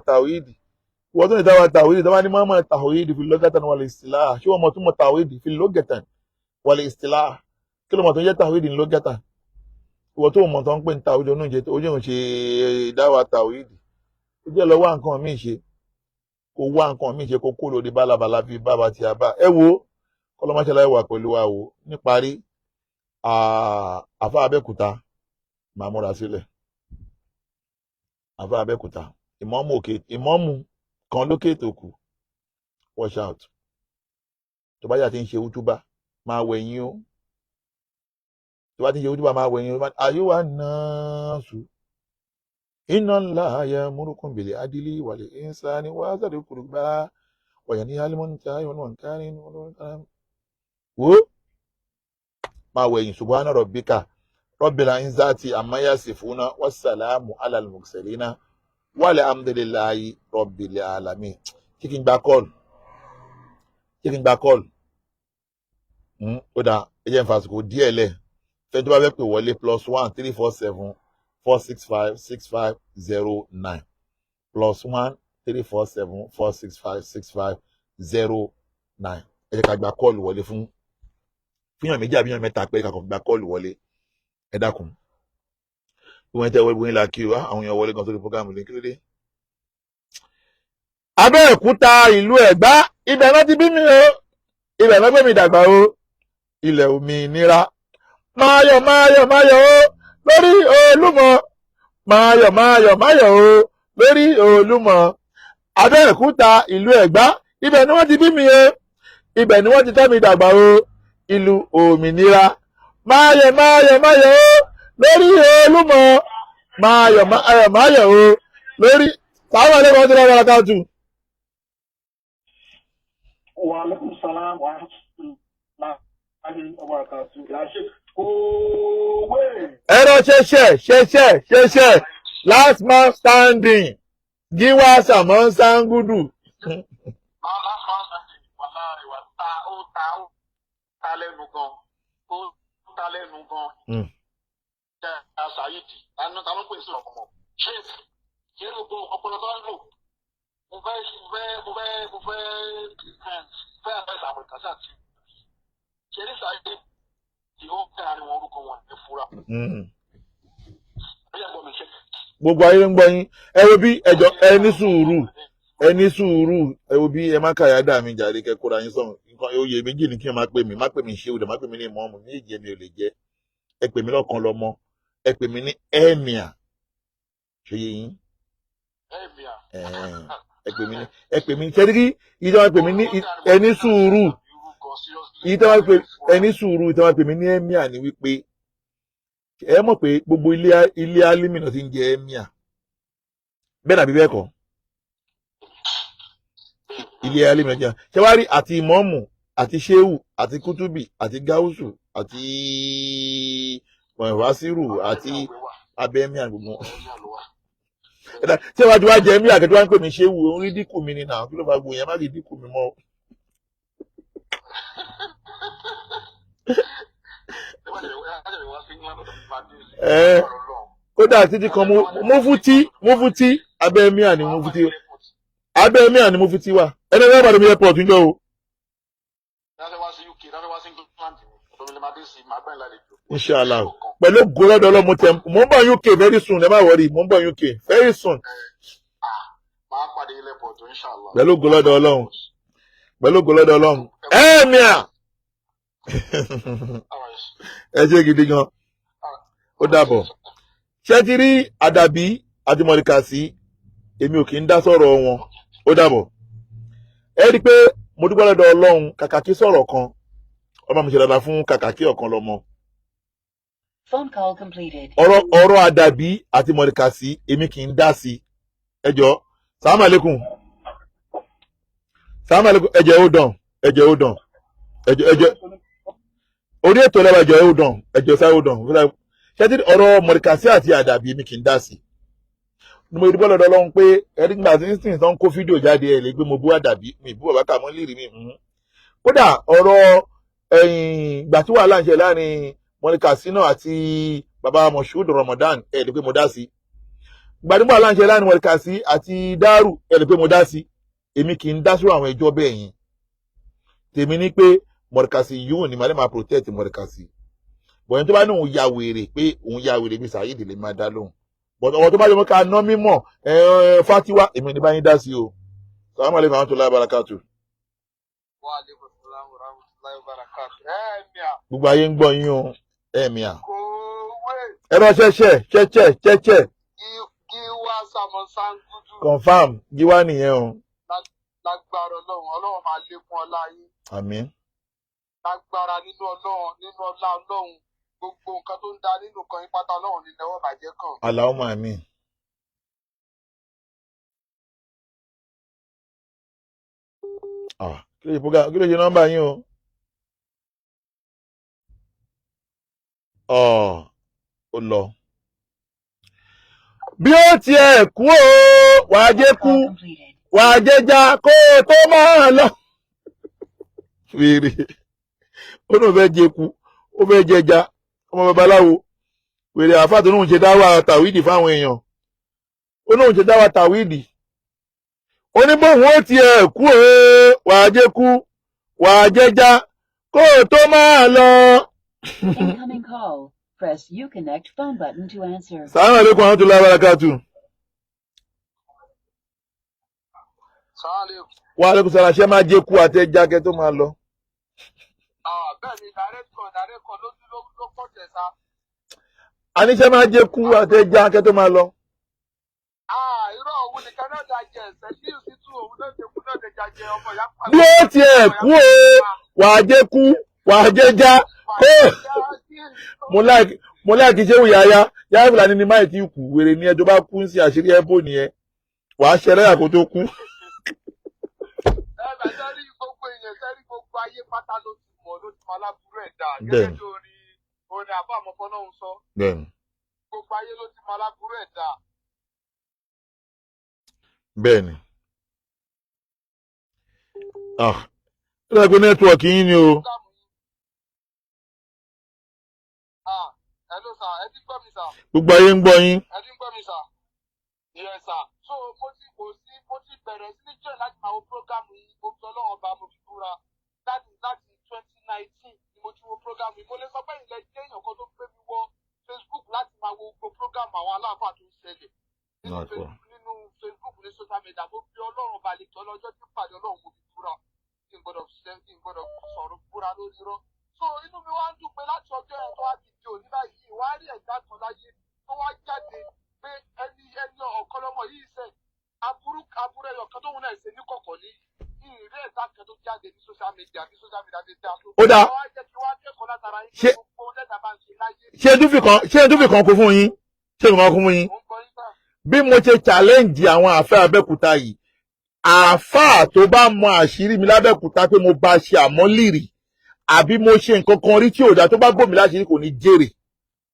tàwíìdì. Wọ́n tún ní dáwà tàwíìdì tó bá ní mọ́mọ́ tàwíìdì fi lugatan wal istilah. Ṣé wọ́n mọ̀ tún mọ̀ tàwíìdì fi lugatan wal istilah? Kí ló mọ̀ tó ń jẹ́ tàwíìdì ní lugatan? Ìwọ tó mọ̀ tó ń pè ní tàwíìdì, onú ìjẹ ojú òun ṣe dáwà tàwíìdì. Ó jẹ́ lọ wá nǹkan míì ṣe, kó wá nǹkan míì ṣe, kó kó lórí bálabàlá bíi bàbá tí a bá ẹ wo. Kọlọmọṣẹlá wà pẹ̀lú wa o. Níparí, àfa Abẹ́òkúta máa múra sílẹ̀. Àfa Abẹ́òkúta, ìmọ̀ọ́mù òkè, ìmọ̀ọ́mù kan lókè tó kù, watch out. Tó bá yà ti ń ṣe útúbà, máa wẹ̀yìn o. Tó bá ti ń ṣe útúbà, máa wẹ̀yìn o. Àyíwá náà sùn inna Allaha ya'murukum bil adli wal ihsani wa dhil qurba wa yanha 'anil munkari. Wo máa wẹ̀yìn. Subhana rabbika rabbil izzati amma yasifuna, wassalamu alal mursalina, walhamdulillahi rabbil alamin. Ṣé kí n gba call? Ṣé kí n gba call? Ó dáa, ẹ jẹ́ n fàsìkò díẹ̀ lẹ̀ fẹ́ni tó bá fẹ́ pè wọlé: +1 347 465 6509, +1 347 465 6509. Ẹ jẹ́ ká gba call wọlé fún fúnyàn méjì àbíyàn mẹ́ta pé ká kàn gba call wọlé. Ẹ dákun, bí wọ́n tẹ́ wọlé bóyin la kí o. Àwọn èèyàn wọlé gan sórí program lè kí ló dé. Abẹ́òkúta, ìlú Ẹ̀gbá, ibẹ̀ náà ti bí mi o, ibẹ̀ náà gbé mi dàgbà o. Ilẹ̀ òmìnira, máyọ̀ máyọ̀ máyọ̀ o lórí Olúmọ, máyọ̀ máyọ̀ máyọ̀ o lórí Olúmọ. Abẹ́òkúta, ìlú Ẹ̀gbá, ibẹ̀ ni wọ́n ti bí mi o, ibẹ̀ ni wọ́n ti tọ́ mi dàgbà o. Ìlú òmìnira, máyọ̀ máyọ̀ máyọ̀ o lórí Olúmọ, máyọ̀ máyọ̀ máyọ̀ o. Lórí sáwọn ẹlẹ́wọ̀n tó lọ́wọ́ alákàtú. Wa alaikum salam wa rahmatullahi wa barakatuh. Ya Sheikh, kówé. Ẹ̀rọ ṣẹṣẹ ṣẹṣẹ ṣẹṣẹ, last man standing, gíwá sàmọ́ sangudu. Last man standing, wallahi, wa ta ó ta ó ta lẹ́nu gan. Ó ta lẹ́nu gan. Ṣé Saheed, ta ló pè sí ọ̀pọ̀? Sheikh, ṣé gbogbo ọpọlọ tó ń lò? Mo fẹ́ àfẹ́sà àwọn ìkàsí àti ṣe ní Saheed tí ó tẹ ariwo orúkọ wọn ní fura. Ó yẹ gbọ́ mi, Sheikh. Gbogbo ayé ń gbọ́ yín. Ẹ wo bí, ẹjọ, ẹ ní sùúrù, ẹ ní sùúrù. Ẹ wo bí, ẹ má kàyà dà mí jàre, kẹ kóra yín sọ̀rọ̀. Nǹkan oyè méjì ni kí ẹ má pè mí. Má pè mí ṣéwù dẹ̀, má pè mí ní ìmọ̀ọ́mù méjì, mi ò lè jẹ́. Ẹ pè mí lọ́kàn lọ́mọ, ẹ pè mí ní emir, ṣe yé yín? Emir. Ẹ pè mí ní, ẹ pè mí ṣẹ́rí ìjọba pè mí ní, ẹ ní sùúrù, ìjọba pè, ẹ ní sùúrù, ìjọba pè mí ní emir ni wípé ẹ mọ̀ pé gbogbo ilé ilé alimi náà ti ń jẹ emir, bẹ́ẹ̀ dàbí bẹ́ẹ̀ kọ́, ilé alimi náà jẹ́. Ṣé wàá rí àti ìmọ̀ọ́mù àti sheu àti kútùbì àti gáúsù àti wàsírù àti abẹ́ emir gbogbo wọn. Ṣé wàá ti wá jẹ emir àkẹ́tọ́ wá ń pè mí sheu, òun rí dínkù mi ni nà. Kí ló fà gbòòyàn? Má rí dínkù mi mọ́. Ẹ kódà títí kan mufti, abẹ́ emir ni mufti, abẹ́ emir ni mufti wà. Ẹni ẹgbẹ́ ìbàdàn mi airport ń jọ o. Inshallah, pẹ̀lú gòlọ́dọ̀ ọlọ́mọ tẹ, mò ń bọ̀ UK very soon. Ẹ má worry, mò ń bọ̀ UK very soon. Pẹ̀lú gòlọ́dọ̀ Ọlọ́run, pẹ̀lú gòlọ́dọ̀ Ọlọ́run. Emir, ẹ ṣe gidi gan, ó dàbọ̀. Ṣé ti rí àdàbí àti mọ̀lìkàsí? Èmi ò kì í dá sọ̀rọ̀ wọn. Ó dàbọ̀. Ẹ rí i pé mo dúpẹ́ lọ́dọ̀ Ọlọ́run. Kàkàkí sọ̀rọ̀ kan, ọmọ mi ṣe dáadáa fún kàkàkí ọ̀kan lọ́mọ. Phone call completed. Ọ̀rọ̀ àdàbí àti mọ̀lìkàsí, èmi kì í dá sí. Ẹ jọ, sàlámù àlékún, sàlámù àlékún. Ẹ jẹ́ ó dàn, ẹ jẹ́ ó dàn, ẹ jẹ́, ẹ jẹ́ orí ètò lẹ́wọ̀. Ẹ jẹ́ ó dàn, ẹ jẹ́ sáré ó dàn. Ṣé tí ọ̀rọ̀ mọ̀lìkàsí àti àdàbí, èmi kì í dá sí. Mo dúpẹ́ lọ́dọ̀ Ọlọ́run pé ẹni gbà tí ń sìn tán kó fídíò jáde, ẹ̀ lè gbé mo bú àdàbí, mi bú bàbá kà mọ́ lérè mi. Kódà ọ̀rọ̀ ẹ̀yìn ìgbà tí wàhálà ń ṣe láàrin mọ̀lìkàsí náà àti bàbá Moshood Ramadan, ẹ̀ lè pé mo dá sí. Ìgbà tí wàhálà ń ṣe láàrin mọ̀lìkàsí àti Dárù, ẹ̀ lè pé mo dá sí. Èmi kì í dá sórí àwọn ẹjọ́ bẹ́ẹ̀ yẹn. Tèmi ní pé mọ̀lìkàsí yóò ní màá lè máa protect mọ̀lìkàsí bọ̀yẹn. Tó bá ní òun ya wèrè, pé òun ya wèrè bí Saheed lè máa dá lóhùn, but ọ̀rọ̀ tó bá yẹ mọ́ ká ná mímọ̀ fatiwa, èmi ní báyìí dá sí o. Salamu aleykum warahmatulahi wabarakatuh. Wa aleykum salaam wa rahmatulahi wa barakatuh. Emir. Gbogbo ayé ń gbọ́ yín o, emir. Kówé. Ẹ̀rọ ṣẹ̀ṣẹ̀ ṣẹ̀ṣẹ̀ ṣẹ̀ṣẹ̀. Kí wá sàmọ sangudu. Confam, gíwá nìyẹn o. Lágbára Ọlọ́run, Ọlọ́run máa lékún ọlá yín. Àmín. Lágbára nínú Ọlọ́run, nínú ọlá Ọlọ́run, gbogbo nǹkan tó ń da nínú kan yín pátá, Ọlọ́run ní lọ́wọ́ bàjẹ́ kàn. Allahumma àmín. Ah, kí ló ṣe program? Kí ló ṣe nọ́mbà yín o? Ọ̀ ó lọ. Bí ó tiẹ̀ kú o, wàá jẹ́ kú. Call completed. Wàá jẹja kó o tó máa lọ. Wèrè, ó náà fẹ́ jẹ kú, ó fẹ́ jẹja. Ọmọ babaláwo, wèrè, àáfàá tó lóun ṣe dáwà tàwídì fáwọn èèyàn, ó lóun ṣe dáwà tàwídì, ó ní bóun ó tiẹ̀ kú o, wàá jẹ kú, wàá jẹja kó o tó máa lọ. Incoming call. Press Uconnect phone button to answer. Sàlámù aleykum warahmatullahi wabarakatuh. Sàálẹ̀. Wa aleykum salaam. Ṣé máa jẹ kú àti ẹja kẹ tó máa lọ? Bẹ́ẹ̀ ni, direct call, direct call ló ló pọ̀ tẹ̀sà. Àníṣe máa jẹ kú àti ẹja kẹ tó máa lọ. Irọ́, òun nìkan náà da jẹ ẹ̀sẹ̀ kí n sì tún òun náà jẹ kú náà jẹja jẹ ọmọ ìyá pa. Bí ó tiẹ̀ kú o, wàá jẹ kú, wàá jẹja kó mo láìkí ṣé wù yáyá yáyá fúlàní ni máì tí kú. Wèrè ní ẹjọ́ bá kú ń sí àṣírí ẹbọ nìyẹn. Wàá ṣẹlẹ́yà kó tó kú. Ẹ bá sẹ́rí gbogbo èèyàn, sẹ́rí gbogbo ayé pátá ló ti mọ̀, ló ti mọ aláburú ẹ̀dá. Gẹ́gẹ́ bí orin àbá àmọ́fọ́ náà ń sọ. Gbogbo ayé ló ti mọ aláburú ẹ̀dá. Bẹ́ẹ̀ni. Ah, ó dàgbé network yín ni o. Program yìí. Ah, hello sir, ẹ ti ń gbọ́ mi, sir? Gbogbo ayé ń gbọ́ yín. Ẹ ti ń gbọ́ mi, sir? Yes, sir. So mo ti kò sí mo ti bẹ̀rẹ̀ sí ní join láti máa wo program yìí. Mo fi Ọlọ́run Ọba, mo fi búra. Láti 2019 ni mo ti wo program yìí. Mo lè sọ pé ilẹ̀ jẹ́ èèyàn kan tó gbé mi wọ Facebook láti máa wo gbogbo program àwọn aláàfáà tó ń ṣẹlẹ̀ nínú Nice one. Facebook, nínú Facebook, ní social media. Mo fi Ọlọ́run Ọba lè tọ́ lọ́jọ́ tí pàdé Ọlọ́run, mo fi búra. Kí n gbọ́dọ̀ ṣe, kí n gbọ́dọ̀ sọ̀rọ̀ búra lórí irọ́. So inú mi wá ń dùn pé láti ọjọ́ yẹn tó wá ti di òní báyìí, wá rí ẹ̀dá kan láyé tó wá jáde pé ẹni ọ̀kan lọ́mọ yìí sẹ̀ aburú aburú ẹyọ kan tóun náà ṣe ní kọ̀kọ̀ ní ìrírí ẹ̀dá kan tó jáde ní social media, ní social media ti dá tó. Ó dáa. Wọ́n á jẹ́ kí wọ́n á kẹ́kọ̀ọ́ látara yín pé gbogbo ohun tẹ́ta bá ń ṣe láyé. Ṣé dúfì kan, ṣé dúfì kan kún fún yín, ṣé nǹkan kún fún yín? Mò ń gbọ́ yín, sir. Bí mo ṣe challenge àwọn àfẹ́ Abẹ́òkúta yìí, àáfàá tó bá mọ àṣírí mi lábẹ́òkúta pé mo bá ṣe àmọ́lìrì àbí mo ṣe nǹkan kan rí tí ò dáa, tó bá bò mí láṣìírí, kò ní jèrè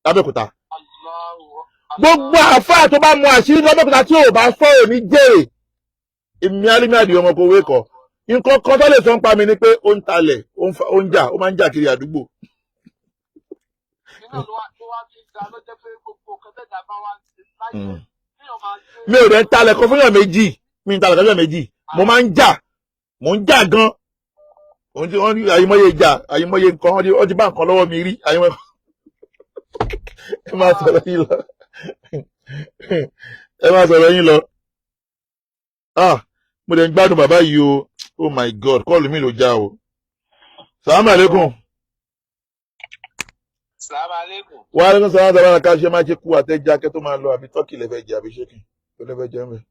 lábẹ́òkúta. Allahu Gbogbo àáfàá tó bá mọ àṣírí lábẹ́òkúta tí ò bá sọ ò ní jèrè. Èmi Alimi Àdìo ọmọ kò wékọ, nǹkan kan tó lè sọ ń pa mi ni pé ó ń talẹ̀, ó ń jà, ó máa ń jà kiri àdúgbò. Iná ló wá fi ń ga lọ́jọ́ pé gbogbo nǹkan tẹ́ta bá wá ń ṣe láyé kéèyàn máa ṣe. Mi ò dẹ̀ ń talẹ̀ kan fún yàn méjì, mi ń talẹ̀ kan fún yàn méjì. Mo máa ń jà, mò ń jà gan. Òun tí wọ́n ní àyìnmọ́ye ìjà, àyìnmọ́ye nǹkan, wọ́n ti bá nǹkan lọ́wọ́ mi rí àyìnmọ́ye. Ẹ máa sọ̀rọ̀ yín lọ, ẹ máa sọ̀rọ̀ yín lọ. Ah, mo dẹ̀ ń gbádùn bàbá yìí o. Oh my God, call mi ló já o. Sàlámù aleykum. Salaam aleykum. Wa aleykum salaam. Sàlámù ká ṣe máa ṣe kú àtẹ́já kẹ́ tó máa lọ, àbí turkey lẹ́fẹ̀ẹ́ jẹ, àbí chicken tó lẹ́fẹ̀ẹ́ jẹ ń bẹ̀?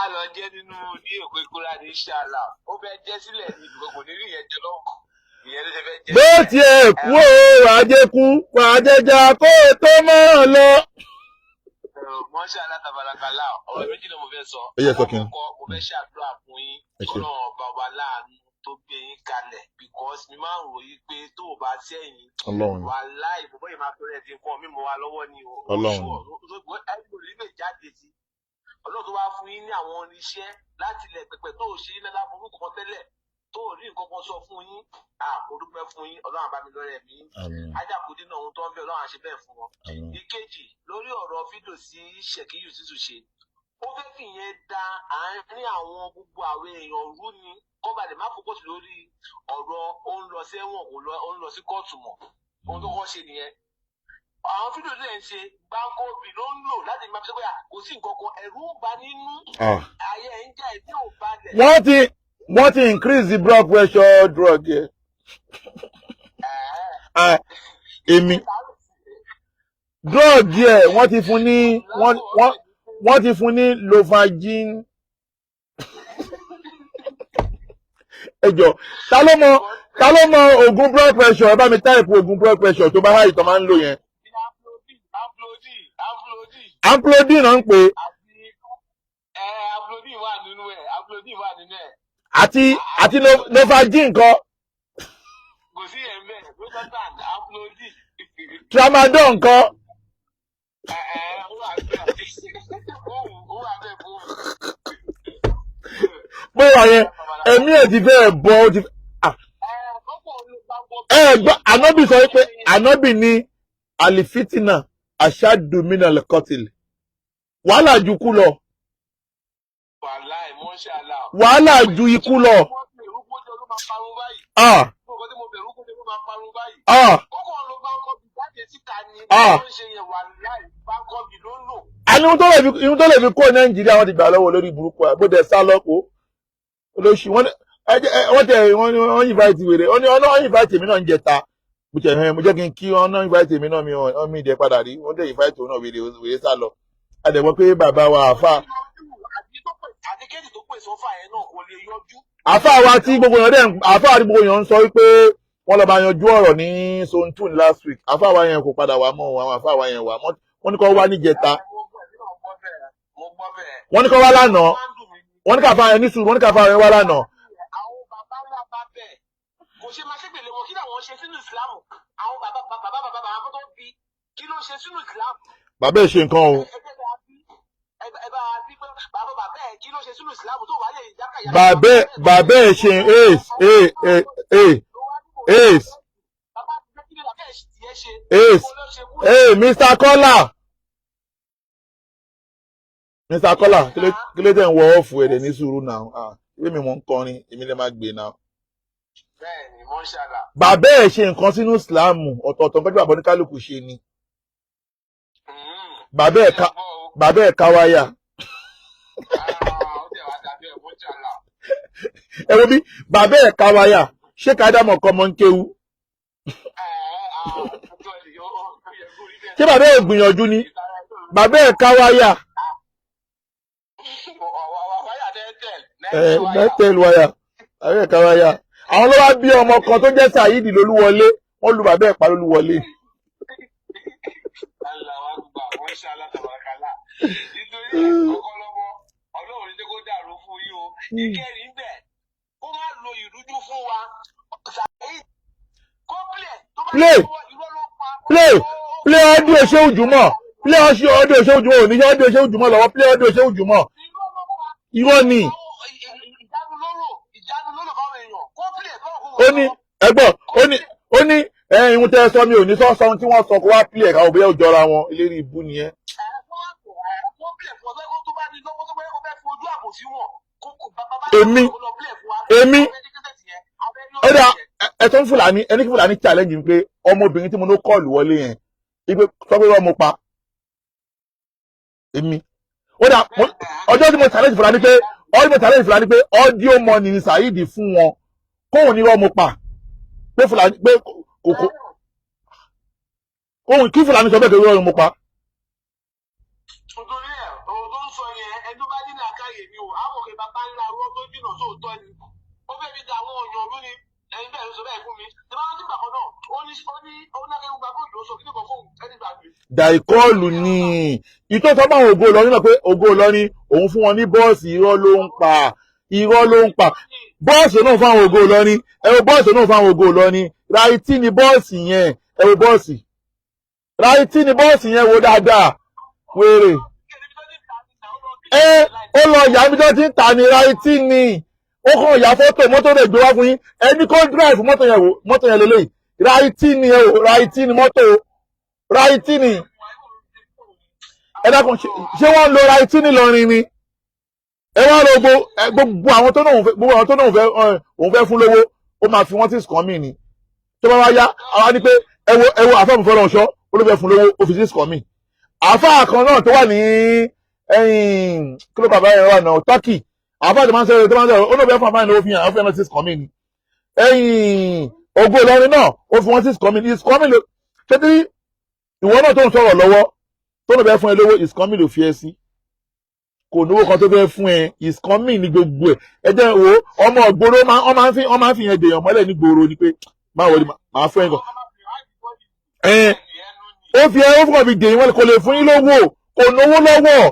A lọ jẹ́ nínú ní èkó ìkúra ní inshallah. Ó fẹ́ jẹ́ sílẹ̀ ní ìdúgbò, kò ní rí ìyẹn jẹ lọ́wọ́. Ìyẹn ló ṣe fẹ́ jẹ́ Bó sílẹ̀. tiẹ̀ kú o, àjẹkù wàjẹjà kó o tó mọ́ ọ lọ. Mọ́ṣálá tabarakálá, ọ̀rọ̀ méjì náà mo fẹ́ sọ. Ẹ yẹ sọ kí n. Àkọ́kọ́, mo fẹ́ ṣàdúrà fún yín. Ẹ ṣé. Ọlọ́run Ọba ọba láàánú tó gbé yín kalẹ̀, because mi máa ń ròyìn pé tó o bá sẹ́yìn, Ọlọ́run ni. wàláì bọ̀bọ́ yìí máa fẹ́rẹ̀ dín nǹkan mímọ́ wa lọ́wọ́ ni o. Ọlọ́run ni. Ẹgbẹ́ lè jáde sí. Ọlọ́run tó wá fún yín ní àwọn irinṣẹ́ láti ilẹ̀ pẹ̀pẹ̀ tó ò ṣe ní láburú kankan tẹ́lẹ̀, tó ò rí nǹkan kan sọ fún yín. À, mo dúpẹ́ fún yín, Ọlọ́run àbá mi lọ́rẹ̀ mi. Àmín. Ajákòdé náà, ohun tó ń bẹ, Ọlọ́run á ṣe bẹ́ẹ̀ fún wọn. Àmín. Ìkejì, lórí ọ̀rọ̀ fídíò sí Ṣèkíyù títù ṣe, ó fẹ́ fìyẹn da àárín àwọn gbogbo àwọn èèyàn rú ni, kó ba lè má focus lórí ọ̀rọ̀ ó ń lọ sẹ́wọ̀n, kò lọ, ó ń lọ sí kóòtù mọ́. Ohun tó kọ́ ṣe nìyẹn. Àwọn fídíò tó ń ṣe gbáǹkóbì ló ń lò láti máa fi sọ pé à, kò sí nǹkan kan, ẹ̀rù ń bà nínú Ah. ayé ẹ̀ ń jà, ẹ̀mí ò balẹ̀. Wọ́n ti increase the blood pressure drug yẹn. Ah, èmi drug yẹ, wọ́n ti fún ní wọ́n ti fún ní Lovagin. Ẹ jọ, ta ló mọ oògùn blood pressure? Ẹ bá mi type oògùn blood pressure tó bá háì tó máa ń lò yẹn. Amplodin, Amplodin, Amplodin. Amplodin náà ń pè é. Àti ẹ Amplodin wà nínú ẹ, Amplodin wà nínú ẹ. Àti Lovagin kan. Kò sí ẹ̀ ń bẹ̀, Rototan, Amplodin. Tramadol nǹkan. Ẹ ẹ, ó wà bẹ́ẹ̀, ó wà bẹ́ẹ̀ fún Bó wà yẹn, ẹ̀mí ẹ̀ ti fẹ́ bọ́, ó ti ah. Ẹ gbọ́, Ànábì sọ wípé, Ànábì ní alifitina aṣáàdùmínà lẹ́kọ́tìlì, wàhálà ju ikú lọ. Wàláì, mọ́ṣálá. Wàhálà ju ikú lọ. Wọ́n bẹ̀rù kójọ ló máa parun báyìí. Ah. Gbogbo tí mo bẹ̀rù kójọ ló máa parun báyìí. Ah. Kókò ló báńkọ́bì jáde síta ni. Ah. Wọ́n ń ṣe yẹn, wàláì báńkọ́bì ló ń lò. Àní ihun tó lè fi kó Nàìjíríà, wọ́n ti gbà lọ́wọ́ lórí burúkú ẹ̀ bó dẹ̀ sá lọ́pọ̀ olóṣù. Wọ́n wọ́n tẹ wọ́n ní wọ́n invite wèrè, wọ́n ní wọ́n invite èmi náà ń jẹta. Mo tẹ̀ ẹ́, mo jẹ́ kí n kí wọ́n náà invite èmi náà, mi ò mi ìdẹ padà rí. Wọ́n tẹ̀ invite òun náà, wèrè wèrè sá lọ. A dẹ̀ gbọ́ pé bàbá wa àáfà Àti kéèdì tó pè sófà yẹn náà kò lè yọjú. Àáfà wa tí gbogbo èèyàn dẹ̀ àáfà tí gbogbo èèyàn ń sọ wípé wọ́n lọ bá yanjú ọ̀rọ̀ ní zone 2 ní last week, àáfà wa yẹn kò padà wá mọ́. Àwọn àáfà wa yẹn wà, wọ́n ní kó wá níjẹta. Mo gbọ́ bẹ́ẹ̀, mo gbọ́ bẹ́ẹ̀. Wọ́n ní kó wá lánàá, wọ́n ní káfa yẹn ní sùúrù, wọ́n ní káfa yẹn wá lánàá. Àwọn bàbá ńlá bá bẹ̀ kò ṣe máa ṣépèlé wọn. Kí làwọn ṣe sínú ìsìlámù? Àwọn bàbá bàbá bàbá bàbá tó bí, kí ló ṣe sínú ìsìlámù? Bàbá ẹ̀ ṣe nǹkan o. Ẹ bá bí, ẹ bá bí pé bàbá bàbá ẹ, kí ló ṣe sínú ìsìlámù tó wà lè jákàyà? Bàbá ẹ̀ ṣe ace a a ace Bàbá kí ló bàbá ẹ tiẹ̀ ṣe? Ace. Kó ló ṣe kú? Hey, Mr. Kola, Mr. Kola, kí ló tẹ̀ ń wọ off ẹ̀dẹ̀? Ní sùúrù náà. Ah, ìwé mi mò ń kọrin, èmi lè má gbé náà. Bẹ́ẹ̀ni, mo ń ṣàlà. Bàbá ẹ̀ ṣe nǹkan sínú ìsìlámù ọ̀tọ̀ọ̀tọ̀, nǹkan tí bàbá oníkálukú ṣe ni. Bàbá ẹ̀ ká wáyà. Ó tẹ̀ wá dàbí ẹ̀, mo ń ṣàlà. Ẹ wo bí bàbá ẹ̀ ká wáyà, ṣé kádámọ̀ kọ́ mọ́ ń kéwu? Ṣé bàbá ẹ̀ gbìyànjú ni? Bàbá ẹ̀ ká wáyà. Ẹ nẹ́tẹ̀lì wáyà, bàbá ẹ̀ ká wáyà. Àwọn ló wá bí ọmọ kan tó jẹ́ Saheed lolúwọlé. Wọ́n lu bàbá ẹ̀ pa lolúwọlé. Allahu Akbar, wọ́n ṣe alátabàkálà. Nítorí ọkọlọmọ, Ọlọ́run ní kó dàrú fún yín o. Ìkẹrin bẹ̀, kó má lo ìrújú fún wa. Saheed, kó play tó bá Play. irọ́ ló pa. Play, play audio ṣé ojúmọ́, play audio ṣé ojúmọ́, ò ní ṣe audio ṣé ojúmọ́ lọ́wọ́. Play audio ṣé ojúmọ́. Irọ́ ló pa. Irọ́ ni. Ìdánilóró, ìdánilóró fáwọn èèyàn. Kó play tó kó. Ó ní ẹgbọ́n, ó ní ẹ ìhun tẹ́ ẹ sọ, mi ò ní sọ sọ ohun tí wọ́n sọ. Kó wá play ẹ̀ka òbí ẹ̀ jọra wọn. Eléré ibú nìyẹn. Kó play fún ọ tó bá ní lọ́wọ́, tó bá fẹ́ fojú àbòsí wọn. Èmi ó dà, ẹ tó ń Fúlàní, ẹni kí Fúlàní challenge mi pé ọmọbìnrin tí mo ní call wọlé yẹn, ipe sọ pé wọ́n mo pa èmi. Ó dà, ọjọ́ tí mo challenge Fúlàní pé ọjọ́ tí mo challenge Fúlàní pé audio money ni Saheed fún wọn, kóun ní wọ́n mo pa, pé Fúlàní pé kòkó kóun kí Fúlàní sọ bẹ́ẹ̀ pé wọ́n mo pa. Nítorí ẹ, ọ̀rọ̀ tó ń sọ yẹn, ẹni tó bá ní làákàyè ni o àwọn òkè bàbá ńlá arọ́ tó jìnnà sóòótọ́ ni. Ó fẹ́ fi da àwọn èèyàn rú ni. Ẹni bẹ́ẹ̀ ló sọ bẹ́ẹ̀ fún mi. Tí wọ́n ti gbà kan náà, ó ní ó ní akẹ́kọ̀ọ́ gbà fóònù, ló sọ kí nìkan fóun ẹni gbàgbé. Dàìkọ́ọ̀lù ni ìtọ́ sọ bá àwọn Ògo Ìlọrin náà pé Ògo Ìlọrin òun fún wọn ní bọ́ọ̀sì. Irọ́ ló ń pa, irọ́ ló ń pa. Bọ́ọ̀sì náà fún àwọn Ògo Ìlọrin, ẹ wo bọ́ọ̀sì náà fún àwọn Ògo Ìlọrin. Ráìtì ni bọ́ọ̀sì yẹn. Ẹ wo bọ́ọ̀sì, ráìtì ni bọ́ọ̀sì yẹn, wo dáadáa. Wèrè ẹ, ó lọ yà níbi tó ti ń tà ní. Ráìtì ni ó kàn yà fọ́tò mọ́tò rẹ̀ gbé wá fún yín. Ẹni kó drive mọ́tò yẹn, wò mọ́tò yẹn lélẹ́yìí. Ráìtì ni, ẹ wò, ráìtì ni mọ́tò, ráìtì ni. Ẹ dákun, ṣé wọ́n ń lo ráìtì nílọrin ni? Ẹ wá lọ gbogbo àwọn tó náà gbogbo àwọn tó náà fẹ́ òun fẹ́ fún lówó, ó máa fi wọ́n sí sùkàn mí ni. Tó bá wá yá, àwa ní pé ẹ wo àfẹ́mùfẹ́ lọ́sọ́, ó ló fẹ́ fún lówó, ó fi sí sùkàn mí. Àáfàá kan náà tó wà ní ẹ̀yìn, kí ló bàbá yẹn wà náà, Turkey, àáfàá tó máa ń sọ̀rọ̀, ó ló fẹ́ fún àfáà ní, ó fi hàn, ó fi hàn sí sùkàn mí ni. Ẹ̀yìn Ògo Ìlọrin náà, ó fi wọ́n sí sùkàn mí ni. Sùkàn mí ló ṣé tí ìwọ náà tó ń sọ̀rọ̀ lọ́wọ́ tó ló fẹ́ fún ẹ lówó, ìsùkàn mí ló fi ẹ sí. Kò náwó kan tó fẹ́ fún ẹ, ìsùkàn mí ní gbogbo ẹ. Ẹ jẹ́ wo ọmọ ògbóró máa wọ́n máa ń fi yẹn dèèyàn mọ́lẹ̀ ní gbòòrò ni pé máa wọlé, máa fún ẹ gan. Ẹ ó fi ẹ, ó fún ọ̀bì dèyìn mọ́lẹ̀, kò lè fún yín lówó, kò náwó lọ́wọ́,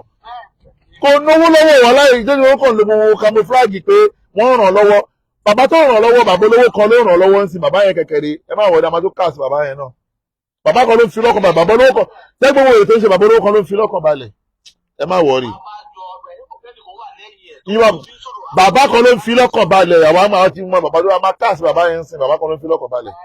kò náwó lọ́wọ́. Wà láyé jẹ́ ó kàn ló mọ camouflage pé wọ́n ràn lọ́wọ́. Bàbá tó ràn lọ́wọ́, bàbá olówó kan ló ràn lọ́wọ́ ń sin bàbá yẹn kẹ̀kẹ́rẹ́. Ẹ má wọlé, a máa tó káàsì bàbá yẹn náà. Bàbá kan ló ń fi lọ́kàn balẹ̀, bàbá olówó kan tẹ́gbọ́n wo ètò ń ṣe, bàbá olówó kan ló ń fi lọ́kàn balẹ̀. Ẹ má worry. Ìwà bàbá kan ló ń fi lọ́kàn balẹ̀. Àwa máa ti mọ bàbá tó máa káàsì bàbá yẹn ń sin, bàbá kan ló ń fi lọ́kàn balẹ̀.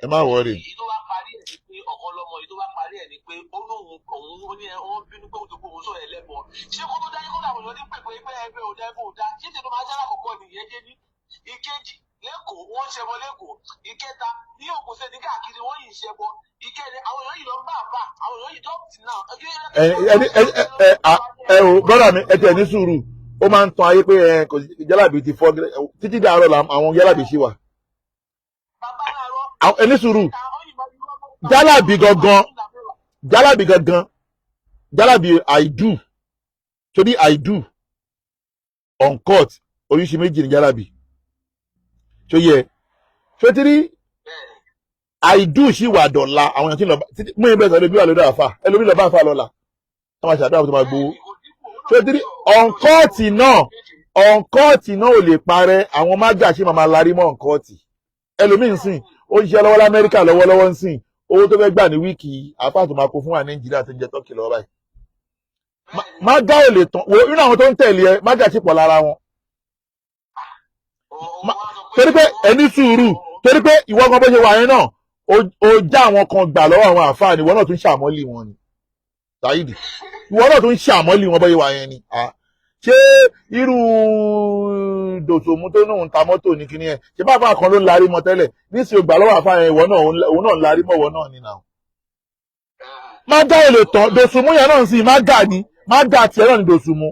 Ẹ má worry. Èyí tó wá parí ẹ̀ ni pé ọ̀kan lọ́mọ, èyí tó wá parí ẹ̀ ni pé ó lóun òun ó ní ẹ wọ́n bínú pé òun tó kó òun sọ̀rọ̀ ẹlẹ́bọ. Ṣé kó tó dáyé kó làwọn èèyàn ní pèpè pé ẹgbẹ́ ò dá, ẹgbẹ́ ò dá? Ṣé tèmi máa jẹ́ àkọ́kọ́ nìyẹn jẹ́ ní ìkejì lẹ́kọ̀ọ́ wọ́n ń ṣẹbọ lẹ́kọ̀ọ́, ìkẹta ní Ògùn ṣe ní káàkiri wọ́n yìí ń ṣẹbọ, ìkẹrin àwọn èèyàn yìí lọ ń bá àbá àwọn èèyàn yìí dọ́ọ̀tì náà. Ẹ ẹ ẹ ẹ ẹ o, brother mi, ẹ tiẹ̀ ní sùúrù. Ó máa ń tan ayé pé ẹ kò sí jálàbí ti fọ́ títí dàárọ̀ la àwọn jálàbí ṣì wà. Ẹ ní sùúrù, jálàbí gangan, jálàbí gangan, jálàbí I do torí I do uncut. Oríṣi méjì ní jálàbí tó yẹ tó ti rí. I do ṣì wà dọ̀la. Àwọn èèyàn tí ń lọ mú yín bẹ́ẹ̀ sọ, ẹlòmíì wà lọ́dọ̀ àfà, ẹlòmíì lọ bá àfà lọ́la. Tó máa ṣàdúrà tó máa gbowó. Ṣé tí ọ̀nkọ́ọ̀tì náà, ọ̀nkọ́ọ̀tì náà ò lè parẹ́? Àwọn mága ṣe máa larí mọ́ ọ̀nkọ́ọ̀tì. Ẹlòmíín sìn, ó ń ṣiṣẹ́ lọ́wọ́ l'Amẹ́ríkà lọ́wọ́lọ́wọ́ ń sìn. Owó tó fẹ́ gbà ní week, àfáà tó máa kó fún wa Nàìjíríà tó ń jẹ turkey lọ́wọ́ báyìí. Mága ò lè tán wo inú àwọn tó ń tẹ̀lé ẹ. Mága ti pọ̀ lára wọn torí pé ẹni sùúrù, torí pé ìwọ gan bó ṣe wà yẹn náà, ó já àwọn kan gbà lọ́wọ́ àwọn àfáà ni. Ìwọ náà tún ṣàmọ́lì wọn ni, Saheed. Ìwọ náà tún ṣàmọ́lì wọn bó ṣe wà yẹn ni. Ṣé irú dòṣòmù tó náà ń ta mọ́tò ní kíní ẹ̀, ṣé bá àfáà kan ló ń larí mọ́ tẹ́lẹ̀? Níṣẹ́ o gbà lọ́wọ́ àfáà yẹn, ìwọ náà, òun náà ń larí mọ́ ìwọ náà ni nà. Mága ò lè tán. Dòṣùmù yẹn náà ń sìn, mága ni, mága tiẹ̀ náà ni dòṣùmù.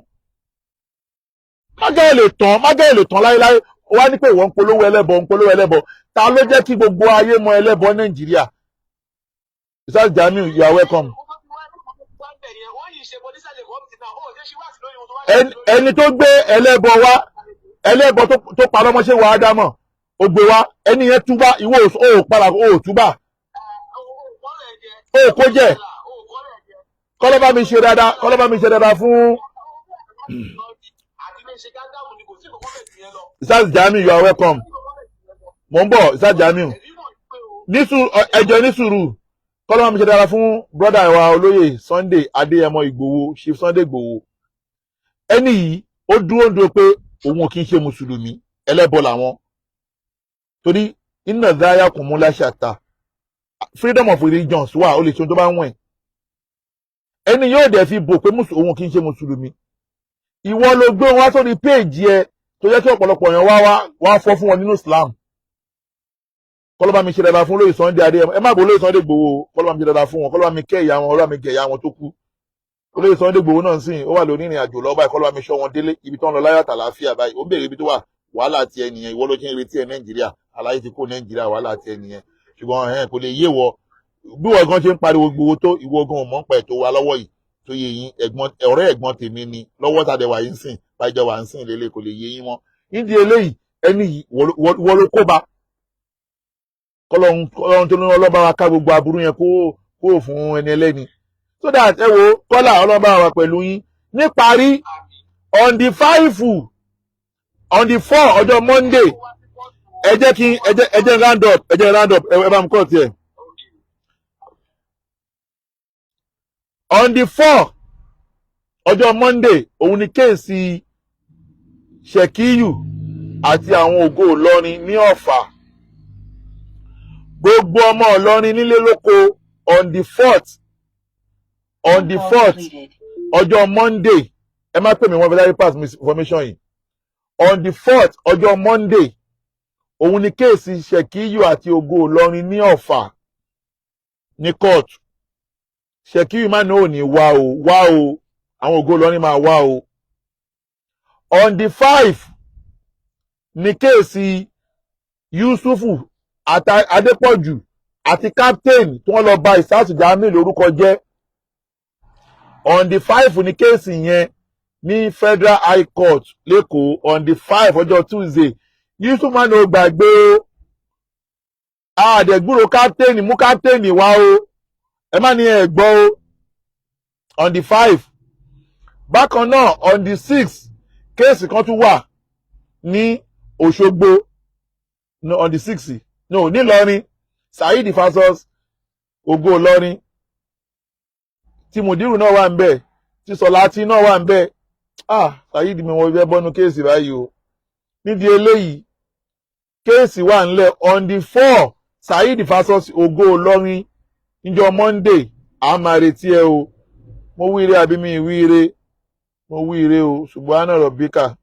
Mága ò lè tán, mága ò lè tán láéláé. Ó wá ní pé ìwọ ń polówó ẹlẹ́bọ, ń polówó ẹlẹ́bọ. Ta ló jẹ́ kí gbogbo ayé mọ ẹlẹ́bọ Nàìjíríà? Ustaz Jamiu, you are welcome. Ẹni tó gbé ẹlẹ́bọ wá, ẹlẹ́bọ tó parọ́ mọ́ṣẹ́ wa ádámọ̀, ó gbé wá. Ẹni yẹn túbá, ìwọ ò padà, ó túbà, ó kó jẹ. Kọ́lọ́ bá mi ṣe dáadáa, kọ́lọ́ bá mi ṣe dáadáa fún Ustaz Jamiu, you are welcome. Mò ń bọ̀, Ustaz Jamiu. Nísù ẹjọ́ ní sùúrù. Kọ́lọ́ bá mi ṣe dáadáa fún brother wa, olóyè Sunday Adéyẹmọ Ìgbòho, Chief Sunday Ìgbòho. Ẹni yìí, ó dúró ń dúró pé òun ò kí ń ṣe mùsùlùmí, ẹlẹ́bọ làwọn, torí iná dáyà kùn mú láṣàtà. Freedom of religions wà, ó lè ṣe ohun tó bá ń wọ̀n. Ẹni yóò dẹ̀ fi bò pé òun kì í ṣe mùsùlùmí. Ìwọ ló gbé wọn wá sórí péèjì ẹ tó yẹ kí ọ̀pọ̀lọpọ̀ èèyàn wá wá wá fọ́ fún wọn nínú Islam. Kọ́lọ́ bá mi ṣe dáadáa fún olóyè Sunday Adé. Ẹ má bọ̀, olóyè Sunday Igboho. Kọ́lọ́ bá mi ṣe dáadáa fún wọn, kọ́lọ́ bá mi kẹ́ ìyá wọn, kọ́lọ́ bá mi gẹ̀ ìyá wọn tó kú. Olóyè Sunday Igboho náà ń sìn, ó wà lórí ìrìn àjò lọ́wọ́ báyìí. Kọ́lọ́ bá mi ṣọ́ wọn délé ibi tó ń lọ láyọ̀ àtàlàáfíà báyìí. Ó ń béèrè ibi tó wà. Wàhálà tiẹ̀ nìyẹn. Ìwọ ló ti ń retí ẹ Nàìjíríà, aláyé ti kó Nàìjíríà, wàhálà tiẹ̀ nìyẹn. Ṣùgbọ́n ẹ̀ kò lè yé wọ bí wọ́n gan ṣe ń pariwo Igboho tó. Ìwọ gan ò mọ̀ ń pa ètò wa lọ́wọ́ yìí tó yé yín. Ẹ̀gbọ́n, ọ̀rẹ́ ẹ̀gbọ́n tèmi ni lọ́wọ́ tàdé wà yín sìn bájọ́ wà ń sìn lélẹ̀, kò lè yé yín mọ́. Nídìí eléyìí, ẹni yìí, wọ́n ló kó ba. Kọ́lọ́hún tó ní ọlọ́ba wa ká gbogbo aburú yẹn kó kó fún ẹni ẹlẹ́ni, so that ẹ wo kọ́là ọlọ́ba wa pẹ̀lú yín. Níparí, on the 5, on the 4, ọjọ́ Monday, ẹ jẹ́ kí ẹ jẹ́ round up, ẹ jẹ́ round up. Ẹ bá mi kọ́ tiẹ̀. On the 4, ọjọ́ Monday, òun ni case Ṣèkíyù àti àwọn Ògo Ìlọrin ní Ọ̀fà. Gbogbo ọmọ Ìlọrin nílé lóko, on the 4th, on the Call 4th, completed. ọjọ́ Monday. Ẹ má pè mí, wọ́n fẹ́ láyé pass misinformation yìí. On the 4th, ọjọ́ Monday, òun ni case Ṣèkíyù àti Ògo Ìlọrin ní Ọ̀fà ní court. Ṣèkíyù má ní òní wá o, wá o, àwọn Ògo Ìlọrin máa wá o. On the 5 ní case Yusufu Adépọ̀jù àti captain tí wọ́n lọ bà Ìsáàsì Jamiu lórúkọ jẹ́. On the 5 ní case yẹn ní Federal High Court l'Ékòó, on the 5, ọjọ́ Tuesday. Yusuf má ní o gbàgbé o, àdẹ̀gbúrò captain, mú captain wá o. Ẹ má ní ẹ gbọ́ o. On the 5. Bákan náà, on the 6, case kan tún wà ní Òṣogbo. No, on the 6, no, nílọrin, Saheed versus Ògo Ìlọrin, tí Mùdírù náà wà ń bẹ̀, tí Sọláàtì náà wà ń bẹ̀. Ah, Saheed mi, wọ́n fẹ́ bọ́nu case báyìí o. Nídìí eléyìí, case wà ńlẹ̀ on the 4, Saheed versus Ògo Ìlọrin, níjọ́ Monday. A máa retí ẹ o. Mo wíire àbí mi wíire? Mo wíire o. Subhana rabbika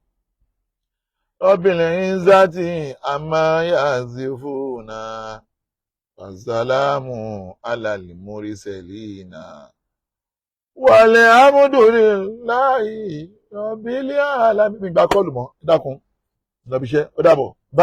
rabbil izzati amma yasifuna, wasalamu alal mursalina, walhamdulillahi rabbil alamin. Mi gba call mọ́, dákun, lọ́bi iṣẹ́, ó dàbọ̀.